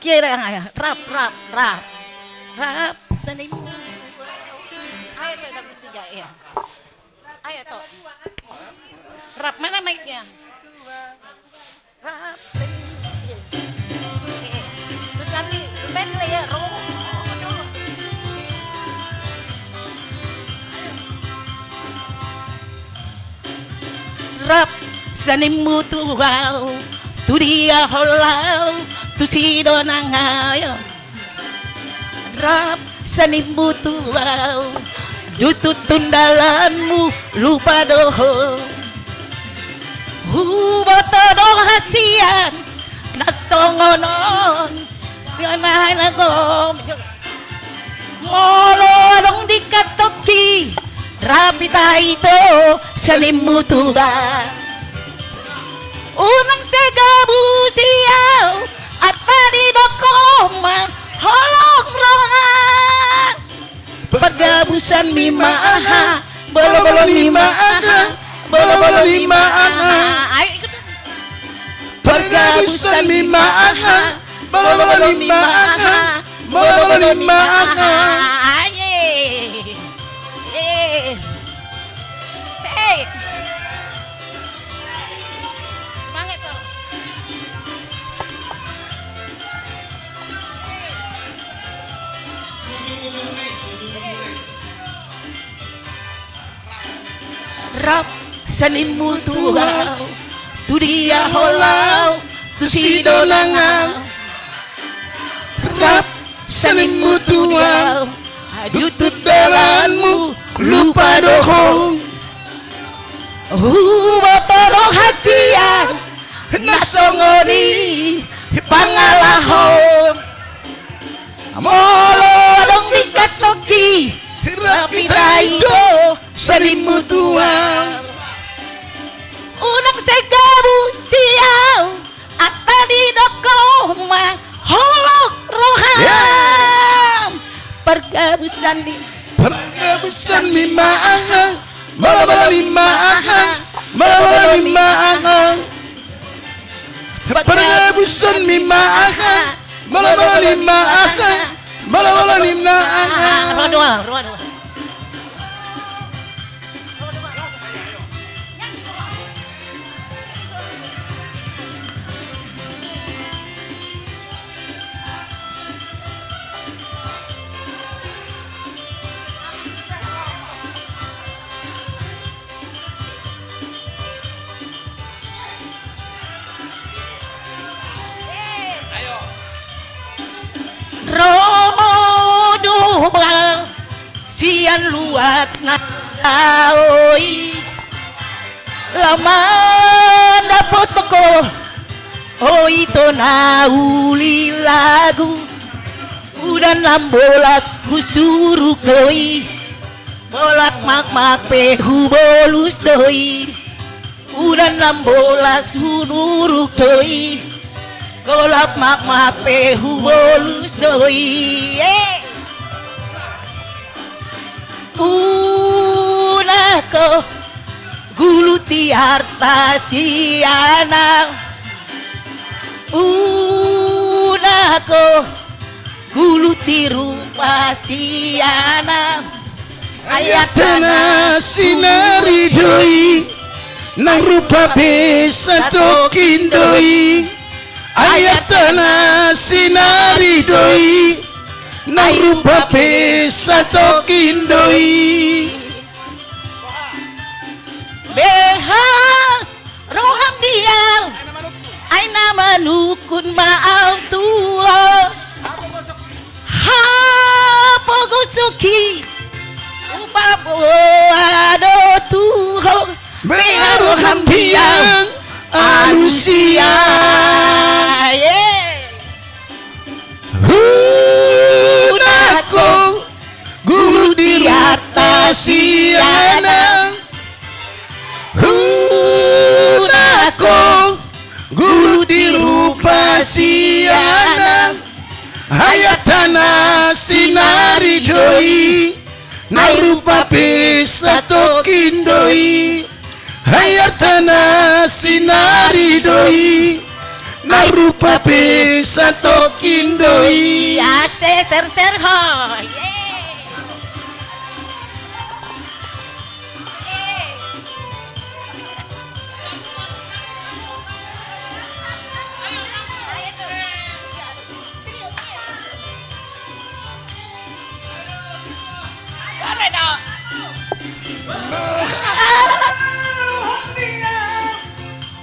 kira, rap, rap, rap. Rap sanimu. Ayo, tuh, satu, tiga, iya. Ayo, tuh. Rap, mana mic-nya? Rap sanimu. Terus nanti medley ya, ro. Rap sanimu tual, tu dia ho laho, tusi do nang ahu. Rap sanimu tual, dung tutun dalanmu lupa do ho. Huboto do hasian na songon on. Sian aha na gom. Molo adong dingkan tongki, rap hita ito, sian i mutu ba. Unang sai gabusi au, ata didok ho ma holong roha. Pargabusan ni ma aha, bolobolo ni ma aha, bolobolo ni ma aha. Ai, ikut. Pargabusan ni ma aha, bolobolo ni ma aha, bolobolo ni ma aha. Ai, eh. Cek. Semangat, Bang. Rap sian i mutu au, tu dia ho laho, tu si donang au. Rap sian i mutu au, adutut dalanmu, lupa do ho. Huboto do hasian na songon i pangalahom. Molo adong dingkan tongki, rap hita ito, sian i mutu au. Unang sai gabusi au, ata didok ho ma holong roham. Pargabusan ni, pargabusan ni ma aha, bolobolo ni ma aha, bolobolo ni ma aha. Pargabusan ni ma aha, bolobolo ni ma aha, bolobolo ni ma aha. Roa dua, roa dua. Ro do ba sian luat na laho i, laho mandapothon ho, o ito na uli lagu. Udan lam bolas husuruk do i, golap makmak pe hubolus do i. Udan lam bolas husuruk do i, golap makmak pe hubolus do i. Eh. Unang ho gulut di arta sian au. Unang ho gulut di rupa sian au. Ai artana sinari do i, nang rupa pe satongkin do i. Ai artana sinari do i, nang rupa pe satongkin do i. Beha roham di au, ai na manungkun ma au tu ho. Hapogoson i hupaboa do tu ho. Beha roham di au, alusia. Unang ho gulut di arta sian au. Unang ho gulut di rupa sian au. Ai artana sinari do i, nang rupa pe satongkin do i. Ai artana sinari do i, nang rupa pe satongkin do i. Ase serser ho.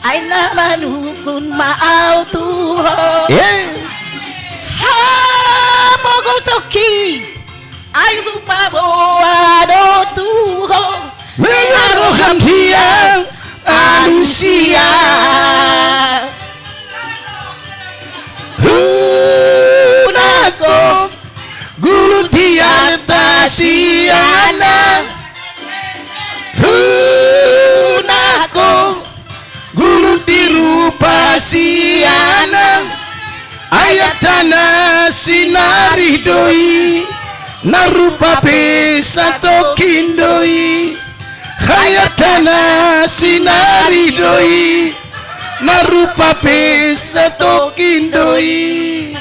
Ai na manungkun ma au tu ho. Hapogoson i ai hupaboa do tu ho. Beha roham di au, alusia. Unang ho gulut di atas siana. Unang ho gulut di rupa siana. Ai artana sinari do i, na rupa pe satongkin do i. Ai artana sinari do i, na rupa pe satongkin do i.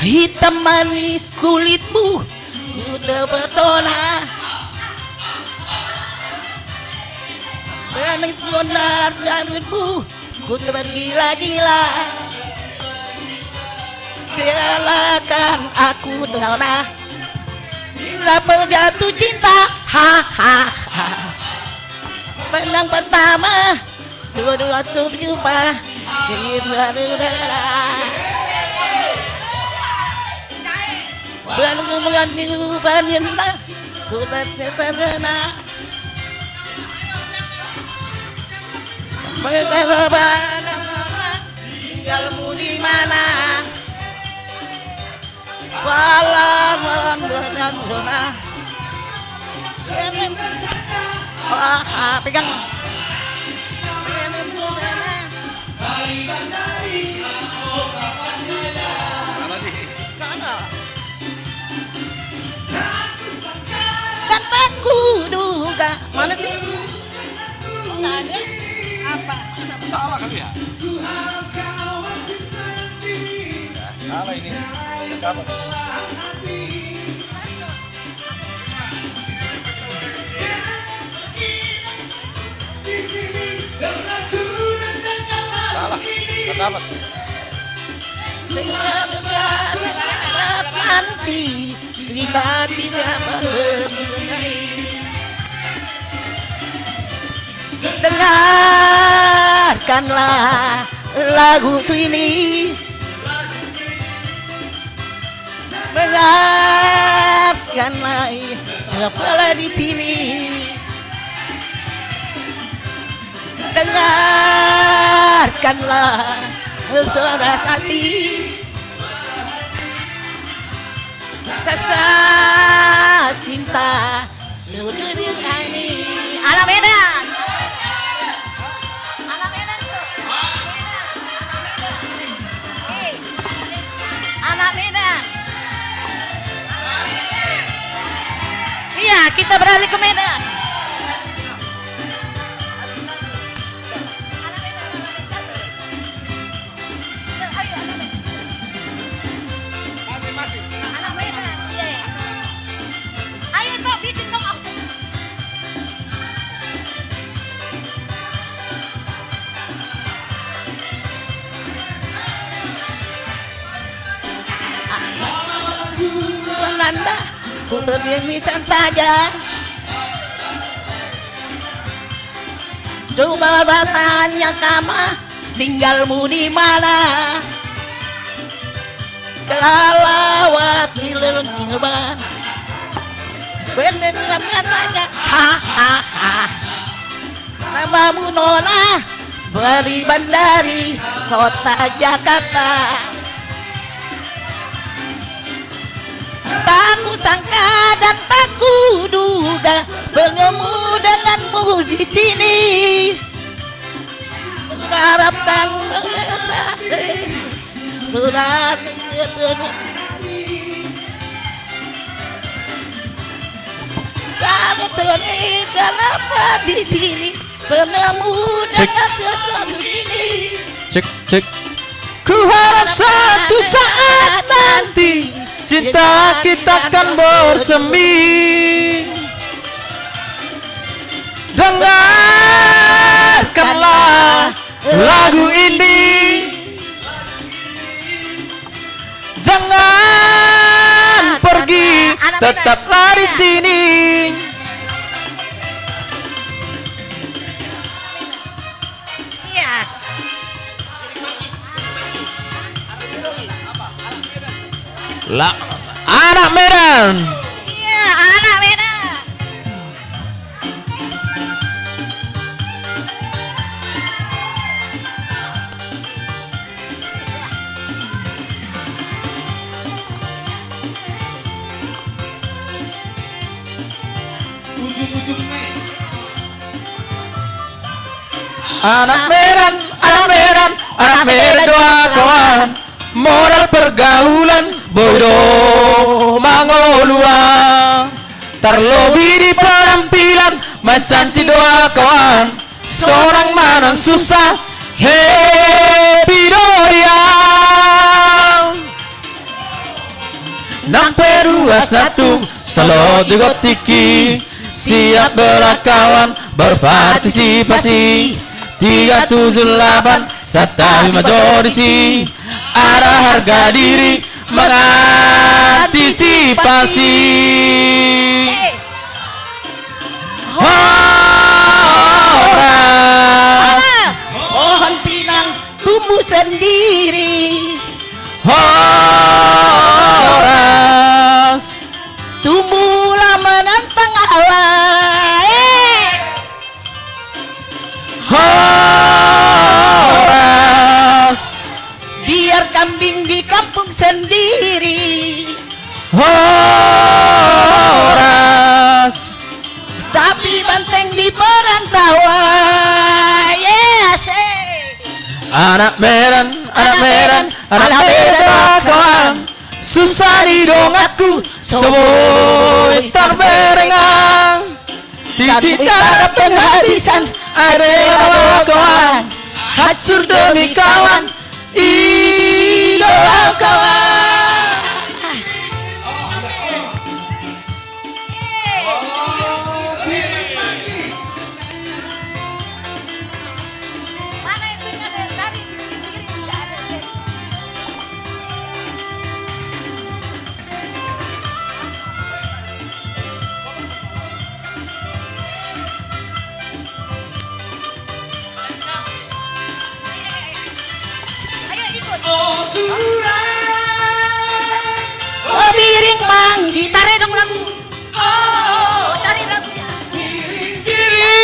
Hitam manis kulitmu, ku terpesona. Manis benar rambutmu, ku tergila-gila. Seakan aku terlena bila jatuh cinta. Ha, ha, ha. Pandang pertama, sudah waktu berjumpa. Kita berdarah. Bulan, bulan, bulan, bulan, ku tak terlena. Berdarah, tinggalmu di mana? Walau, walau, walau, walau. Ah, ah, pegang. Dan tak kuduga. Mana sih? Tadi apa? Salah kali ya? Ya, salah ini. Apa? Salah. Pertama. Nanti kita tidak mengenai. Dengarkanlah lagu ini. Dengarkanlah, kepala di sini. Dengarkanlah suara hati. Kata cinta. Anak Medan. Anak Medan tuh. Hei. Anak Medan. Iya, kita beralih ke Medan. Anak Medan, anak Medan. Ayo, anak Medan. Masih, masih. Anak Medan, iya. Ayo, Tok, bikin dong, aku. Nanda, ku berbicara saja. Coba bertanya kamu, tinggalmu di mana? Kelawat di lorong Cirebon. Bener, bener, bener, bener. Ha, ha, ha. Namamu nona, Beri Bandari, kota Jakarta. Tak kusangka dan tak kuduga bertemu denganmu di sini. Mengharapkan berarti. Kenapa di sini? Bertemu dengan sesuatu ini. Cek, cek. Ku harap satu saat nanti cinta kita kan bersemi. Dengarkanlah lagu ini. Jangan pergi, tetaplah di sini. Iya. La, anak Medan. Iya, anak Medan. Anak Medan, anak Medan, anak Medan do au kawan. Modal pergaulan boi do mangolu au. Tarlobi di penampilan mancantik do au kawan. Sonang manang susah, happy do au. Nang pe dua satu, salot di gontingki. Siap berkawan, berpartisipasi. Tiga tujuh lapan, santabi ma jo disi. Ada harga diri, mengantisipasi. Horas. Pohon pinang tumbuh sendiri. Horas. Tumbuhlah menantang hawa. Eh. Horas. Biar kambing di kampung sendiri. Horas. Tapi banteng di perantauan. Ye, asik. Anak Medan, anak Medan, anak Medan do au kawan. Susah ni donganku, so boi tarberengan. Titik darah penghabisan, air mata do au kawan. Hancur demi kawan, i do au kawan. Ayo ikut. Oh, Tuhan. Oh, Biring Manggi, tare dong lagu. Oh, tare lagunya. Biring, biring.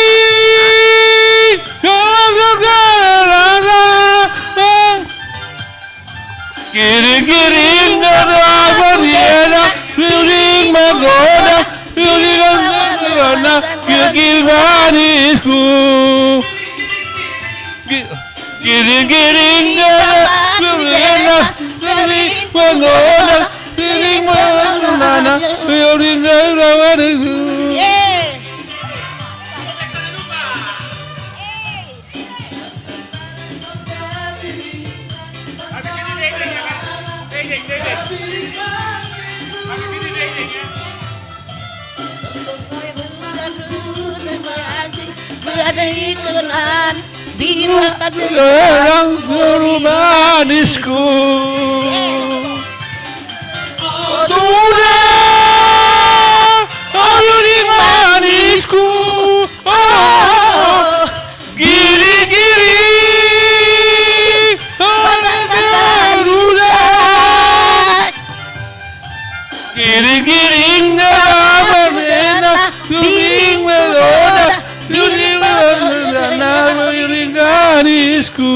Giring-giring, giring manggoda, giring manggoda, giring manisku. Gi-, giring-giring, giring manggoda, giring manggoda, giring manisku. Habis ini degeng ya, kan? Degeng, degeng. Habis ini degeng ya. Seorang guru manisku. Tuda, aduh di manisku. Oh, giri-giri, anak garuda. Giri-giri, nggak pernah, giri-giri, nggak pernah, giri-giri, nggak pernah, giri-giri, manisku.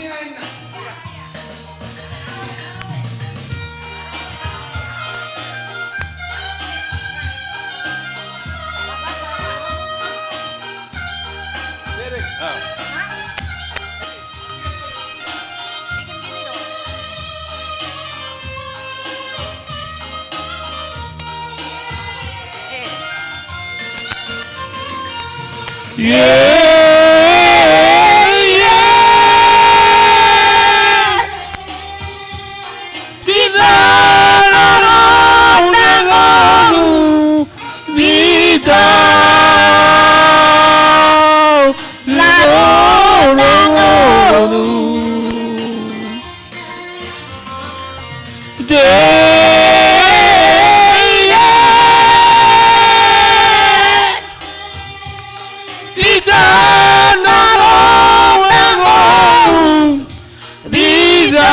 Ye, ye. Di na ro na ngolu, di na ro na ngolu. De, ye. Di na ro na ngolu, di na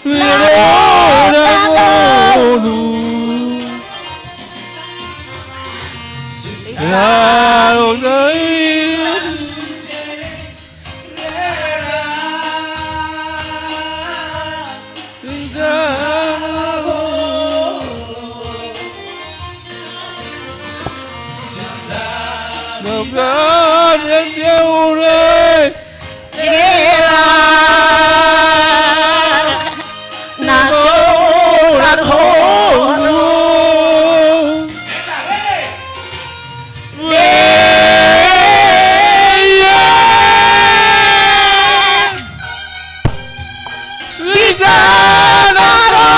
ro na ngolu. Lalu na i. Na solar holu. Di na ro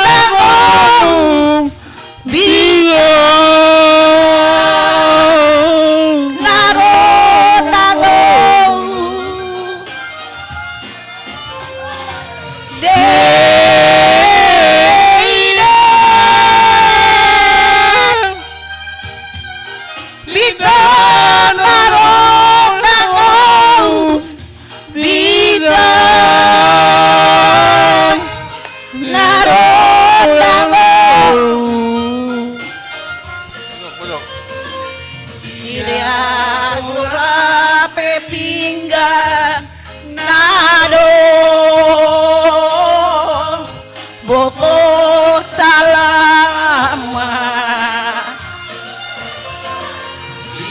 na ngolu, di na ro na ngolu. De, de. Di na ro na ngolu, di na ro na ngolu. Di na ro na pe pinggan na do. Boko salama.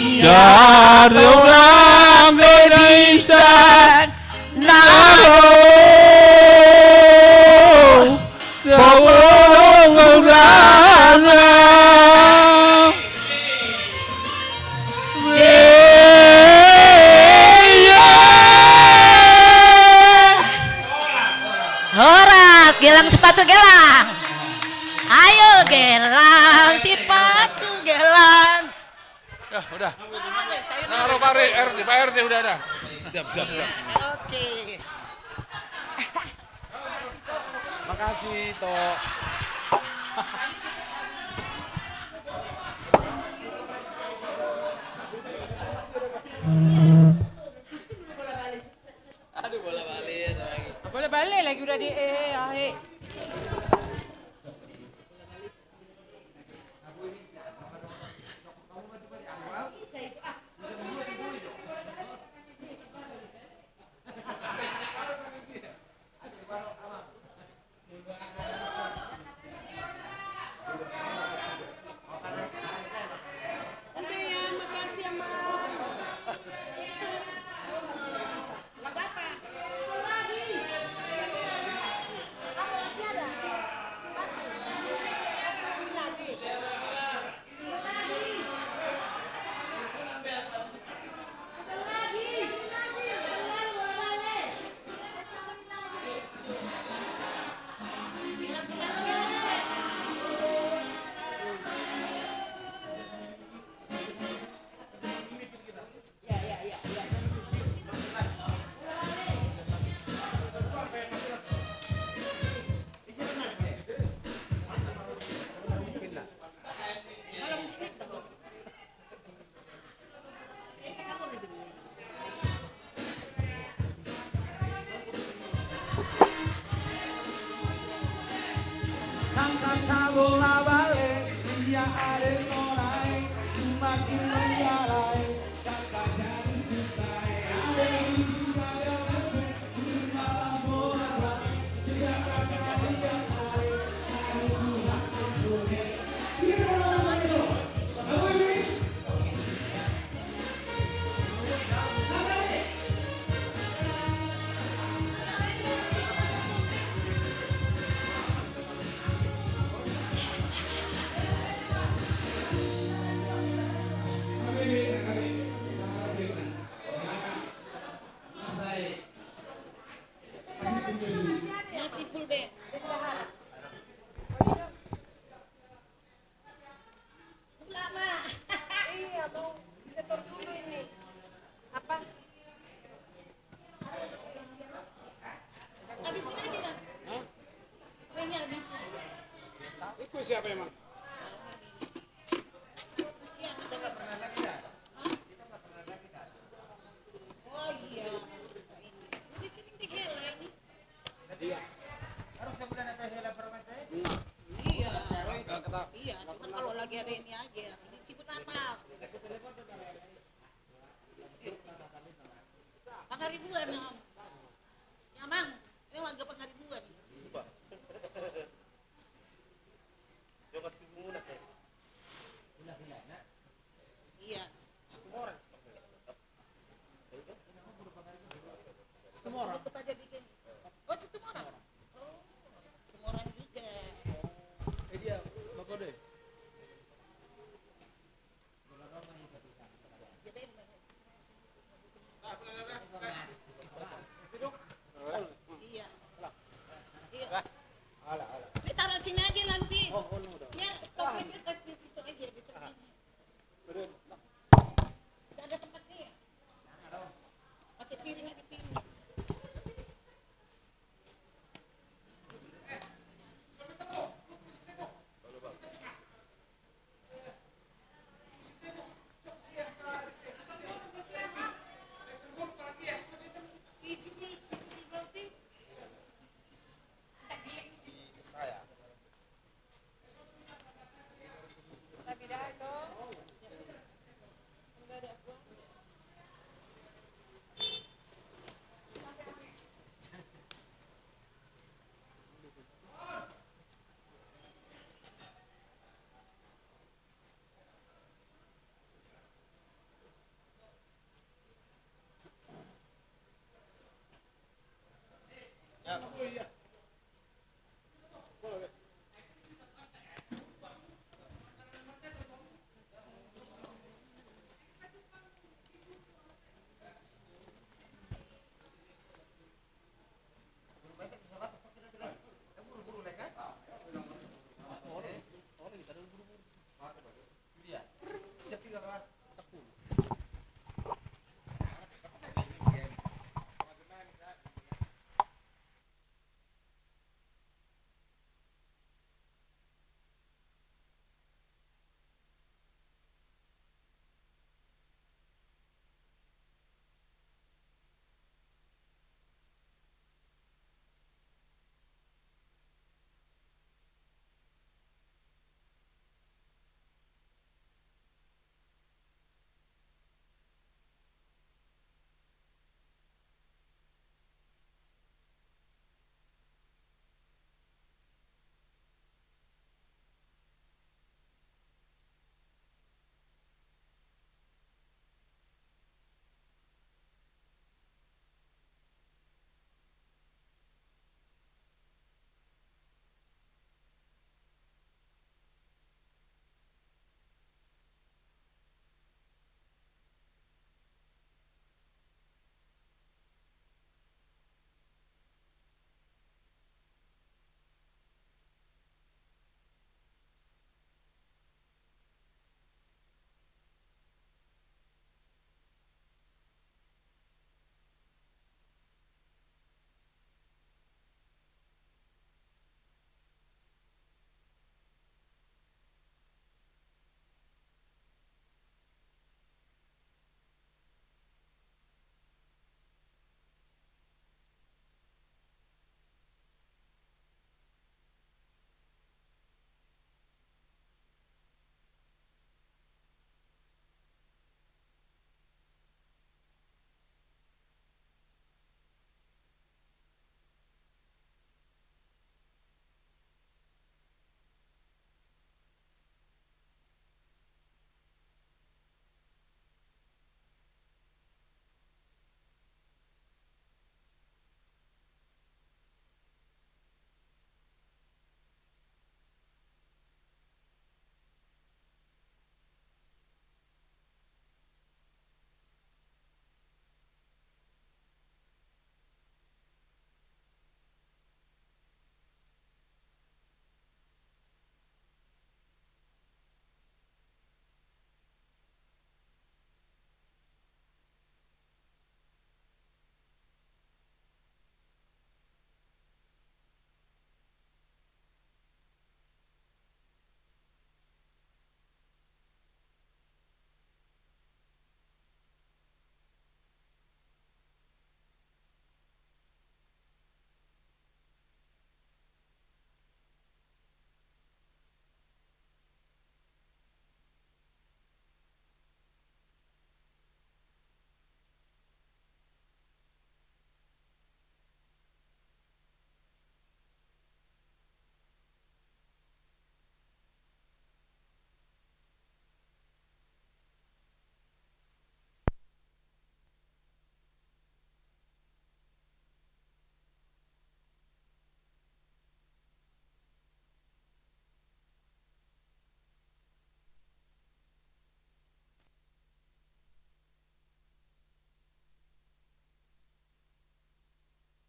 Ia do rame di istana. Boko salama. Horas, gelang sepatu gelang. Ayo gelang sepatu gelang. Ya, udah. Nah, lo Pak R T, Pak R T udah ada. Siap, siap, siap. Oke. Makasih, Tok. Aduh, bola balik lagi. Bola balik lagi udah di, eh, eh, ah, eh. Udah ya, makasih ya, Mang. Nggak apa-apa. Apa masih ada? Masih. Masih lanjut lagi. Angka tabola bale, ia ade nolai, sumakin manjalai, angka jadi susai. Siapa emang? Oh iya. Di sini dihela ini. Iya. Harusnya bulan atau hela permata ya? Iya. Iya, cuma kalau lagi ada ini aja. Ini sibuk apa? Pangaribuan, Om. Ya, Mang. Ini warga Pangaribuan. Iya. Situmorang. Situmorang. Itu aja bikin. Oh, Situmorang. Oh, Situmorang juga. Eh, dia, Bapak deh. Iya. Iya. Ini taruh sini aja nanti. Ya, toples di situ aja, besok aja. Nggak ada tempatnya ya? Pakai piring aja, piring.